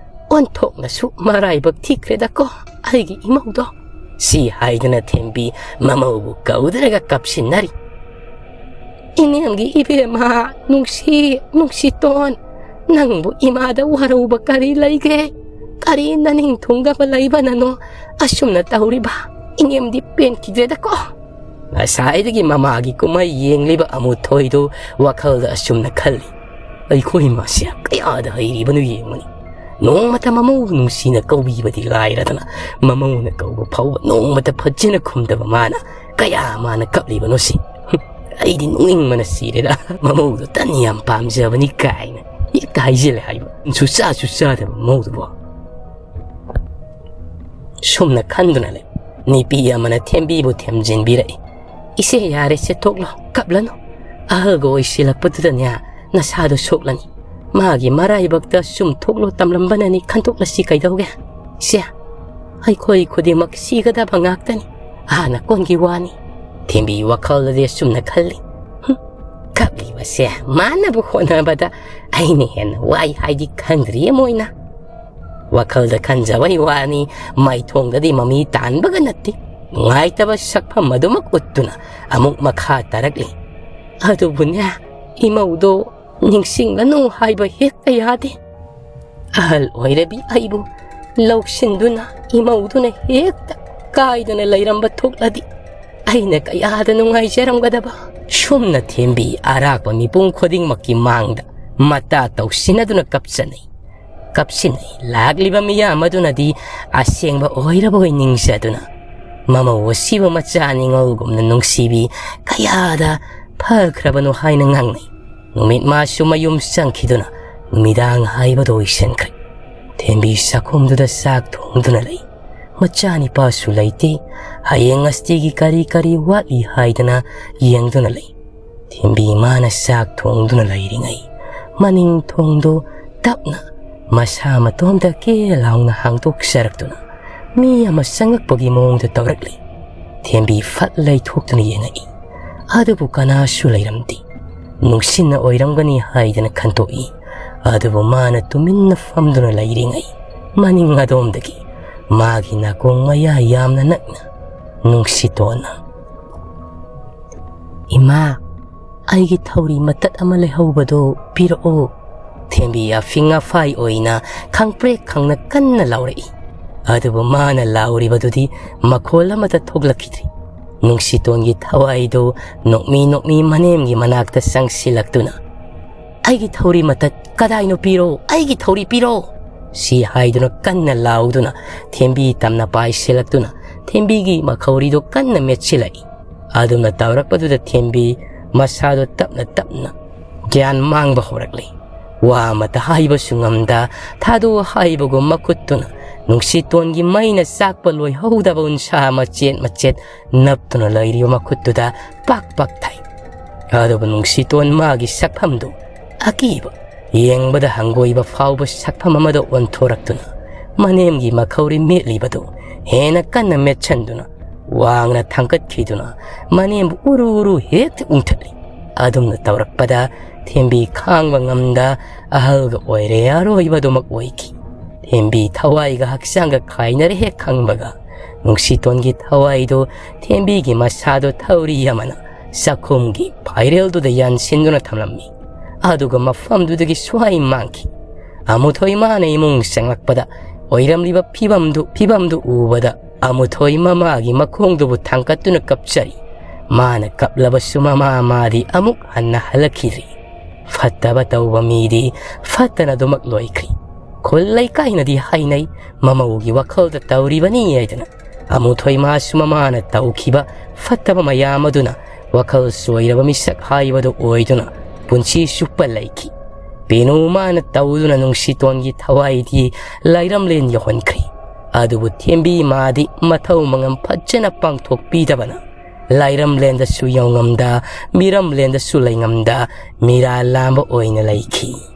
ꯑꯣꯟꯊꯣꯛꯅꯁꯨ ꯃꯔꯥꯏꯕꯛ ꯊꯤꯈ꯭ꯔꯦꯗꯀꯣ ꯑꯩꯒꯤ ꯏꯃꯧꯗꯣ"꯫ ꯁꯤ ꯍꯥꯏꯗꯨꯅ ꯊꯦꯝꯕꯤ ꯃꯃꯧꯕꯨ ꯀꯧꯗ꯭ꯔꯒ ꯀꯞꯁꯤꯟꯅꯔꯤ꯫ "ꯏꯅꯦꯝꯒꯤ ꯏꯕꯦꯝꯃ, ꯅꯨꯡꯁꯤ, ꯅꯨꯡꯁꯤꯇꯣꯟ, ꯅꯪꯕꯨ ꯏꯃꯥꯗ ꯋꯥꯔꯧꯕ ꯀꯔꯤ ꯂꯩꯒꯦ? ꯀꯔꯤ ꯅꯅꯤꯡ ꯊꯨꯡꯗꯕ ꯂꯩꯕꯅꯅꯣ ꯑꯁꯨꯝꯅ ꯇꯧꯔꯤꯕ? ꯏꯅꯦꯝꯗꯤ ꯄꯦꯟꯈꯤꯗ꯭ꯔꯦꯗꯀꯣ"꯫ ꯉꯁꯥꯏꯗꯒꯤ ꯃꯃꯥꯒꯤ ꯀꯨꯝꯍꯩ ꯌꯦꯡꯂꯤꯕ ꯑꯃꯨꯊꯣꯏꯗꯨ ꯋꯥꯈꯜꯗ ꯑꯁꯨꯝꯅ ꯈꯜꯂꯤ, "ꯑꯩꯈꯣꯏ ꯃꯥꯁꯦ ꯀꯌꯥꯗ ꯍꯩꯔꯤꯕꯅꯣ ꯌꯦꯡꯉꯨꯅꯤ꯫ ꯅꯣꯡꯃꯇ ꯃꯃꯧ ꯅꯨꯡꯁꯤꯅ ꯀꯧꯕꯤꯕꯗꯤ ꯂꯥꯏꯔꯗꯅ, ꯃꯃꯧꯅ ꯀꯧꯕ ꯐꯥꯎꯕ ꯅꯣꯡꯃꯇ ꯐꯖꯅ ꯈꯨꯝꯗꯕ ꯃꯥꯅ ꯀꯌꯥ ꯃꯥꯅ ꯀꯞꯂꯤꯕꯅꯣ ꯁꯤ꯫ ꯑꯩꯗꯤ ꯅꯣꯛꯅꯤꯡꯕꯅ ꯁꯤꯔꯦꯗ꯫ ꯃꯃꯧꯗꯣ ꯇꯟ ꯌꯥꯝ ꯄꯥꯝꯖꯕꯅꯤ ꯀꯥꯏꯅ ꯍꯦꯛꯇ ꯍꯥꯏꯖꯤꯜꯂꯦ ꯍꯥꯏꯕ꯫ ꯁꯨꯆꯥ ꯁꯨꯆꯥꯗꯕ ꯃꯃꯧꯗꯨꯕꯣ"꯫ ꯁꯨꯝꯅ ꯈꯟꯗꯨꯅ ꯂꯩ꯫ ꯅꯨꯄꯤ ꯑꯃꯅ ꯊꯦꯝꯕꯤꯕꯨ ꯊꯦꯝꯖꯤꯟꯕꯤꯔꯛꯏ꯫ "ꯏꯆꯦ, ꯌꯥꯔꯦ, ꯆꯦꯠꯊꯣꯛꯂꯣ, ꯀꯞꯂꯅꯨ꯫ ꯑꯍꯜꯒ ꯑꯣꯏꯁꯤꯜꯂꯛꯄꯗꯨꯗꯅꯦ, ꯅꯁꯥꯗꯣ ꯁꯣꯛꯂꯅꯤ꯫ ꯃꯥꯒꯤ ꯃꯔꯥꯏꯕꯛꯇ ꯆꯨꯝꯊꯣꯛꯂꯣ ꯇꯝꯂꯝꯕꯅꯅꯤ, ꯈꯟꯗꯣꯛꯂꯁꯤ ꯀꯩꯗꯧꯒꯦ? ꯏꯆꯦ, ꯑꯩꯈꯣꯏ ꯈꯨꯗꯤꯡꯃꯛ ꯁꯤꯒꯗꯕ ꯉꯥꯛꯇꯅꯤ꯫ ꯑꯍꯥꯟꯅ ꯀꯣꯟꯒꯤ ꯋꯥꯅꯤ"꯫ ꯊꯦꯝꯕꯤ ꯋꯥꯈꯜꯗꯗꯤ ꯑꯁꯨꯝꯅ ꯈꯜꯂꯤ, "ꯍꯨꯝ, ꯀꯞꯂꯤꯕꯁꯦ ꯃꯥꯅꯕ ꯍꯣꯠꯅꯕꯗ ꯑꯩꯅ ꯍꯦꯟꯅ ꯋꯥꯏ ꯍꯥꯏꯗꯤ ꯈꯪꯗ꯭ꯔꯤꯌꯦ ꯃꯣꯏꯅ"꯫ ꯋꯥꯈꯜꯗ ꯈꯟꯖꯕꯩ ꯋꯥꯅꯤ, ꯃꯥꯏꯊꯣꯡꯗꯗꯤ ꯃꯃꯤ ꯇꯥꯟꯕꯒ ꯅꯠꯇꯦ꯫ ꯅꯨꯡꯉꯥꯏꯇꯕ ꯁꯛꯐꯝ ꯑꯗꯨꯃꯛ ꯎꯠꯇꯨꯅ ꯑꯃꯨꯛ ꯃꯈꯥ ꯇꯥꯔꯛꯂꯤ꯫ "ꯑꯗꯨꯕꯨꯅꯦ, ꯏꯃꯧꯗꯣ ꯅꯤꯡꯁꯤꯡꯂꯅꯨ ꯍꯥꯏꯕ ꯍꯦꯛꯇ ꯌꯥꯗꯦ꯫ ꯑꯍꯜ ꯑꯣꯏꯔꯕꯤ ꯑꯩꯕꯨ ꯂꯧꯁꯤꯟꯗꯨꯅ ꯏꯃꯧꯗꯨꯅ ꯍꯦꯛꯇ ꯀꯥꯏꯗꯅ ꯂꯩꯔꯝꯕ ꯊꯣꯛꯂꯗꯤ ꯑꯩꯅ ꯀꯌꯥꯗ ꯅꯨꯡꯉꯥꯏꯖꯔꯝꯒꯗꯕ!" ꯁꯨꯝꯅ ꯊꯦꯝꯕꯤ ꯑꯔꯥꯛꯄ ꯃꯤꯄꯨꯝ ꯈꯨꯗꯤꯡꯃꯛꯀꯤ ꯃꯥꯡꯗ ꯃꯇꯥ ꯇꯧꯁꯤꯟꯅꯗꯨꯅ ꯀꯞꯆꯅꯩ꯫ ꯀꯞꯁꯤꯟꯅꯩ꯫ ꯂꯥꯛꯂꯤꯕ ꯃꯤꯌꯥꯝ ꯑꯗꯨꯅꯗꯤ ꯑꯁꯦꯡꯕ ꯑꯣꯏꯔꯕꯣꯏ ꯅꯤꯡꯖꯗꯨꯅ ꯃꯃꯧ ꯑꯁꯤꯕꯨ ꯃꯆꯥ ꯅꯤꯉꯣꯜꯒꯨꯝꯅ ꯅꯨꯡꯁꯤꯕꯤ ꯀꯌꯥꯗ ꯐꯈ꯭ꯔꯕꯅꯣ ꯍꯥꯏꯅ ꯉꯥꯡꯅꯩ꯫ ꯅꯨꯃꯤꯠ ꯃꯥꯁꯨ ꯃꯌꯨꯝ ꯆꯪꯈꯤꯗꯨꯅ ꯅꯨꯃꯤꯗꯥꯡ ꯍꯥꯏꯕꯗꯨ ꯑꯣꯏꯁꯤꯟꯈ꯭ꯔꯦ꯫ ꯊꯦꯝꯕꯤ ꯆꯥꯛꯈꯨꯝꯗꯨꯗ ꯆꯥꯛ ꯊꯣꯡꯗꯨꯅ ꯂꯩ꯫ ꯃꯆꯥꯅꯤꯄꯥꯁꯨ ꯂꯩꯇꯦ꯫ ꯍꯌꯦꯡ ꯑꯁꯤꯒꯤ ꯀꯔꯤ ꯀꯔꯤ ꯋꯥꯠꯂꯤ ꯍꯥꯏꯗꯅ ꯌꯦꯡꯗꯨꯅ ꯂꯩ꯫ ꯊꯦꯝꯕꯤ ꯃꯥꯅ ꯆꯥꯛ ꯊꯣꯡꯗꯨꯅ ꯂꯩꯔꯤꯉꯩ ꯃꯅꯤꯡ ꯊꯣꯡꯗꯨ ꯇꯞꯅ ꯃꯁꯥ ꯃꯇꯣꯝꯇ ꯀꯦ ꯂꯥꯎꯅ ꯍꯥꯡꯗꯣꯛꯆꯔꯛꯇꯨꯅ ꯃꯤ ꯑꯃ ꯆꯪꯂꯛꯄꯒꯤ ꯃꯑꯣꯡꯗ ꯇꯧꯔꯛꯂꯤ꯫ ꯊꯦꯝꯕꯤ ꯐꯠ ꯂꯩꯊꯣꯛꯇꯨꯅ ꯌꯦꯡꯉꯛꯏ꯫ ꯑꯗꯨꯕꯨ ꯀꯅꯥꯁꯨ ꯂꯩꯔꯝꯗꯦ꯫ ꯅꯨꯡꯁꯤꯠꯅ ꯑꯣꯏꯔꯝꯒꯅꯤ ꯍꯥꯏꯗꯅ ꯈꯟꯇꯣꯛꯏ꯫ ꯑꯗꯨꯕꯨ ꯃꯥꯅ ꯇꯨꯃꯤꯟꯅ ꯐꯝꯗꯨꯅ ꯂꯩꯔꯤꯉꯩ ꯃꯅꯤꯡ ꯑꯗꯣꯝꯗꯒꯤ ꯃꯥꯒꯤ ꯅꯥꯀꯣꯡ ꯃꯌꯥ ꯌꯥꯝꯅ ꯅꯛꯅ ꯅꯨꯡꯁꯤꯇꯣꯟꯅ, "ꯏꯃꯥ, ꯑꯩꯒꯤ ꯊꯧꯔꯤ ꯃꯇꯠ ꯑꯃ ꯂꯩꯍꯧꯕꯗꯣ ꯄꯤꯔꯛꯑꯣ꯫" ꯊꯦꯝꯕꯤ ꯑꯐꯤꯡ ꯑꯐꯥꯏ ꯑꯣꯏꯅ ꯈꯪꯄ꯭ꯔꯦꯛ ꯈꯪꯅ ꯀꯟꯅ ꯂꯥꯎꯔꯛꯏ꯫ ꯑꯗꯨꯕꯨ ꯃꯥꯅ ꯂꯥꯎꯔꯤꯕꯗꯨꯗꯤ ꯃꯈꯣꯜ ꯑꯃꯠꯇ ꯊꯣꯛꯂꯛꯈꯤꯗ꯭ꯔꯤ꯫ ꯅꯨꯡꯁꯤꯇꯣꯟꯒꯤ ꯊꯋꯥꯏꯗꯨ ꯅꯣꯛꯃꯤ ꯅꯣꯛꯃꯤ ꯃꯅꯦꯝꯒꯤ ꯃꯅꯥꯛꯇ ꯆꯪꯁꯤꯜꯂꯛꯇꯨꯅ, "ꯑꯩꯒꯤ ꯊꯧꯔꯤ ꯃꯇꯠ ꯀꯗꯥꯏꯅꯣ? ꯄꯤꯔꯣ, ꯑꯩꯒꯤ ꯊꯧꯔꯤ ꯄꯤꯔꯣ!" ꯁꯤ ꯍꯥꯏꯗꯨꯅ ꯀꯟꯅ ꯂꯥꯎꯗꯨꯅ ꯊꯦꯝꯕꯤ ꯇꯝꯅ ꯄꯥꯏꯁꯤꯜꯂꯛꯇꯨꯅ ꯊꯦꯝꯕꯤꯒꯤ ꯃꯈꯧꯔꯤꯗꯨ ꯀꯟꯅ ꯃꯦꯠꯁꯤꯜꯂꯛꯏ꯫ ꯑꯗꯨꯝꯅ ꯇꯧꯔꯛꯄꯗꯨꯗ ꯊꯦꯝꯕꯤ ꯃꯁꯥꯗꯨ ꯇꯞꯅ ꯇꯞꯅ ꯒ꯭ꯌꯥꯟ ꯃꯥꯡꯕ ꯍꯧꯔꯛꯂꯤ꯫ ꯋꯥ ꯑꯃꯠꯇ ꯍꯥꯏꯕꯁꯨ ꯉꯝꯗ, ꯊꯥꯗꯣꯛꯑ ꯍꯥꯏꯕꯒꯨꯝ ꯃꯈꯨꯠꯇꯨꯅ ꯅꯨꯡꯁꯤꯇꯣꯟꯒꯤ ꯃꯩꯅ ꯆꯥꯛꯄ ꯂꯣꯏꯍꯧꯗꯕ ꯎꯟꯁꯥ ꯃꯆꯦꯠ ꯃꯆꯦꯠ ꯅꯞꯇꯨꯅ ꯂꯩꯔꯤꯕ ꯃꯈꯨꯠꯇꯨꯗ ꯄꯥꯛ ꯄꯥꯛ ꯊꯥꯏ꯫ ꯑꯗꯨꯕꯨ ꯅꯨꯡꯁꯤꯇꯣꯟ ꯃꯥꯒꯤ ꯁꯛꯐꯝꯗꯨ ꯑꯀꯤꯕ, ꯌꯦꯡꯕꯗ ꯍꯪꯒꯣꯏꯕ ꯐꯥꯎꯕ ꯁꯛꯐꯝ ꯑꯃꯗ ꯑꯣꯟꯊꯣꯔꯛꯇꯨꯅ ꯃꯅꯦꯝꯒꯤ ꯃꯈꯧꯔꯤ ꯃꯦꯠꯂꯤꯕꯗꯨ ꯍꯦꯟꯅ ꯀꯟꯅ ꯃꯦꯠꯁꯟꯗꯨꯅ ꯋꯥꯡꯅ ꯊꯥꯡꯒꯠꯈꯤꯗꯨꯅ ꯃꯅꯦꯝꯕꯨ ꯎꯔꯨ ꯎꯔꯨ ꯍꯦꯛꯇ ꯎꯪꯊꯠꯂꯤ꯫ ꯑꯗꯨꯝꯅ ꯇꯧꯔꯛꯄꯗ ꯊꯦꯝꯕꯤ ꯈꯥꯡꯕ ꯉꯝꯗ ꯑꯍꯜꯒ ꯑꯣꯏꯔꯦ ꯑꯔꯣꯏꯕꯗꯨꯃꯛ ꯑꯣꯏꯈꯤ꯫ ꯊꯦꯝꯕꯤ ꯊꯋꯥꯏꯒ ꯍꯛꯆꯥꯡꯒ ꯈꯥꯏꯅꯔꯦ ꯍꯦꯛ ꯈꯪꯕꯒ, ꯅꯨꯡꯁꯤꯇꯣꯟꯒꯤ ꯊꯋꯥꯏꯗꯨ ꯊꯦꯝꯕꯤꯒꯤ ꯃꯁꯥꯗꯨ ꯊꯧꯔꯤ ꯑꯃꯅ ꯆꯥꯛꯈꯨꯝꯒꯤ ꯐꯥꯏꯔꯦꯜꯗꯨꯗ ꯌꯥꯟꯁꯤꯟꯗꯨꯅ ꯊꯝꯂꯝꯃꯤ꯫ ꯑꯗꯨꯒ ꯃꯐꯝꯗꯨꯗꯒꯤ ꯁ꯭ꯋꯥꯏ ꯃꯥꯡꯈꯤ꯫ ꯑꯃꯨꯊꯣꯏ ꯃꯥꯅ ꯏꯃꯨꯡ ꯆꯪꯂꯛꯄꯗ ꯑꯣꯏꯔꯝꯂꯤꯕ ꯐꯤꯕꯝꯗꯨ, ꯐꯤꯕꯝꯗꯨ ꯎꯕꯗ ꯑꯃꯨꯊꯣꯏ ꯃꯃꯥꯒꯤ ꯃꯈꯣꯡꯗꯨꯕꯨ ꯊꯥꯡꯒꯠꯇꯨꯅ ꯀꯞꯆꯔꯤ꯫ ꯃꯥꯅ ꯀꯞꯂꯕꯁꯨ ꯃꯃꯥ ꯃꯥꯗꯤ ꯑꯃꯨꯛ ꯍꯟꯅ ꯍꯜꯂꯛꯈꯤꯗ꯭ꯔꯤ꯫ ꯐꯠꯇꯕ ꯇꯧꯕ ꯃꯤꯗꯤ ꯐꯠꯇꯅ ꯑꯗꯨꯃꯛ ꯂꯣꯏꯈ꯭ꯔꯤ꯫ ꯈꯨꯜ ꯂꯩꯀꯥꯏꯅꯗꯤ ꯍꯥꯏꯅꯩ, ꯃꯃꯧꯒꯤ ꯋꯥꯈꯜꯗ ꯇꯧꯔꯤꯕꯅꯤ ꯍꯥꯏꯗꯅ꯫ ꯑꯃꯨꯊꯣꯏ ꯃꯥꯁꯨ ꯃꯃꯥꯅ ꯇꯧꯈꯤꯕ ꯐꯠꯇꯕ ꯃꯌꯥꯝ ꯑꯗꯨꯅ ꯋꯥꯈꯜ ꯆꯣꯏꯔꯕ ꯃꯤꯁꯛ ꯍꯥꯏꯕꯗꯨ ꯑꯣꯏꯗꯨꯅ ꯄꯨꯟꯁꯤ ꯆꯨꯞꯄ ꯂꯩꯈꯤ꯫ ꯄꯦꯅꯨ ꯃꯥꯅ ꯇꯧꯗꯨꯅ ꯅꯨꯡꯁꯤꯇꯣꯟꯒꯤ ꯊꯋꯥꯏꯗꯤ ꯂꯥꯏꯔꯝꯂꯦꯟ ꯌꯧꯍꯟꯈ꯭ꯔꯤ꯫ ꯑꯗꯨꯕꯨ ꯊꯦꯝꯕꯤ ꯃꯥꯗꯤ ꯃꯊꯧ ꯃꯉꯝ ꯐꯖꯅ ꯄꯥꯡꯊꯣꯛꯄꯤꯗꯕꯅ ꯂꯥꯏꯔꯝꯂꯦꯟꯗꯁꯨ ꯌꯧꯉꯝꯗ, ꯃꯤꯔꯝꯂꯦꯟꯗꯁꯨ ꯂꯩꯉꯝꯗ, ꯃꯤꯔꯥ ꯂꯥꯝꯕ ꯑꯣꯏꯅ ꯂꯩꯈꯤ꯫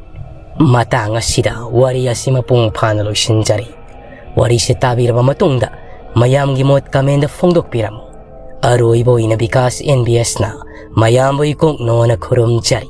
ꯃꯇꯥꯡ ꯑꯁꯤꯗ ꯋꯥꯔꯤ ꯑꯁꯤ ꯃꯄꯨꯡ ꯐꯥꯅ ꯂꯣꯏꯁꯤꯟꯖꯔꯤ꯫ ꯋꯥꯔꯤꯁꯤ ꯇꯥꯕꯤꯔꯕ ꯃꯇꯨꯡꯗ ꯃꯌꯥꯝꯒꯤ ꯃꯣꯠ ꯀꯃꯦꯟꯗ ꯐꯣꯡꯗꯣꯛꯄꯤꯔꯝꯃꯨ꯫ ꯑꯔꯣꯏꯕ ꯑꯣꯏꯅ ꯕꯤꯀꯥꯁ ꯑꯦꯟ ꯕꯤ ꯑꯦꯁꯅ ꯃꯌꯥꯝꯕꯨ ꯏꯀꯣꯛ ꯅꯣꯅ ꯈꯨꯔꯨꯝꯖꯔꯤ꯫